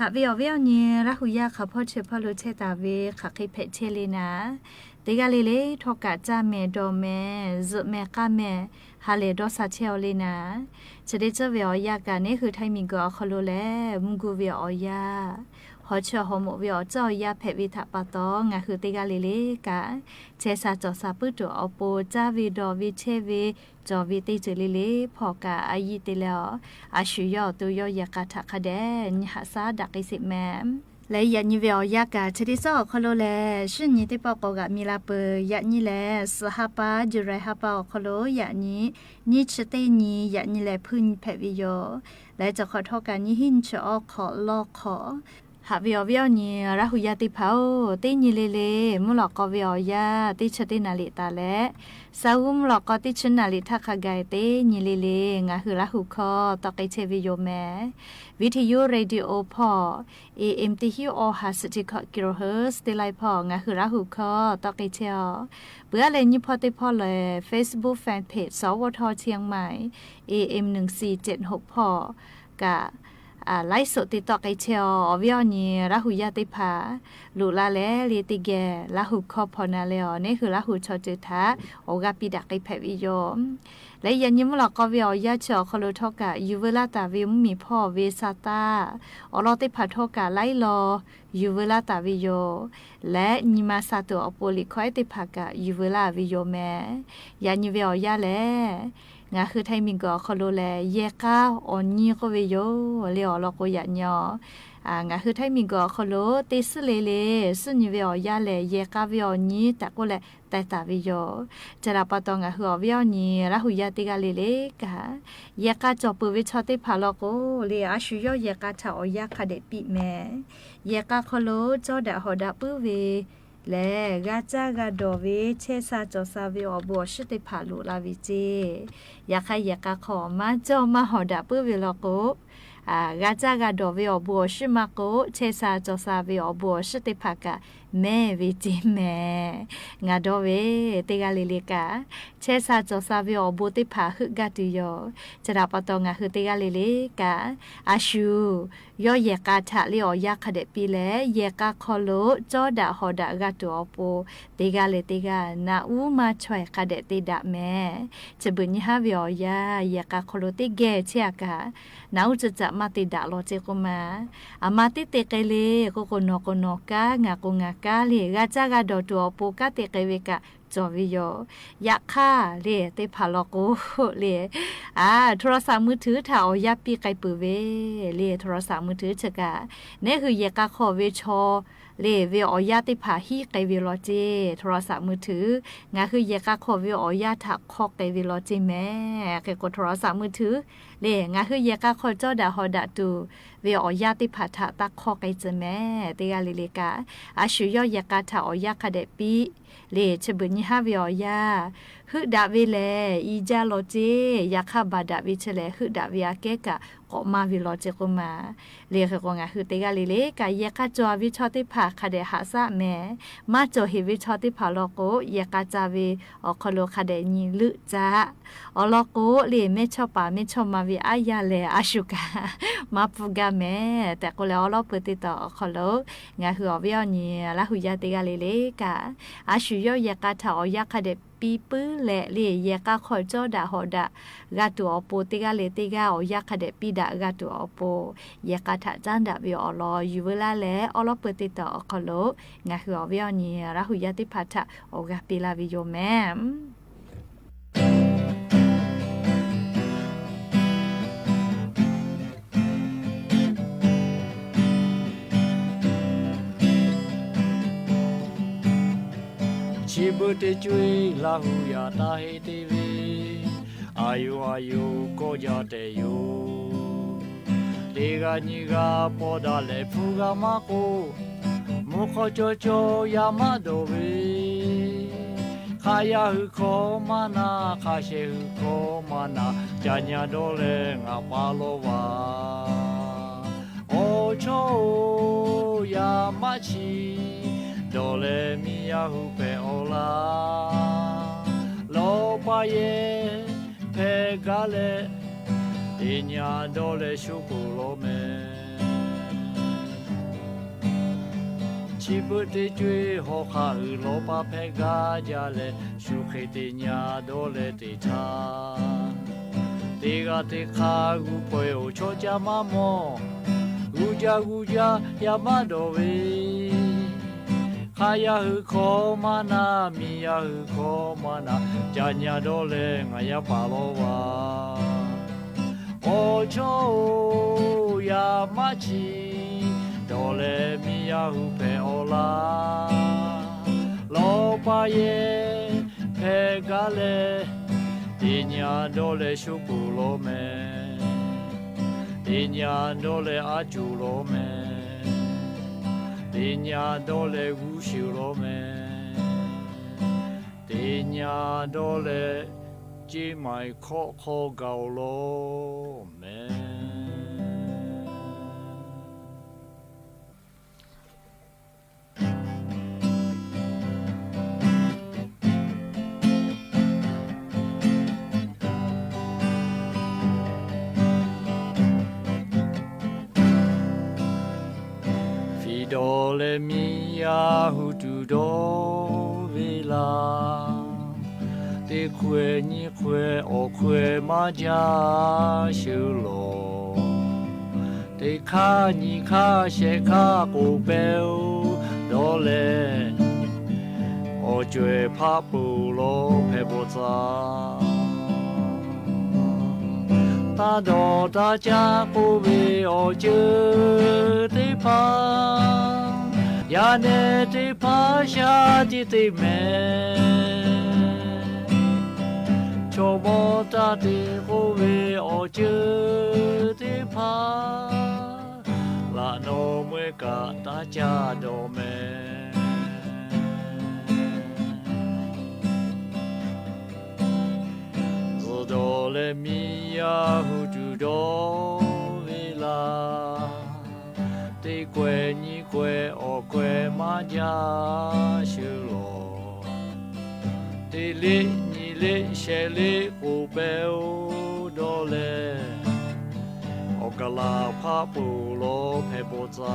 Haꞈ ve awˬ viˉ awˬ nyi Laˇ hu yaˇ hk'aˬ hpawˇ chi hpawˇ lo chehˇ taˍ ve hk'aˬ hk'e hpehꞈ chehˇ le naˍ, teˇ g'aˇ le le htawˇ kaꞈ caˇ mehˍ dawˬ mehˍ zuhꞈ mehˍ k'aˇ mehˍ ha lehˬ dawˇ sha chehˇ aw le naˍ, chi teˇ ceuˬ ve awˬ yanˇ kaꞈ neˉ hui Htaiˇ miˬguiˬ awˬ hk'aw lo lehˬ mvuhˇ guˇ ve awˬ yanˇ, hawˬ chaweh hawˬ moꞈ ve awˬ ceuˬ awˬ yanˇ hpehꞈ ve htaꞈ pa taw, ngaˬ hui teˇ g'aˇ le le kaꞈ chehˇ sha cawˬ sha puiˉ tuˬ awˬ pon caˇ ve dawˬ ve chehˇ ve cawˬ ve teˇ ceuˬ le le hpawˇ kaꞈ a yiˇ te leh a, a shu yawˇ awˬ to yawˇ yehˬ k'a htaꞈ hk'a dehꞈ nyi haꞈ shaˉ daꞈ k'ai sheˍ mehˍ. Leh yaꞈ nyi ve awˬ yanˇ kaꞈ chi teˇ ceuˬ awˬ hk'aw lo lehˬ shinˉ nyi teˇ pawˆ k'awꞈ g'aꞈ mi la peuˬ. Yaꞈ nyi lehˬ suhˍ ha pa July ha pa awˬ hk'aw lo yaꞈ nyi nyiˇ chi teˇ nyi, yaꞈ nyi lehˬ hpuiˇ nyi hpehꞈ ve yoˬ. Leh cawˬ hk'awꞈ htawˇ kaꞈ nyiˇ hinˉ nyiˇ chi awˇ hk'awꞈ lawˇ hk'awꞈ. Haꞈ ve awˬ viˉ awˬ nyi Laˇ hu yaˇ teˇ hpaˍ-oˬ, teˇ nyi le le mvuhˇ lawꞈ k'aw ve awˬ yanˇ teˇ chi teˇ naˍ riˍ taˍ leh, sa uˉ mvuhˇ lawꞈ k'aw teˇ chi naˍ riˍ htaˇ hk'a gaˬ teˇ nyi le le ngaˬ hui Laˇ hu hkawˇ tawˆ k'ai chehˇ ve yoˬ mehˍ. Viˇ hteˇ yuˇ radio hpawˇ, A M teˇ hinˉ awˇ ha suhˍ chi hkawꞈ kilohertz teˇ laiˉ hpawˇ ngaˬ hui Laˇ hu hkawˇ tawˆ k'ai chehˇ a. Peuˬ aˉ leh nyiˇ hpawˇ teˇ hpawˇ lehˬ Facebook fan page สวท เชียงใหม่ A M หนึ่งสี่เจ็ดหก hpawˇ kaꞈ ไลฟ์สด te tawˆ k'ai chehˇ a. Awˬ viˉ awˬ nyi Laˇ hu yaˇ teˇ hpaˍ loꞈ la leh le teˇ geh Laˇ hu hkawˇ hpaw na leh a, neˉ hui Laˇ hu chaw ceuˬ htaꞈ awˬ g'aˇ piˇ daꞈ k'ai hpehꞈ ve yoˬ. Leh yaꞈ nyi mvuhˇ lawꞈ k'aw ve awˬ yanˇ chi awˬ hk'aw lo htawˇ kaꞈ yuˬ veu laˇ taˍ ve mvuhˇmiˬ hpawˇ ve sa taˇ awˬ lawn teˇ hpaˍ htawˇ kaꞈ laiˉ law yuˬ veu laˇ taˍ ve yoˬ. Leh nyi ma sha tuˬ awˬ pon liꞈ hkawˇ ehˉ teˇ hpaˍ kaꞈ yuˬ veu laˇ ve yoˬ mehˍ. Yaꞈ nyi ve awˬ yanˇ lehˬ, ngaˬ hui Htaiˇ miˬguiˬ awˬ hk'aw lo lehˬ yehˬ k'a awˬ nyi k'oˆ ve yoˬ le. Awˬ lawn k'o yaꞈ nyi a, ngaˬ hui Htaiˇ miˬguiˬ awˬ hk'aw lo teˇ suhˉ le le suhˉ nyi ve awˬ yanˇ lehˬ yehˬ k'a ve awˬ nyi tehꞈ k'oˆ leh taiˍ taˍ ve yoˬ. Chi htaꞈ pa taw ngaˬ hui awˬ viˉ awˬ nyi Laˇ hu yaˇ teˇ g'aˇ le le kaꞈ, yehˬ k'a cawˬ peuˬ ve chaw teˇ hpaˍ law k'o le, a shu yawˇ yehˬ k'a htaꞈ awˬ yanˇ hk'a dehꞈ piˇ mehˍ. Yehˬ k'a hk'aw lo cawˇ daꞈ hawꞈ daꞈ puiˉ ve lehˬ, g'a caˇ g'a dawˬ ve chehˇ sha cawˬ sha ve awˬ bon awˬ shiˉ teˇ hpaˍ loꞈ la ve ceˇ. Yaꞈ hk'aˇ yehˬ k'a hk'aw maˇ cawˇ maˇ hawꞈ daꞈ puiˉ ve law k'o, g'a caˇ g'a dawˬ ve awˬ bon awˬ shiˉ maˇ k'oˆ, chehˇ sha cawˬ sha ve awˬ bon awˬ shiˉ teˇ hpaˍ kaꞈ mehˇ ve ceˇ mehˍ. Ngaˬ dawˇ ve teˇ g'aˇ le le kaꞈ, chehˇ sha cawˬ sha ve awˬ bon teˇ hpaˍ heuˆ gaˇ tuˬ yoˬ. Chi htaꞈ pa taw ngaˬ hui teˇ g'aˇ le le kaꞈ, a shu yawˇ yehˬ k'a htaꞈ le awˬ yanˇ hk'a dehꞈ piˇ leh, yehˬ k'a hk'aw lo cawˇ daꞈ hawꞈ daꞈ g'a tuˬ awˬ pon teˇ g'aˇ le teˇ g'aˇ naꞈ uˉ maˇ chaweh hk'a dehꞈ te daꞈ mehˍ. Chi beuꞈ nyi haˉ ve awˬ yanˇ yehˬ k'a hk'aw lo teˇ geh chehˇ a kaꞈ, naꞈ uˉ ceuˬ caꞈ maˇ te daꞈ law ceˇ k'oˆ ma. A ma teˇ te k'ai le k'o, k'o nawˬ k'o nawˬ kaˉ, ngaˬ k'o ngaˬ kaˉ le, g'a caˇ g'a dawˬ tuˬ awˬ pon kanˉ te k'ai ve kaꞈ cawˬ ve yoˬ. Yaꞈ hk'aˇ le teˇ hpaˍ law k'o le, a โทรศัพท์มือถือ htaꞈ awˬ yanˇ piˇ k'ai peuˬ ve le. โทรศัพท์มือถือ chi kaꞈ neˉ hui yehˬ k'a hk'aw ve chaw le ve awˬ yanˇ teˇ hpaˍ hiˉ k'ai ve law ceˇ. โทรศัพท์มือถือ ngaˬ hui yehˬ k'a hk'aw ve awˬ yanˇ htaꞈ hk'awˇ k'ai ve law ceˇ mehˍ. Hk'e k'o โทรศัพท์มือถือ le ngaˬ hui yehˬ k'a hk'aw cawˇ daꞈ hawꞈ daꞈ tuˬ ve awˬ yanˇ teˇ hpaˍ htaꞈ taˇ hk'awˇ k'ai tcuh mehˍ. Teˇ g'aˇ le le kaꞈ, a shu yawˇ yehˬ k'a htaꞈ awˬ yanˇ hk'a dehꞈ piˇ le. Chi beuꞈ nyi haˉ ve awˬ yanˇ, heuˆ daꞈ ve lehˬ i jaˇ law ceˇ. Yaꞈ hk'aˇ baˬ daꞈ ve chi lehˬ, heuˆ daꞈ ve aꞈ kehˉ kaꞈ k'awꞈ maˇ ve law ceˇ k'oˆ ma. Le hk'e k'o ngaˬ hui teˇ g'aˇ le le kaꞈ, yehˬ k'a cawˬ ve chaw teˇ hpaˍ hk'a dehꞈ haꞈ shaˆ mehˍ. Maˇ cawˬ heˍ ve chaw teˇ hpaˍ law k'o, yehˬ k'a ca ve awˬ hk'aw lo hk'a dehꞈ nyi leuˆ caˇ. Awˬ lawn k'o le, mehˇ chawˇ paˍ mehˇ chawˇ ma ve aˉ yaˇ lehˬ, a shu kaꞈ maˇ pfuhˇ gaˇ mehˍ tehꞈ k'oˆ leh, awˬ lawn peuˬ teˇ taw awˬ hk'aw lo ngaˬ hui awˬ viˉ awˬ nyi Laˇ hu yaˇ teˇ g'aˇ le le kaꞈ, a shu yawˇ yehˬ k'a htaꞈ awˬ yanˇ hk'a dehꞈ piˇ puiˉ leh le, yehˬ k'a hk'aw cawˇ daꞈ hawꞈ daꞈ g'a tuˬ awˬ pon, teˇ g'aˇ le teˇ g'aˇ awˬ yanˇ hk'a dehꞈ piˇ daꞈ g'a tuˬ awˬ pon, yehˬ k'a htaꞈ caˉ daꞈ ve awˬ lawn yuˬ veu laˇ leh, awˬ lawn peuˬ teˇ taw awˬ hk'aw lo ngaˬ hui awˬ viˉ awˬ nyi Laˇ hu yaˇ teˇ hpaˍ htaꞈ awˬ g'a piˇ laˇ ve yoˬ mehˍ. Chi beuꞈ teˇ co-e Laˇ hu yaˇ taˇ heˆ te ve, a yoˬ a yoˬ kawˆ jaˇ tehꞈ yoˬ. Teˇ g'aˇ nyi g'aˇ paw daꞈ leh hpu g'a maˇ k'oˆ, mvuhˇ hk'aw cawˬ cawˬ yaˇ maˇ dawˬ ve, hk'a Hk'a yaˇ hui hkawˇ maˇ na, hk'a shehˍ hui hkawˇ maˇ na, ca nyi dawˇ leh ngaˬ pa lawˇ vaˬ. Awˬ chawˇ-oˬ, yaꞈ maˆ chi dawˬ leh miˬ yaˇ hui hpehꞈ awˬ laˇ. Lawˬ pa yehˬ hpehꞈ gaˇ leh, teˇ nyi dawˇ leh shu peuˬ law mehˍ. Chi beuꞈ teˇ co-eˬ hawˉ hk'aˆ uiˍ lawˬ pa hpehꞈ gaˇ jaˇ leh, shu hk'e teˇ nyi dawˇ leh teˇ htaˇ, teˇ g'aˇ teˇ hk'aˇ g'uˇ hpaw-eˬ awˬ chawˇ caˇ maˇ mawˬ. G'uˇ jaˇ g'uˇ jaˇ yaꞈ maˇ dawˬ ve, hk'a yaˇ hui hkawˇ maˇ na, miˬ yaˇ hui hkawˇ maˇ na, ca nyi dawˇ leh ngaˬ yaˇ pa lawˇ vaˬ. Awˬ chawˇ-oˬ, yaꞈ maˆ chi dawˬ leh miˬ yaˇ hui hpehꞈ awˬ laˇ. Lawˬ pa yehˬ hpehꞈ gaˇ leh, teˇ nyi dawˇ leh shu peuˬ law mehˍ. Teˇ nyi dawˇ leh aˉ cuˬ law mehˍ. Teˇ nyi dawˇ leh g'uˇ shuˍ law mehˍ. Teˇ nyi dawˇ leh ceˇ maiˬ hkawˆ hk'aw gaˬ-oˬ law mehˍ. Fiˍ dawˬ leh miˬ yaˇ hui tuˬ dawˇ ve laˇ. Teˇ hkawehˇ nyiˇ hkawehˇ awˬ hkawehˇ maˇ jaˇ sheˍ lawˬ. Teˇ hk'aˇ nyiˇ hk'aˇ shehˆ hk'aˇ k'oˍ pehˇ-oˬ dawˇ leh, awˬ co-eˬ hpaˆ peuˬ law hpehꞈ bawˬ tcuh. Taˇ dawˬ taˇ caˇ k'oˆ ve awˬ ceuˬ teˇ hpaˍ, yaꞈ nehˬ teˇ hpaˍ shaˉ tiꞈ teˇ mehˍ. Chaw mawˇ taˇ te k'oˆ ve awˬ ceuˬ teˇ hpaˍ, laꞈ nawˬ meuˇ kaꞈ taˇ caˇ dawˬ mehˍ. Zuhˬ dawˬ leh miˬ yaˇ hui tuˬ dawˇ ve laˇ. Teˇ hkawehˇ nyiˇ hkawehˇ awˬ hkawehˇ maˇ jaˇ sheˍ lawˬ. Teˇ liˇ nyiˇ liˇ shehˆ liˇ k'oˍ pehˇ-oˬ dawˇ leh, awˬ kaˍ laˬ hpaˆ peuˬ law hpehꞈ bawˬ tcuh.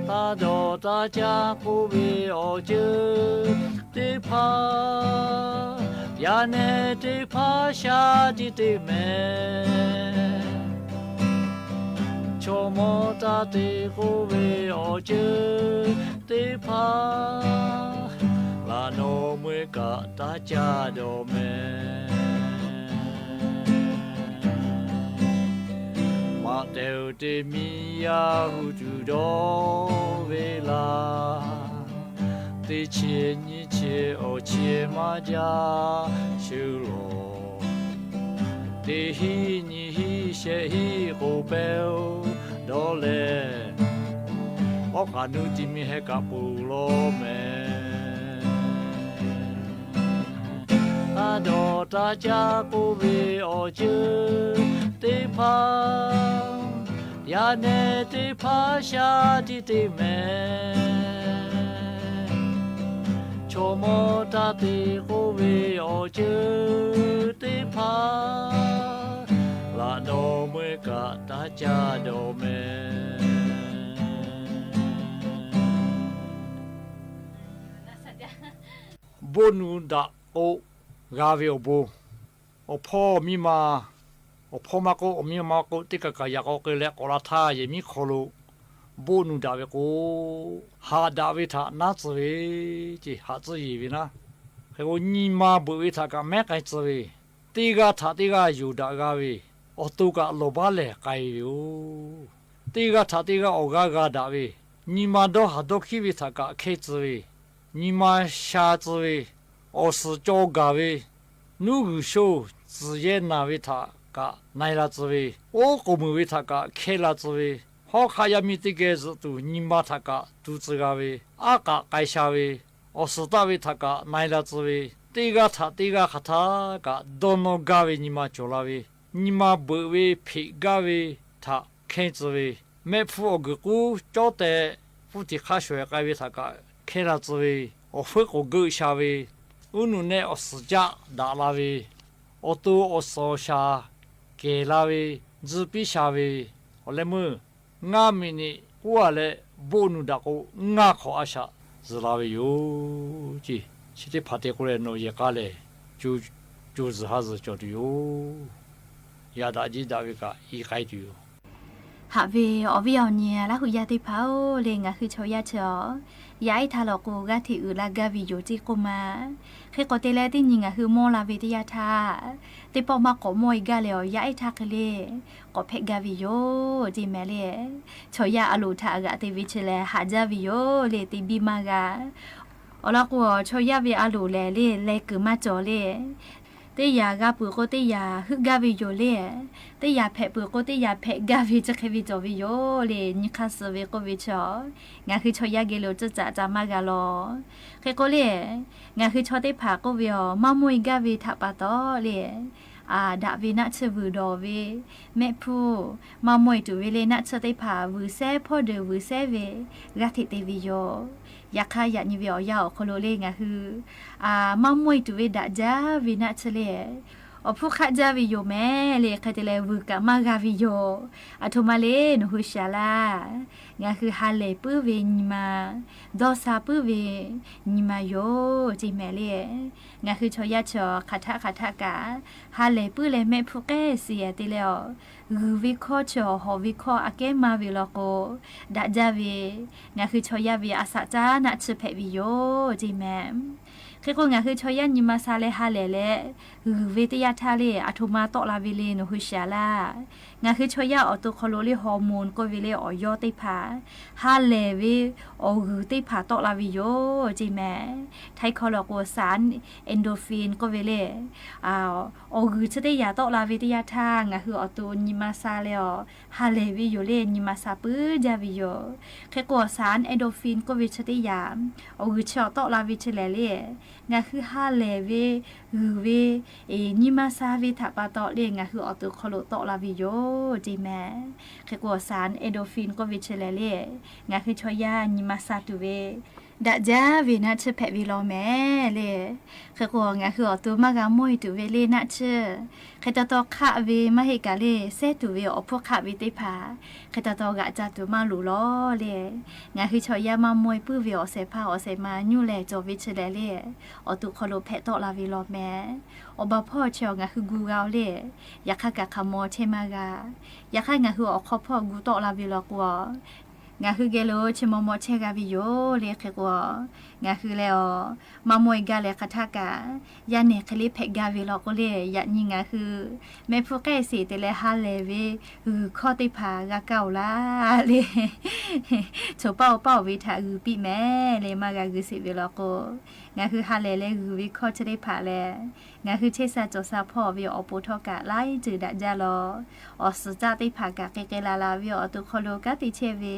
Taˇ dawˬ taˇ caˇ k'oˆ ve awˬ ceuˬ teˇ hpaˍ, yaꞈ nehˬ teˇ hpaˍ shaˉ tiꞈ teˇ mehˍ. Chaw mawˇ taˇ te k'oˆ ve awˬ ceuˬ teˇ hpaˍ, laꞈ nawˬ meuˇ kaꞈ taˇ caˇ dawˬ mehˍ. Maꞈ tehˬ uiˍ te miˬ yaˇ hui tuˬ dawˇ ve laˇ. Teˇ chi nyiˇ chi awˬ chi maˇ jaˇ sheˍ lawˬ. Teˇ hiˆ nyiˇ hiˆ shehˆ hiˆ k'oˍ pehˇ-oˬ dawˇ leh, awˉ k'aꞈ nuˇ ti mi heh kaꞈ peuˬ law mehˍ. Taˇ dawˬ taˇ caˇ k'oˆ ve awˬ ceuˬ teˇ hpaˍ, yaꞈ nehˬ teˇ hpaˍ shaˉ tiꞈ teˇ mehˍ. Chaw mawˇ taˇ te k'oˆ ve awˬ ceuˬ teˇ hpaˍ, laꞈ nawˬ meuˇ kaꞈ taˇ caˇ dawˬ mehˍ. Boˆ nu daꞈ k'o g'a ve awˬ bon, awˬ hpawˇ miˇ ma, awˬ hpawˇ maˇ k'oˆ awˬ miˇ ma maˇ k'oˆ teˇ kaˬ kaˬ yaꞈ k'aw k'ai leh k'awꞈ la htaˇ yehˬ miˉ hk'aw lo boˆ nu daꞈ ve k'o, haꞈ daꞈ ve htaꞈ naˉ tcuh ve ce, haꞈ tcuhˇ yeˬ ve naˉ. Hk'e k'o nyi ma beuꞈ ve htaꞈ kaꞈ mehˉ k'ai tcuh ve, teˇ g'aˇ htaꞈ teˇ g'aˇ yonˍ daꞈ g'a ve, awˬ to kaꞈ lawˬ baˉ lehˬ k'ai ve yoˬ. Teˇ g'aˇ htaꞈ teˇ g'aˇ awˬ g'aˇ g'a daꞈ ve, nyi ma dawˇ haˍ dawˇ hkiˉ ve htaꞈ kaꞈ hkehˇ tcuh ve, nyi ma sha tcuh ve, awˬ suhˍ caw gaˬ ve, nuˉ g'uiˬ shoˇ tcuhˍ yehˇ naˬ ve htaꞈ kaꞈ na-e la tcuh ve, oˉ k'oˍ meuˍ ve htaꞈ kaꞈ hkehˇ la tcuh ve, hawˉ hk'aˆ yaˇ miˇ teˇ geh zuhꞈ tuˬ nyi ma htaꞈ kaꞈ tu tcuh g'a ve, aˉ k'aꞈ k'ai sha ve, awˬ suhˍ taˆ ve htaꞈ kaꞈ na-e la tcuh ve, teˇ g'aˇ htaꞈ teˇ g'aˇ hk'aˬ htaˇ kaꞈ dawˇ nawˇ gaˇ ve nyi ma cawˬ la ve, nyi ma beuꞈ ve hpeꞈ gaˇ ve htaꞈ hkehˇ tcuh ve, mehˆ hpfuhˇ awˬ guiˬ k'uˉ cawˉ tehꞈ hpfuhˇ tiꞈ hk'aˇ shawˍ-ehˍ k'ai ve htaꞈ kaꞈ hkehˇ la tcuh ve, awˬ feuˉ k'oˍ geuˆ sha ve, uˉ nuꞈ nehˆ awˬ suhˍ caˆ daꞈ la ve, awˬ to awˬ suhˍ awˬ shaˍ kehˬ la ve, tzuhˇ piˇ sha ve, awˬ leh meuˇ ngaˇ miˬ niꞈ k'oˆ-a leh, boˆ nuˬ daꞈ k'o ngaˇ hk'awꞈ a shaꞈ zuhˬ la ve yoˬ ce. Chi teˇ hpaˍ te k'o leh nawˬ yehˬ k'a lehˬ, co zuhˬ ha zuhˬ cawˬ tuˬ yoˬ. Yaꞈ daꞈ jeˇ daꞈ ve kaꞈ i k'ai tuˬ yoˬ. Haꞈ ve awˬ viˉ awˬ nyi Laˇ huˍ yaˇ teˇ hpaˍ-oˬ le, ngaˬ hui chaw yaˇ chi-a, yaˇ ehˉ htaˇ lawˬ k'o g'aˇ hteꞈ uiˍ la gaˇ ve yoˬ ce k'oˆ ma. Hk'e k'o te leh teˇ nyi ngaˬ hui mawˇ la ve teˇ yanˇ htaˇ, teˇ pawˆ maˇ k'awꞈ mawˇ-e gaˇ leh awˬ yaˇ ehˉ htaˇ hk'e le k'awꞈ hpehꞈ gaˇ ve yoˬ ce mehˍ le. Chaw yaˇ a loˍ htaꞈ g'aꞈ te ve chi lehˬ haꞈ jaˇ ve yoˬ le, te biˇ maˇ g'a. Awˬ lawn k'o, chaw yaˇ ve a loˍ lehˬ le, leh kuiˬ maˇ cawˬ le. Teˇ yanˇ g'a peuˬ k'o teˇ yanˇ heuˆ gaˇ ve yoˬ le. Teˇ yanˇ hpehꞈ peuˬ k'o teˇ yanˇ hpehꞈ gaˇ ve chi hk'e ve cawˬ ve yoˬ le. Nyi hk'aˇ suh ve k'oˆ ve chi-a, ngaˬ hui chaw yaˇ geh lo ceuˇ caꞈ ca maˇ g'a lawˬ. Hk'e k'o le, ngaˬ hui chaw teˇ hpaˍ k'oˆ ve-a, maˇ mawˇ-e gaˇ ve htaꞈ pa taw le, daꞈ ve naˆ tsuhˇ vuiˬ dawˬ ve, mehˆ hpfuhˇ maˇ mawˇ-e tuˬ ve le naˆ tsuhˇ teˇ hpaˍ vuiˬ sehˉ hpawˇ deuˬ vuiˬ sehˉ ve g'aˇ hteꞈ te ve yoˬ. Yaꞈ hk'aˇ yaꞈ nyi ve awˬ yanˇ awˬ hk'aw lo le ngaˬ hui maˇ mawˇ-e tuˬ ve daꞈ jaˇ ve naˆ tsuhˇ le, awˬ hpfuhˇ hk'aˆ jaˇ ve yoˬ mehˍ le. Hk'e te leh vuiˬ kaꞈ maˇ g'a ve yoˬ. Aˬ htoꞈ ma le nawˬ hui shiˍ-a laˇ. Ngaˬ hui ha lehˬ puiˉ ve nyi ma, dawˇ sha puiˉ ve nyi ma yoˬ ce mehˍ le. Ngaˬ hui chaw yaˇ chi hk'aˬ htaˆ hk'aˬ htaˆ kaꞈ ha lehˬ puiˉ leh mehˆ hpfuhˇ k'ehˆ shiˍ-ehˍ te leh-a, g'uiˬ ve hkawˇ chi hawˍ ve hkawˇ aꞈ kehˉ maˇ ve law k'o, daꞈ jaˇ ve ngaˬ hui chaw yaˇ ve a shaꞈ caˉ naˆ tsuhˇ hpehꞈ ve yoˬ ce mehˍ. Hk'e k'o ngaˬ hui chaw yaˇ nyi ma sha leh ha lehˬ leh g'uiˬ ve teˇ yanˇ htaˇ le aˬ htoꞈ ma tawˆ la ve le nawˬ hui shiˍ-a laˇ. Ngaˬ hui chaw yaˇ awˬ to hk'aw lo le hormone k'oˆ ve le awˬ yawˇ teˇ hpaˍ, ha lehˬ ve awˬ g'uiˬ teˇ hpaˍ tawˆ la ve yoˬ ce mehˍ. Htaiˇ hkawˇ law k'o สาร endorphin k'oˆ ve le, awˬ g'uiˬ chi teˇ yanˇ tawˆ la ve teˇ yanˇ htaˇ ngaˬ hui awˬ to nyi ma sha leh-a, ha lehˬ ve yoˬ le nyi ma sha puiˉ jaˇ ve yoˬ. Hk'e k'o awˬ สาร endorphin k'oˆ ve chi teˇ yanˇ awˬ g'uiˬ chi tawˆ la ve chi lehˬ le, ngaˬ hui ha lehˬ ve, g'uiˬ ve, nyi ma sha ve htaꞈ pa taw le ngaˬ hui awˬ to hk'aw lo tawˆ la ve yoˬ ce mehˍ. Hk'e k'o awˬ สาร endorphin k'oˆ ve chi lehˬ le, ngaˬ hui chaw yaˇ nyi ma sha tuˬ ve daꞈ jaˇ ve naˆ tsuhˇ hpehꞈ ve law mehˍ le. Hk'e k'o ngaˬ hui awˬ to maˇ g'a mawˇ-e tuˬ ve le naˆ tsuhˇ, hk'e taw taw hk'aˆ ve maˇ heˆ kaꞈ le sehˉ tuˬ ve awˬ hpfuhˇ hk'aˆ ve teˇ hpaˍ hk'e taw taw g'aꞈ ca tuˬ maˇ loˍ law le. Ngaˬ hui chaw yaˇ maˇ mawˇ-e puiˉ ve awˬ shehˍ hpaˇ awˬ shehˍ ma nyuˇ leh cawˬ ve chi lehˬ le, awˬ to hk'aw lo hpehꞈ tawˆ la ve law mehˍ. Awˬ baˬ hpawˇ chi-a ngaˬ hui gu g'a-o le, yaꞈ hk'aˇ kaꞈ hk'aˬ maw chehˇ maˇ g'a. Yaꞈ hk'aˇ ngaˬ hui awˬ hk'aw hpawˇ gu tawˆ la ve law k'o-a, ngaˬ hui geh lo chi maw maw chehˇ g'a ve yoˬ le. Hk'e k'o ngaˬ hui leh-a, maˇ mawˇ-e gaˇ leh hk'aˬ htaˇ kaꞈ yaˇ nehˬ hk'e le hpehꞈ gaˇ ve law k'o le, yaꞈ nyi ngaˬ hui mehˆ hpfuhˇ k'ehˆ sheˍ te leh ha lehˬ ve g'uiˬ hkawˇ teˇ hpaˍ g'a kaˇ-oˬ laˇ le. Choˬ paˇ-oˬ paˇ-oˬ ve htaꞈ g'uiˬ piˇ mehˍ le, maˇ g'a g'uiˬ sheˍ ve law k'o, ngaˬ hui ha lehˬ leh g'uiˬ ve hkawˇ chi teˇ hpaˍ lehˬ, ngaˬ hui chehˇ sha cawˬ sha hpawˇ ve awˬ pon htawˇ kaꞈ laiˉ ceuˬ daꞈ jaˇ law. Awˬ suhˍ caˆ teˇ hpaˍ kaꞈ k'ai k'ai la la ve awˬ to hk'aw lo kanˉ te chehˇ ve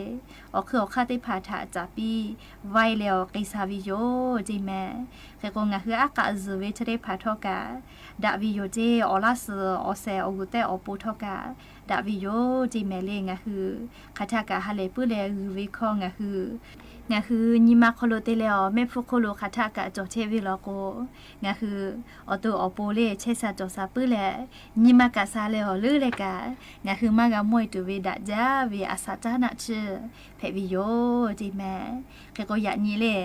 awˬ hkui awˬ hk'aˇ teˇ hpaˍ htaꞈ caˍ piˇ vaiˇ leh awˬ k'ai sha ve yoˬ ce mehˍ. Hk'e k'o ngaˬ hui aˉ k'aꞈ zuhˬ ve chi teˇ hpaˍ htawˇ kaꞈ daꞈ ve yoˬ ce. Awˬ laˇ suhˍ awˬ shehˍ awˬ g'uˬ tehˆ awˬ pon htawˇ kaꞈ daꞈ ve yoˬ ce mehˍ le. Ngaˬ hui hk'aˬ htaˇ kaꞈ ha lehˬ puiˉ leh g'uiˬ ve hkawˇ ngaˬ hui, ngaˬ hui nyi ma hk'aw lo te leh-a, mehˆ hpfuhˇ hk'oˆ lo hk'aˬ htaˇ kaꞈ cawˬ chehˇ ve law k'o, ngaˬ hui awˬ to awˬ pon le chehˇ sha cawˬ sha puiˉ leh, nyi ma kaꞈ sha leh awˬ leuˉ leh kaꞈ, ngaˬ hui maˇ g'a mawˇ-e tuˬ ve daꞈ jaˇ ve a shaꞈ caˉ naˆ tsuhˇ hpehꞈ ve yoˬ ce mehˍ. Hk'e k'o yaꞈ nyi le,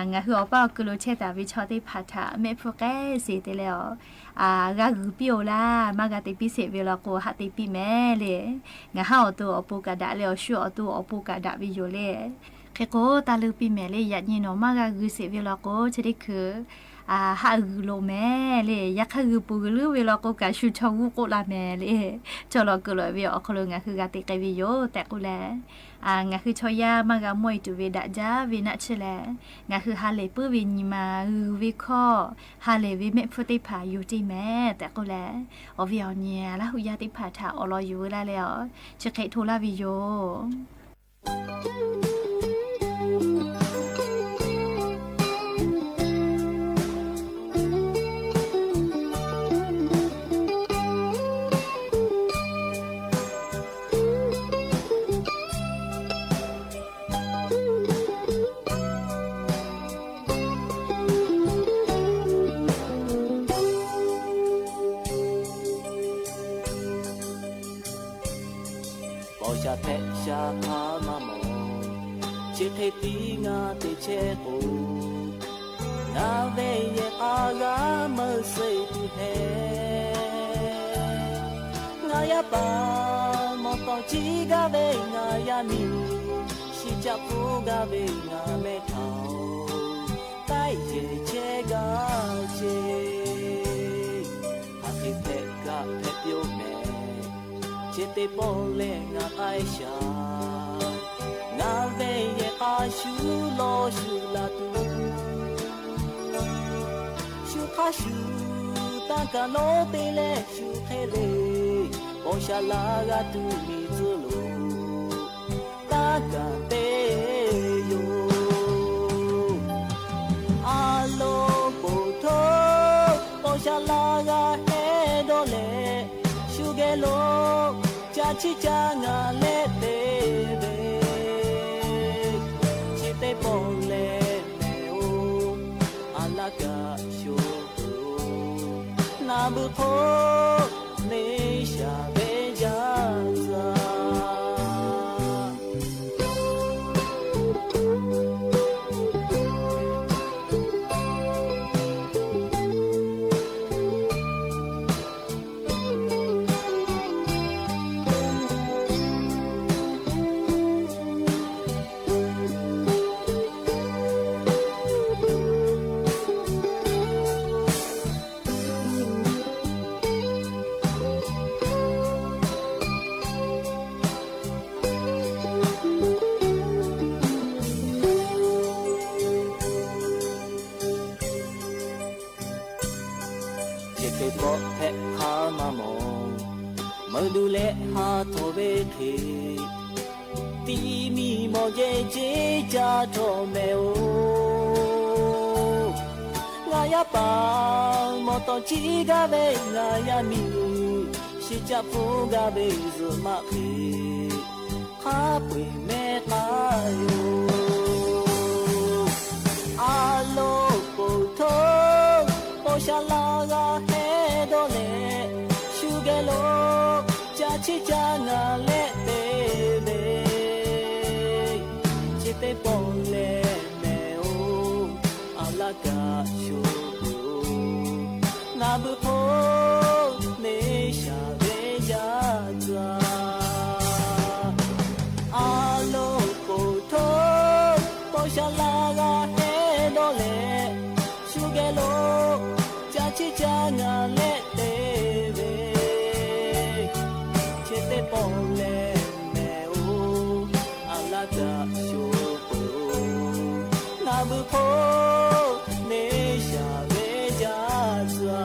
ngaˬ hui awˬ paˇ awˬ ku lo chehˇ taˍ ve chaw teˇ hpaˍ htaꞈ mehˆ hpfuhˇ k'ehˆ sheˍ te leh-a, g'a g'uiˬ piˇ-oˬ laˇ, maˇ g'a te piˇ sheˍ ve law k'o haꞈ te piˇ mehˍ le. Ngaˬ haˉ awˬ to awˬ pon kaꞈ daꞈ leh awˬ shu awˬ to awˬ pon kaꞈ daꞈ ve yoˬ le. Hk'e k'o taˇ leuˇ piˇ mehˍ le, yaꞈ nyi nawˬ maˇ g'a g'uiˬ sheˍ ve law k'o chi teˇ hkui haꞈ g'uiˬ loˍ mehˍ le. Yaꞈ hk'aˇ g'uiˬ peuˬ g'uiˬ leuˉ ve law k'o kaꞈ shu chaw g'uˇ k'oˆ la mehˍ le. Chaw lawˬ kuiˬ lawꞈ ve awˬ hk'aw lo ngaˬ hui g'a te k'ai ve yoˬ tehꞈ k'oˆ leh, ngaˬ hui chaw yaˇ maˇ g'a mawˇ-e tuˬ ve daꞈ jaˇ ve naˆ tsuhˇ lehˬ, ngaˬ hui ha lehˬ puiˉ ve nyi ma, g'uiˬ ve hkawˇ, ha lehˬ ve mehˆ hpfuhˇ teˇ hpaˍ yoˬ ce mehˍ tehꞈ k'oˆ leh, awˬ viˉ awˬ nyi Laˇ huˍ yaˇ teˇ hpaˍ htaꞈ awˬ lawn yuˬ veu laˇ leh-a, chi hk'e hto laˇ ve yoˬ. Yaꞈ hk'aˇ maˇ mawˬ, chi hk'e tiˉ ngaˬ te chehˇ k'o, ngaˬ ve yehˬ k'a g'a meuˇ suh tuˬ hehꞈ. Ngaˬ yaˇ paˍ mawˬ tawˍ ciˉ gaˇ ve ngaˬ yaˇ miˇ, shi caˆ hpfuhˇ gaˇ ve ngaˬ mehˆ htaꞈ-oˬ, taiˆ yehˬ chehˇ gaˇ ceˇ. Hk'aˬ hk'e hpehꞈ kaꞈ hpehꞈ piˇ-oˆ mehˍ, chi teˇ pawˆ lehˬ ngaˬ k'ai shaˍ. Ngaˬ ve yehˬ k'a shu lawˇ shu la tuˬ, shu hk'aˇ shu tanˇ kaˬ lonˉ te leh shu hk'e le, paw sha laˇ g'a tuˬ miˬ tcuhˉ lo tanˇ kaˬ te yoˬ. A lo poˬ htoˇ, paw sha laˇ g'a hehˉ dawˇ leh, shu geh lo ca chiˇ caˇ ngaˬ leh te ve, chi teˇ pawˆ lehˬ mehˍ-oˬ, a laˇ kaꞈ sho peuˬ-oˬ, naˬ beuꞈ hk'oˆ neˇ shaˍ ve jaˇ tcuh-a. Chi hk'e k'awꞈ hpehꞈ hk'aˇ maˇ mawˬ, meuˇ duˬ leh ha htawnˍ ve hk'e, tiˇ miˇ mawˬ jehˇ ceˇ caˇ htawˇ mehˍ-oˬ. Ngaˬ yaˇ paˍ mawˬ tawˍ ciˉ gaˇ ve ngaˬ yaˇ miˇ, shi caˆ hpfuhˇ gaˇ ve zuhꞈ maˆ hk'e, hk'a peu-eˬ mehˉ k'ai yoˬ. A lo poˬ htoˇ, paw sha laˇ g'a hehˉ dawˇ leh, shu geh lo ca chiˇ caˇ ngaˬ leh te ve, chi teˇ pawˆ lehˬ mehˍ-oˬ, a laˇ kaꞈ sho peuˬ-oˬ, naˬ beuꞈ hk'oˆ neˇ shaˍ ve jaˇ tcuh-a. A lo poˬ htoˇ, paw sha laˇ g'a hehˉ dawˇ leh, shu geh lo ca chiˇ caˇ ngaˬ leh te ve, chi teˇ pawˆ lehˬ mehˍ-oˬ, a laˇ kaꞈ sho peuˬ-oˬ, naˬ beuꞈ hk'oˆ neˇ shaˍ ve jaˇ tcuh-a.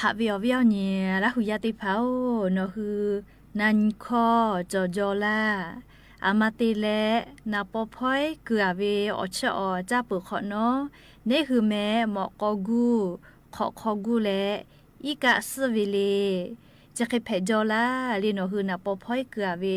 Haꞈ ve awˬ viˉ awˬ nyi Laˇ huˍ yaˇ teˇ hpaˍ-oˬ, nawˬ hui na nyi hkawˇ cawˬ jaw laˇ. Aˬ ma te leh, naˍ paw hpawehˉ kuiˬ-a ve awˬ chiˇ awˬ caˇ peuˬ hk'awꞈ nawˉ, neˇ hui meh mawꞈ k'aw guˇ, hk'awꞈ hk'aw guˇ leh, iˉ kaˆ suhˉ ve le, chi hk'e hpehꞈ jaw laˇ le. Nawˬ hui naˍ paw hpawehˉ kuiˬ-a ve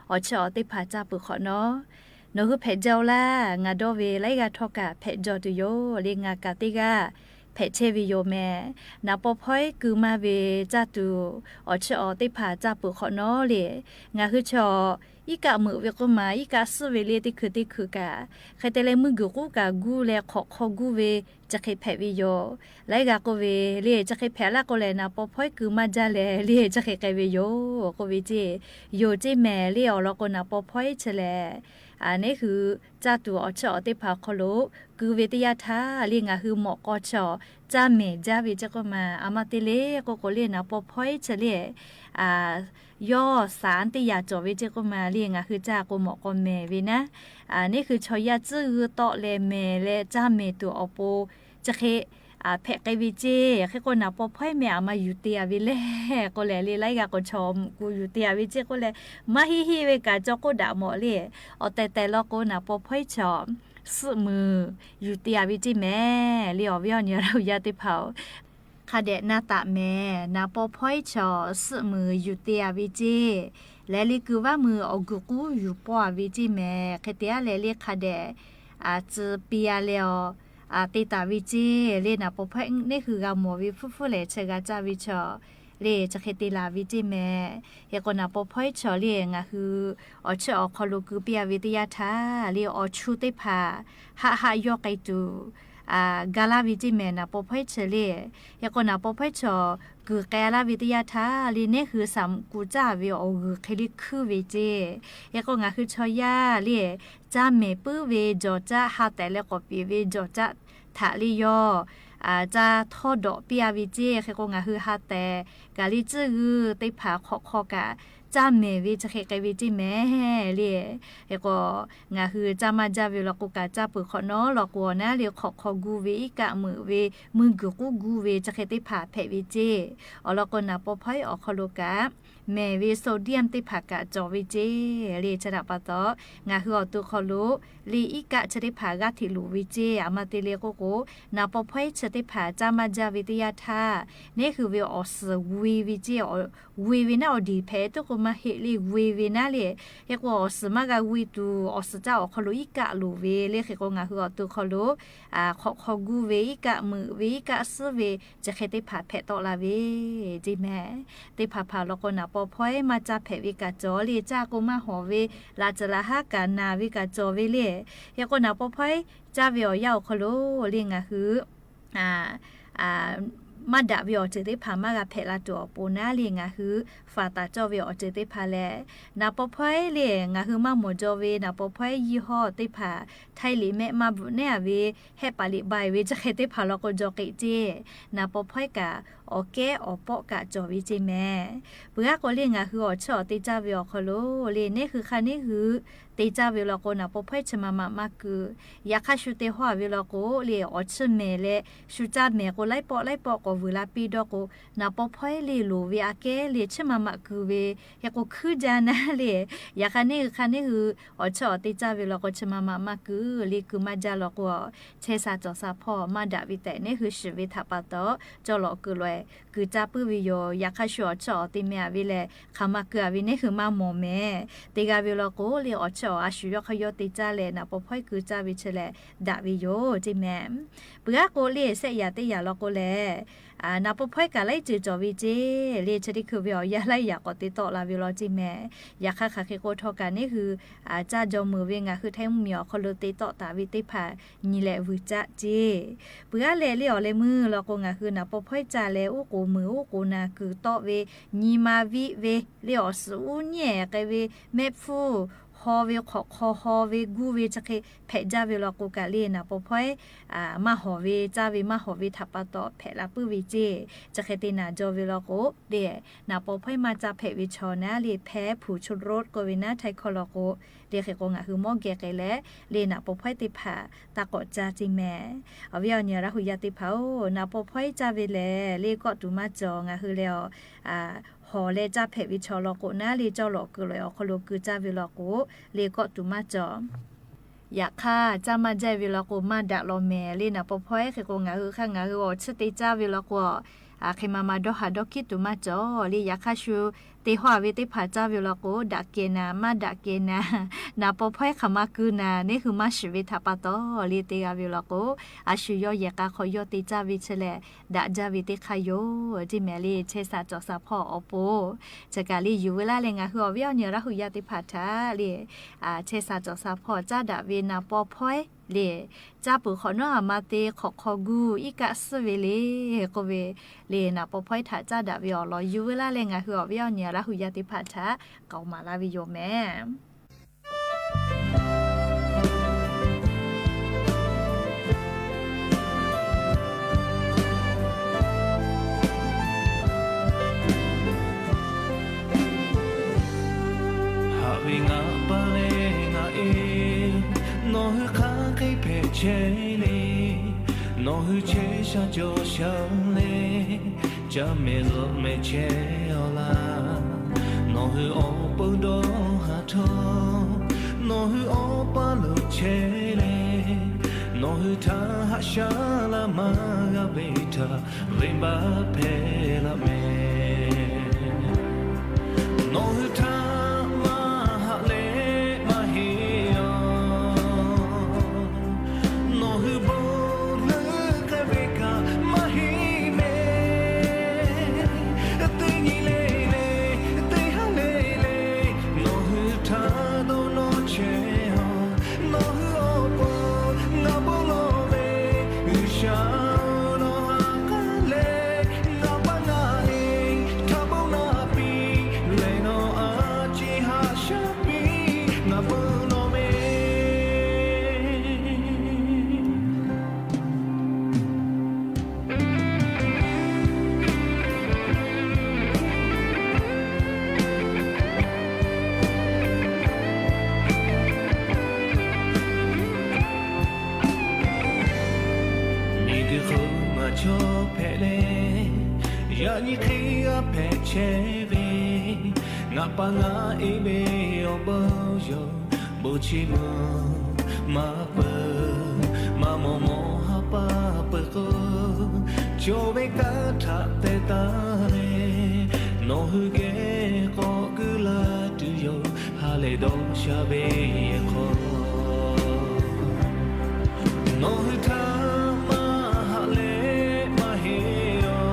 awˬ chiˇ awˬ teˇ hpaˍ caˇ peuˬ hk'awꞈ nawˉ, nawˬ hui hpehꞈ jaw laˇ. Ngaˬ dawˇ ve laiˉ g'aˇ htawˇ kaꞈ hpehꞈ jaw tuˬ yoˬ le. Ngaˬ kaꞈ teˇ g'aˇ hpehꞈ chehˇ ve yoˬ meh. Naˍ paw hpawehˉ kuiˬ maˇ ve caˇ tuˬ awˬ chiˇ awˬ teˇ hpaˍ caˇ peuˬ hk'awꞈ nawˉ le, ngaˬ hui chaw iˉ kaˆ meuꞈ ve k'oˆ ma, iˉ kaˆ suhˉ ve le teˇ hkui teˇ hkui kaꞈ, hk'e te leh meuˇ guiˬ k'uˉ kaꞈ guˇ leh hk'awꞈ hk'aw guˇ ve chi hk'e hpehꞈ ve yoˬ. Laiˉ g'aˇ k'oˆ ve le, chi hk'e hpehꞈ laˇ k'o lehˬ, naˍ paw hpawehˉ kuiˬ maˇ jaˇ leh le, chi hk'e k'ai ve yoˬ k'oˆ ve ceˇ. Yoˬ ceˇ mehˍ le. Awˬ lawn k'o, naˍ paw hpawehˉ chi lehˬ, neˇ hui caˇ tuˬ awˬ chiˇ awˬ teˇ hpaˍ awˬ hk'aw lo keu ve teˇ yanˇ htaˇ le, ngaˬ hui mawꞈ k'aw chaw caˇ mehˍ jaˇ ve ceˇ k'oˆ ma, aˬ ma te le k'oˆ k'o le, naˍ paw hpawehˉ chi le, yawˇ saˍ teˇ yaꞈ cawˬ ve ceˇ k'oˆ ma le, ngaˬ hui caˇ k'o mawꞈ k'aw mehˍ ve naˉ, neˇ hui chaw yaˇ tcuhˉ g'uiˇ tawˆ leh mehˍ leh caˇ mehˍ tuˬ awˬ pon chi hk'e hpehꞈ k'ai ve ceˇ. Hk'e k'o, naˍ paw hpawehˉ meh aˬ ma yuˬ te-a ve le k'oˆ leh le, laiˉ g'aˇ k'o chaw mvuhꞈ ku yuˬ te-a ve ceˇ k'oˆ leh, maˇ heˆ heˆ ve kaꞈ caw k'oˆ daꞈ mawˬ le. Awˬ tehˬ tehˬ law k'o, naˍ paw hpawehˉ chaw suhˆ muiˬ yuˬ te-a ve ceˇ mehˍ le. Awˬ viˉ awˬ nyi Laˇ huˍ yaˇ teˇ hpaˍ-oˬ, hk'a dehꞈ na taꞈ mehˍ. Naˍ paw hpawehˉ chaw suhˆ muiˬ yuˬ te-a ve ceˇ. Leh le kuiˬ vaˇ muiˬ awˬ guiˬ k'uˉ yuˬ pawˇ-a ve ceˇ mehˍ. Hk'e te-a leh le hk'a dehꞈ tcuh piˇ-a leh awˬ te taˍ ve ceˇ le. Naˍ paw hpawehˉ neˇ hui g'a mawˬ ve hpfuhˇ hpfuhˇ lehˬ, chi g'a caˇ ve chaw le, chi hk'e te laˬ ve ceˇ mehˍ. Hk'e k'o, naˍ paw hpawehˉ chaw le, ngaˬ hui awˬ chiˇ awˬ hk'aw lo keu piˇ-a ve teˇ yanˇ htaˇ le, awˬ chu teˇ hpaˍ haˆ haˆ yawˇ k'ai tuˬ ga laˇ ve ceˇ mehˍ, naˍ paw hpawehˉ chi le. Hk'e k'o, naˍ paw hpawehˉ chaw kuiˬ k'ai laˇ ve teˇ yanˇ htaˇ le, neˇ hui saˍ mvuhꞈ ku caˇ ve awˬ g'uiˬ hk'e le hkuiˉ ve ceˇ. Hk'e k'o, ngaˬ hui chaw yaˇ le, caˇ mehˍ puiˉ ve jawˬ caˆ, ha tehˬ leh k'awꞈ peꞈ ve jawˬ caˆ htaꞈ le yawˇ caˇ htawˇ dawꞈ piˇ-a ve ceˇ. Hk'e k'o, ngaˬ hui ha tehˬ kaꞈ le tcuhˉ g'uiˇ teˇ hpaˍ hk'awꞈ hk'aw kaꞈ caˇ mehˍ ve chi hk'e k'ai ve ceˇ mehˍ le. Hk'e k'o, ngaˬ hui caˇ maˇ jaˇ ve law k'o kaꞈ, caˇ peuˬ hk'awꞈ nawˉ law k'o, awˬ naˉ le hk'awꞈ hk'aw guˇ ve, iˉ kaˆ meuꞈ ve, meuˇ guiˬ k'uˉ guˇ ve chi hk'e teˇ hpaˍ hpehꞈ ve ceˇ. Awˬ lawn k'o, naˍ paw hpawehˉ awˬ hk'aw lo kaꞈ mehˍ ve sodium teˇ hpaˍ kaꞈ cawˬ ve ceˇ le. Chi htaꞈ pa taw, ngaˬ hui awˬ to hk'aw lo le iˉ kaˆ chi teˇ hpaˍ g'aˇ hteꞈ loˍ ve ceˇ. Aˬ ma te le k'oˆ k'o, naˍ paw hpawehˉ chi teˇ hpaˍ caˇ maˇ jaˇ ve teˇ yanˇ htaˇ, neˇ hui ve awˬ suhˍ g'oˇ ve ceˇ. G'oˇ ve naˉ awˬ diˬ hpehꞈ tuˬ k'o maˇ heˆ le, g'oˇ ve naˉ le. Hk'e k'o, awˬ suhˍ maˇ g'a g'oˇ tuˬ, awˬ suhˍ caˇ awˬ hk'aw lo iˉ kaˆ loˍ ve le. Hk'e k'o, ngaˬ hui awˬ to hk'aw lo hk'awꞈ hk'aw guˇ ve, iˉ kaˆ meuꞈ ve, iˉ kaˆ suhˉ ve chi hk'e teˇ hpaˍ hpehꞈ tawˆ la ve ceˇ mehˍ. Teˇ hpaˍ hpaˍ law k'o, naˍ paw hpawehˉ maˇ caˇ hpehꞈ ve kaꞈ cawˬ le. Caˇ k'o maˇ hawˍ ve, laꞈ ceuˬ laꞈ haˉ kaꞈ naˬ ve kaꞈ cawˬ ve le. Hk'e k'o, naˍ paw hpawehˉ caˇ ve awˬ yanˇ awˬ hk'aw lo le ngaˬ hui maˇ daꞈ ve awˬ ceuˬ teˇ hpaˍ maˇ g'a hpehꞈ la tuˬ awˬ pon naˉ le, ngaˬ hui faˍ taˍ cawˇ ve awˬ ceuˬ teˇ hpaˍ lehˬ, naˍ paw hpawehˉ le ngaˬ hui maˇ mawˬ jaw ve naˍ paw hpawehˉ ยี่ห้อ teˇ hpaˍ, htaiˇ liꞈ mehˆ maˇ bvuhꞈ nehˉ-a ve, hehˆ paˍ liꞈ bai ve chi hk'e teˇ hpaˍ law k'o jawˬ k'eꞈ ceˇ. Naˍ paw hpawehˉ kaꞈ awˬ kehˉ awˬ pawˆ kaꞈ cawˬ ve ceˇ mehˍ. Peuˬ aˉ k'o le, ngaˬ hui awˬ chiˇ awˬ te caˇ ve awˬ hk'aw lo le, neˇ hui hk'a neˇ hui te caˇ ve law k'o, naˍ paw hpawehˉ chi ma ma maˇ kuˬ. Yaꞈ hk'aˇ, shu te hawˇ-a ve law k'o le, awˬ chiˇ mehˍ leh shu caˇ mehˍ k'o, laiˉ pawˆ laiˉ pawˆ k'awꞈ vuiˬ la piˇ dawˇ k'o, naˍ paw hpawehˉ le loˍ ve aꞈ kehˉ le chiˇ ma ma kuˬ ve, hk'e k'o hkuiˉ jaˇ naˉ le. Yaꞈ hk'aˇ, neˇ hui hk'a neˇ hui awˬ chiˇ awˬ te caˇ ve law k'o, chi ma ma maˇ kuˬ le, kuˬ maˇ jaˇ law k'o, chehˇ sha cawˬ sha hpawˇ maˇ daꞈ ve tehꞈ neˇ hui shiˍ ve htaꞈ pa taw, cawˇ lawꞈ kuiˬ lawꞈ kuˬ caˇ puiˉ ve yoˬ. Yaꞈ hk'aˇ, shu awˬ chiˇ awˬ te meh-a ve lehˬ, hk'aˬ ma kuˬ-a ve neˇ hui maˇ mawˬ mehˍ. Te g'a ve law k'o le, awˬ chiˇ awˬ a shu yawˇ hk'a yawˇ te caˇ leh naˍ paw hpawehˉ kuˬ caˇ ve chi lehˬ daꞈ ve yoˬ ceˇ mehˍ. Peuˬ aˉ k'o le, sehˆ yaꞈ teˇ yaꞈ law k'o lehˬ, naˍ paw hpawehˉ kaꞈ laiˉ ceuˬ cawˬ ve ceˇ le. Chi teˇ hkui ve awˬ yanˇ laiˉ yaꞈ k'awꞈ te tawˆ la ve law ceˇ mehˍ. Yaꞈ hk'aˇ, hk'aˬ hk'e k'o htawˇ kaꞈ neˇ hui caˇ jaw meuˍ ve ngaˬ hui htaiˇ mvuhˇmiˬ awˬ hk'aw lo te tawˆ taˍ ve teˇ hpaˍ nyi leh vuiˬ caˆ ceˇ. Peuˬ aˉ leh le, awˬ leh meuˇ law k'o, ngaˬ hui naˍ paw hpawehˉ caˇ leh uˉ k'oˍ meuˍ uˉ k'oˍ naˍ kuiˬ tawˆ ve, nyi ma viˆ ve le, awˬ suhˍ uˉ nyiˇ ehˍ k'ai ve, mehˆ hpfuhˇ haw ve hk'awꞈ hk'aw haw ve guˇ ve chi hk'e hpehꞈ jaˇ ve law k'o kaꞈ le, naˍ paw hpawehˇ maˇ hawˍ ve, caˇ ve maˇ hawˍ ve htaꞈ pa taw hpehꞈ la puiˉ ve ceˇ. Chi hk'e te naˍ jaw ve law k'o le, naˍ paw hpawehˇ maˇ caˇ hpehꞈ ve chaw naˉ le, hpehˇ hpu chu roˆ k'oˆ ve naˉ htaiˇ hkawˇ law k'o, le hk'e k'o ngaˬ hui mawˇ geh k'ai leh le, naˍ paw hpawehˇ teˇ hpaˍ taˇ k'awꞈ caˇ ceˇ mehˍ. Awˬ viˉ awˬ nyi Laˇ hu yaˇ teˇ hpaˍ-oˬ, naˍ paw hpawehˇ caˇ ve lehˬ le kawˆ tuˬ maˇ cawˬ. Ngaˬ hui leh a hawˍ leh caˇ hpehꞈ ve chaw law k'o naˉ le, cawˇ lawꞈ kuiˬ lawꞈ awˬ hk'aw lo keu caˇ ve law k'o le kawˆ tuˬ maˇ cawˬ. Yaꞈ hk'aˇ, caˇ maˇ jaˇ ve law k'o maˇ daꞈ law mehˍ le. Naˍ paw hpawehˇ hk'e k'o ngaˬ hui hk'aˇ ngaˬ hui awˬ chiˇ te caˇ ve law k'o, hk'e ma ma dawˇ haˍ dawˇ hkiˉ tuˬ maˇ cawˬ le. Yaꞈ hk'aˇ shu te hawˇ ve teˇ hpaˍ caˇ ve law k'o, daꞈ kehˬ naˍ maˇ daꞈ kehˬ naˍ, naˍ paw hpawehˇ hk'aˬ ma keu naˍ, neˇ hui maˇ shiˍ ve htaꞈ pa taw le, teˇ g'aˇ ve law k'o, a shu yawˇ yehˬ k'a hk'aw yawˇ te caˇ ve chi lehˬ, daꞈ jaˇ ve teˇ hk'aˇ yoˬ ceˇ mehˍ le. Chehˇ sha cawˬ sha hpawˇ awˬ pon chi kaꞈ le yuˬ ve laˇ leh ngaˬ hui awˬ viˉ awˬ nyi Laˇ hu yaˇ teˇ hpaˍ htaꞈ le, chehˇ sha cawˬ sha hpawˇ caˇ daꞈ ve naˍ paw hpawehˇ le, caˇ peuˬ hk'awꞈ nawˉ aˬ ma te hk'awꞈ hk'aw guˇ iˉ kaˆ suhˉ ve le k'oˆ ve le, naˍ paw hpawehˇ htaꞈ caˇ daꞈ ve awˬ lawn yuˬ ve laˇ leh ngaˬ hui awˬ viˉ awˬ nyi Laˇ hu yaˇ teˇ hpaˍ htaꞈ k'aoˍ maˍ laˇ ve yoˬ mehˍ. Haꞈ ve ngaˬ pa leh ngaˬ e, nawˬ hui hk'aˬ hk'e hpehꞈ chehˇ le. Nawˬ hui chehˇ sha cawˬ sha le, caˇ mehˍ zuhꞈ mehˍ chehˇ awˬ laˇ. Nawˬ hui awˬ pon dawˇ haˍ htawˇ, nawˬ hui awˬ paˇ lo chehˇ le. Nawˬ hui htaꞈ haꞈ shaˉ laˇ maˇ g'a ve htaꞈ venˇbaˆ hpehˇ laˇ mehˍ. Nawˬ hui htaꞈ maˇ haꞈ leh maˇ heˆ aˬ. Nawˬ hui bon leuˉ k'ai ve kaꞈ maˇ heˆ mehˍ. Teˇ nyi le le, teˇ ha le le, nawˬ hui htaꞈ dawˇ nawˇ chehˇ aˬ. Nawˬ hui awˬ pon ngaˬ bon lawˬ ve G'uiˬsha-oˬ, nawˬ ha k'aˉ leh ngaˬ pa ngaˬ e htaꞈ bon naˍ piˇ leh, nawˬ a ciˉ haꞈ shaˉ piˇ ngaˬ bon lawˬ ve Miˬguiˬ hk'oˆ maˇ chawˇ hpehꞈ leh, yaꞈ nyi hk'e g'a hpehꞈ chehˇ ve, ngaˬ pa ngaˬ e ve awˬ bon yawˬ bon chi maˇ maˇ peuˬ, maˇ mawˬ mawˬ ha pa peuˬ k'o, cawˬ ve kanˉ htaꞈ teh taˍ leh, nawˬ hui geh k'awꞈ kuiˬ la tuˬ yoˬ. Ha lehˬ dawˇ sha ve hk'aw nawˬ hui htaꞈ maˇ haꞈ leh maˇ heˆ aˬ.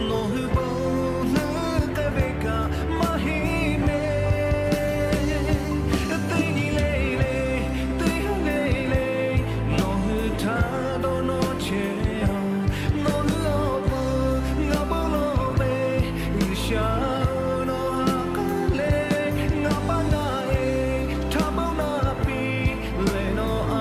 Nawˬ hui bon leuˉ k'ai ve kaꞈ maˇ heˆ mehˍ. Teˇ nyi le le, teˇ ha le le, nawˬ hui htaꞈ dawˇ nawˇ chehˇ aˬ. Nawˬ hui awˬ pon ngaˬ bon lawˬ ve G'uiˬsha-oˬ, nawˬ ha k'aˉ leh ngaˬ pa ngaˬ e htaꞈ bon naˍ piˇ leh, nawˬ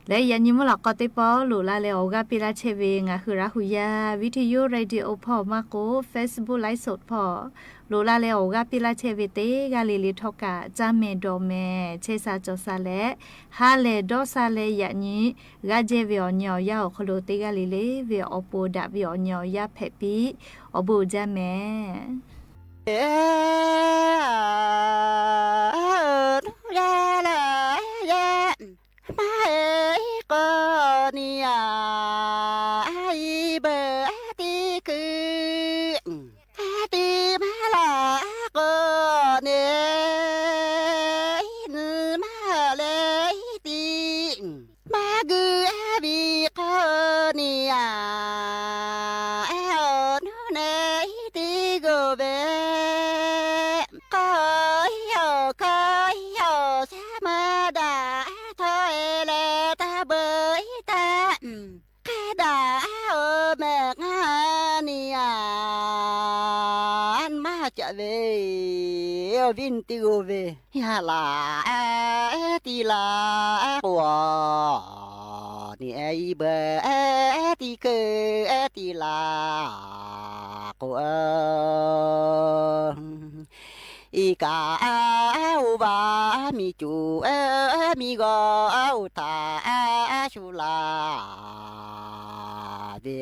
Leh yaꞈ nyi mvuhˇ laˬ k'aw teˇ pawˆ loꞈ la leh awˬ g'aˇ piˇ laˇ chehˇ ve ngaˬ hui Raˇ hu yaˇ video radio awˬ hpawˇ maˇ k'oˆ Facebook live show hpawˇ loꞈ la leh awˬ g'aˇ piˇ laˇ chehˇ ve teˇ g'aˇ le le htawˇ kaꞈ caˇ mehˍ dawˬ mehˍ chehˇ sha cawˬ sha leh ha lehˬ dawˇ sha leh yaꞈ nyi g'aˇ jehˇ ve awˬ nyi awˬ yanˇ awˬ hk'aw lo teˇ g'aˇ le le ve awˬ pon daꞈ ve awˬ nyi awˬ yanˇ hpehꞈ piˇ awˬ bon uiˍ jaˇ mehˍ. Nuˇ g'a la yaˇ maˇ heˆ k'o ni a, iˉ beuꞈ tiˉ keu tiˉ maˇ laˬ k'o ne, iˉ nuˇ maˇ leh iˉ tiˉ maˇ guiˇ a ve k'o ni a, awˬ nuˇ neh iˉ tiˉ g'oˍ ve k'o, iˉ awˬ hkawˇ iˉ awˬ shaˉ maˇ daꞈ htawˇ e leh taˇ beuꞈ iˉ taˇ k'ai daꞈ oˬ mehˍ ngaˇ ni a, maˇ caꞈ ve awˬ viˉ nyi teˇ g'oˇ ve yaˇ laꞈ ehˉ tiˉ laꞈ k'o, ni ehˉ iˉ beuꞈ ehˉ tiˉ keu ehˉ tiˉ laꞈ k'o, iˉ kaꞈ oˇ va miˬ cuˬ miˬ g'aw oˇ htaꞈ shu laˬ ve,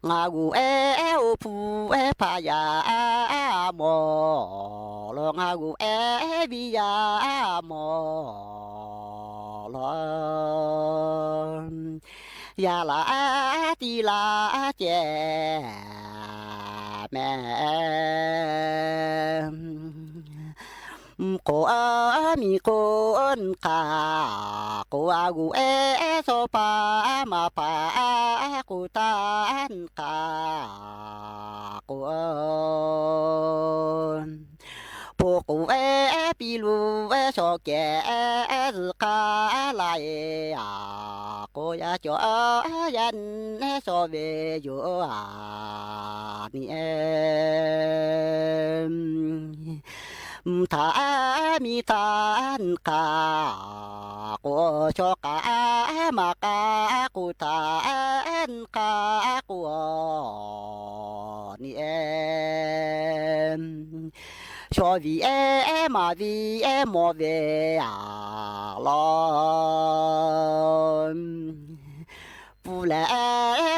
ngaˬ g'uˬ ehˉ oˇ hpu ehˉ hpaꞈ yaˇ mawˬ law, ngaˬ g'uˬ ehˉ viˇ yaˇ mawˬ law. Yaˇ laꞈ ehˉ tiˉ laꞈ ceh mehˍ. K'o, miˬ k'o nyi hk'aˇ k'o, a g'uˬ ehˉ shawˉ paˍ maˍ paˍ k'o htaˇ nyi hk'aˇ k'o, po k'o ehˉ piˇ lo ehˉ shawˍ kehˬ ehˉ zuhꞈ hk'aˇ laˇ e a k'o, yaˇ cawˬ yaˇ nyi ehˉ shawˍ ve yoˬ a ni e. Mvuhˇ htaꞈ miˬ htaꞈ nyi hk'aˇ k'o, chaw k'aˍ maˍ k'aˍ k'o htaꞈ nyi hk'aˇ k'o ni e. Shaw viˬ ehˉ maˍ viˬ ehˉ mawˬ ve a law. Pfuhˇ lehˬ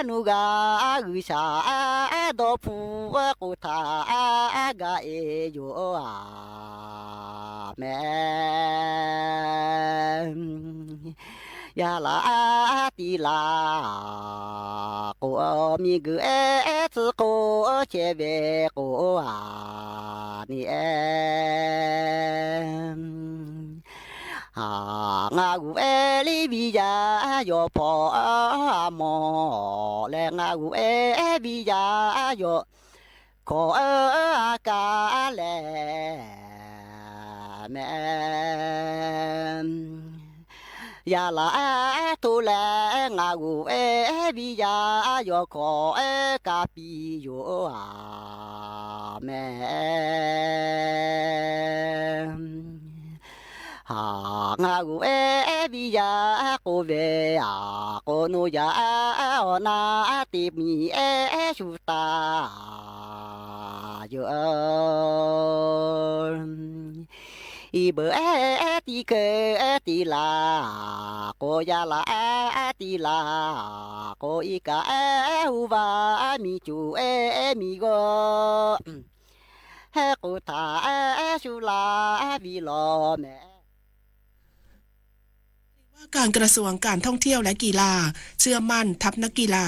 nuˇ g'a G'uiˬsha dawˇ hpu k'o htaꞈ gaˬ e yoˬ a mehˍ. Yaˇ laꞈ tiˉ laꞈ k'o, miˬguiˬ ehˉ tcuh k'o chehˇ ve k'o a ni e. Ngaˬ g'uˬ ehˉ liˇ viˇ yaˇ yawˬ hpawˇ a mawˬ leh, ngaˬ g'uˬ ehˉ viˇ yaˇ yawˬ hkawꞈ a kaꞈ lehˬ mehˍ. Yaˇ laꞈ to leh ngaˬ g'uˬ ehˉ viˇ yaˇ yawˬ hkawꞈ ehˉ kaꞈ piˇ yoˬ a mehˍ. Ngaˬ g'uˬ ehˉ viˇ yaˇ k'oˆ ve a k'o, noˇ yaꞈ awˬ na te miˬ ehˉ shu taˍ yoˬ. Iˉ beuꞈ ehˉ tiˉ keu ehˉ tiˉ laˬ k'o, yaˇ laꞈ ehˉ tiˉ laˬ k'o, iˉ kaꞈ ehˉ oˇ va miˬ cuˬ ehˉ miˬ g'aw hehˉ k'o htaꞈ ehˉ shu laˬ viˇ lawˬ mehˍ. ว่าการกระทรวงการท่องเที่ยวและกีฬา เชื่อมั่นทัพนักกีฬา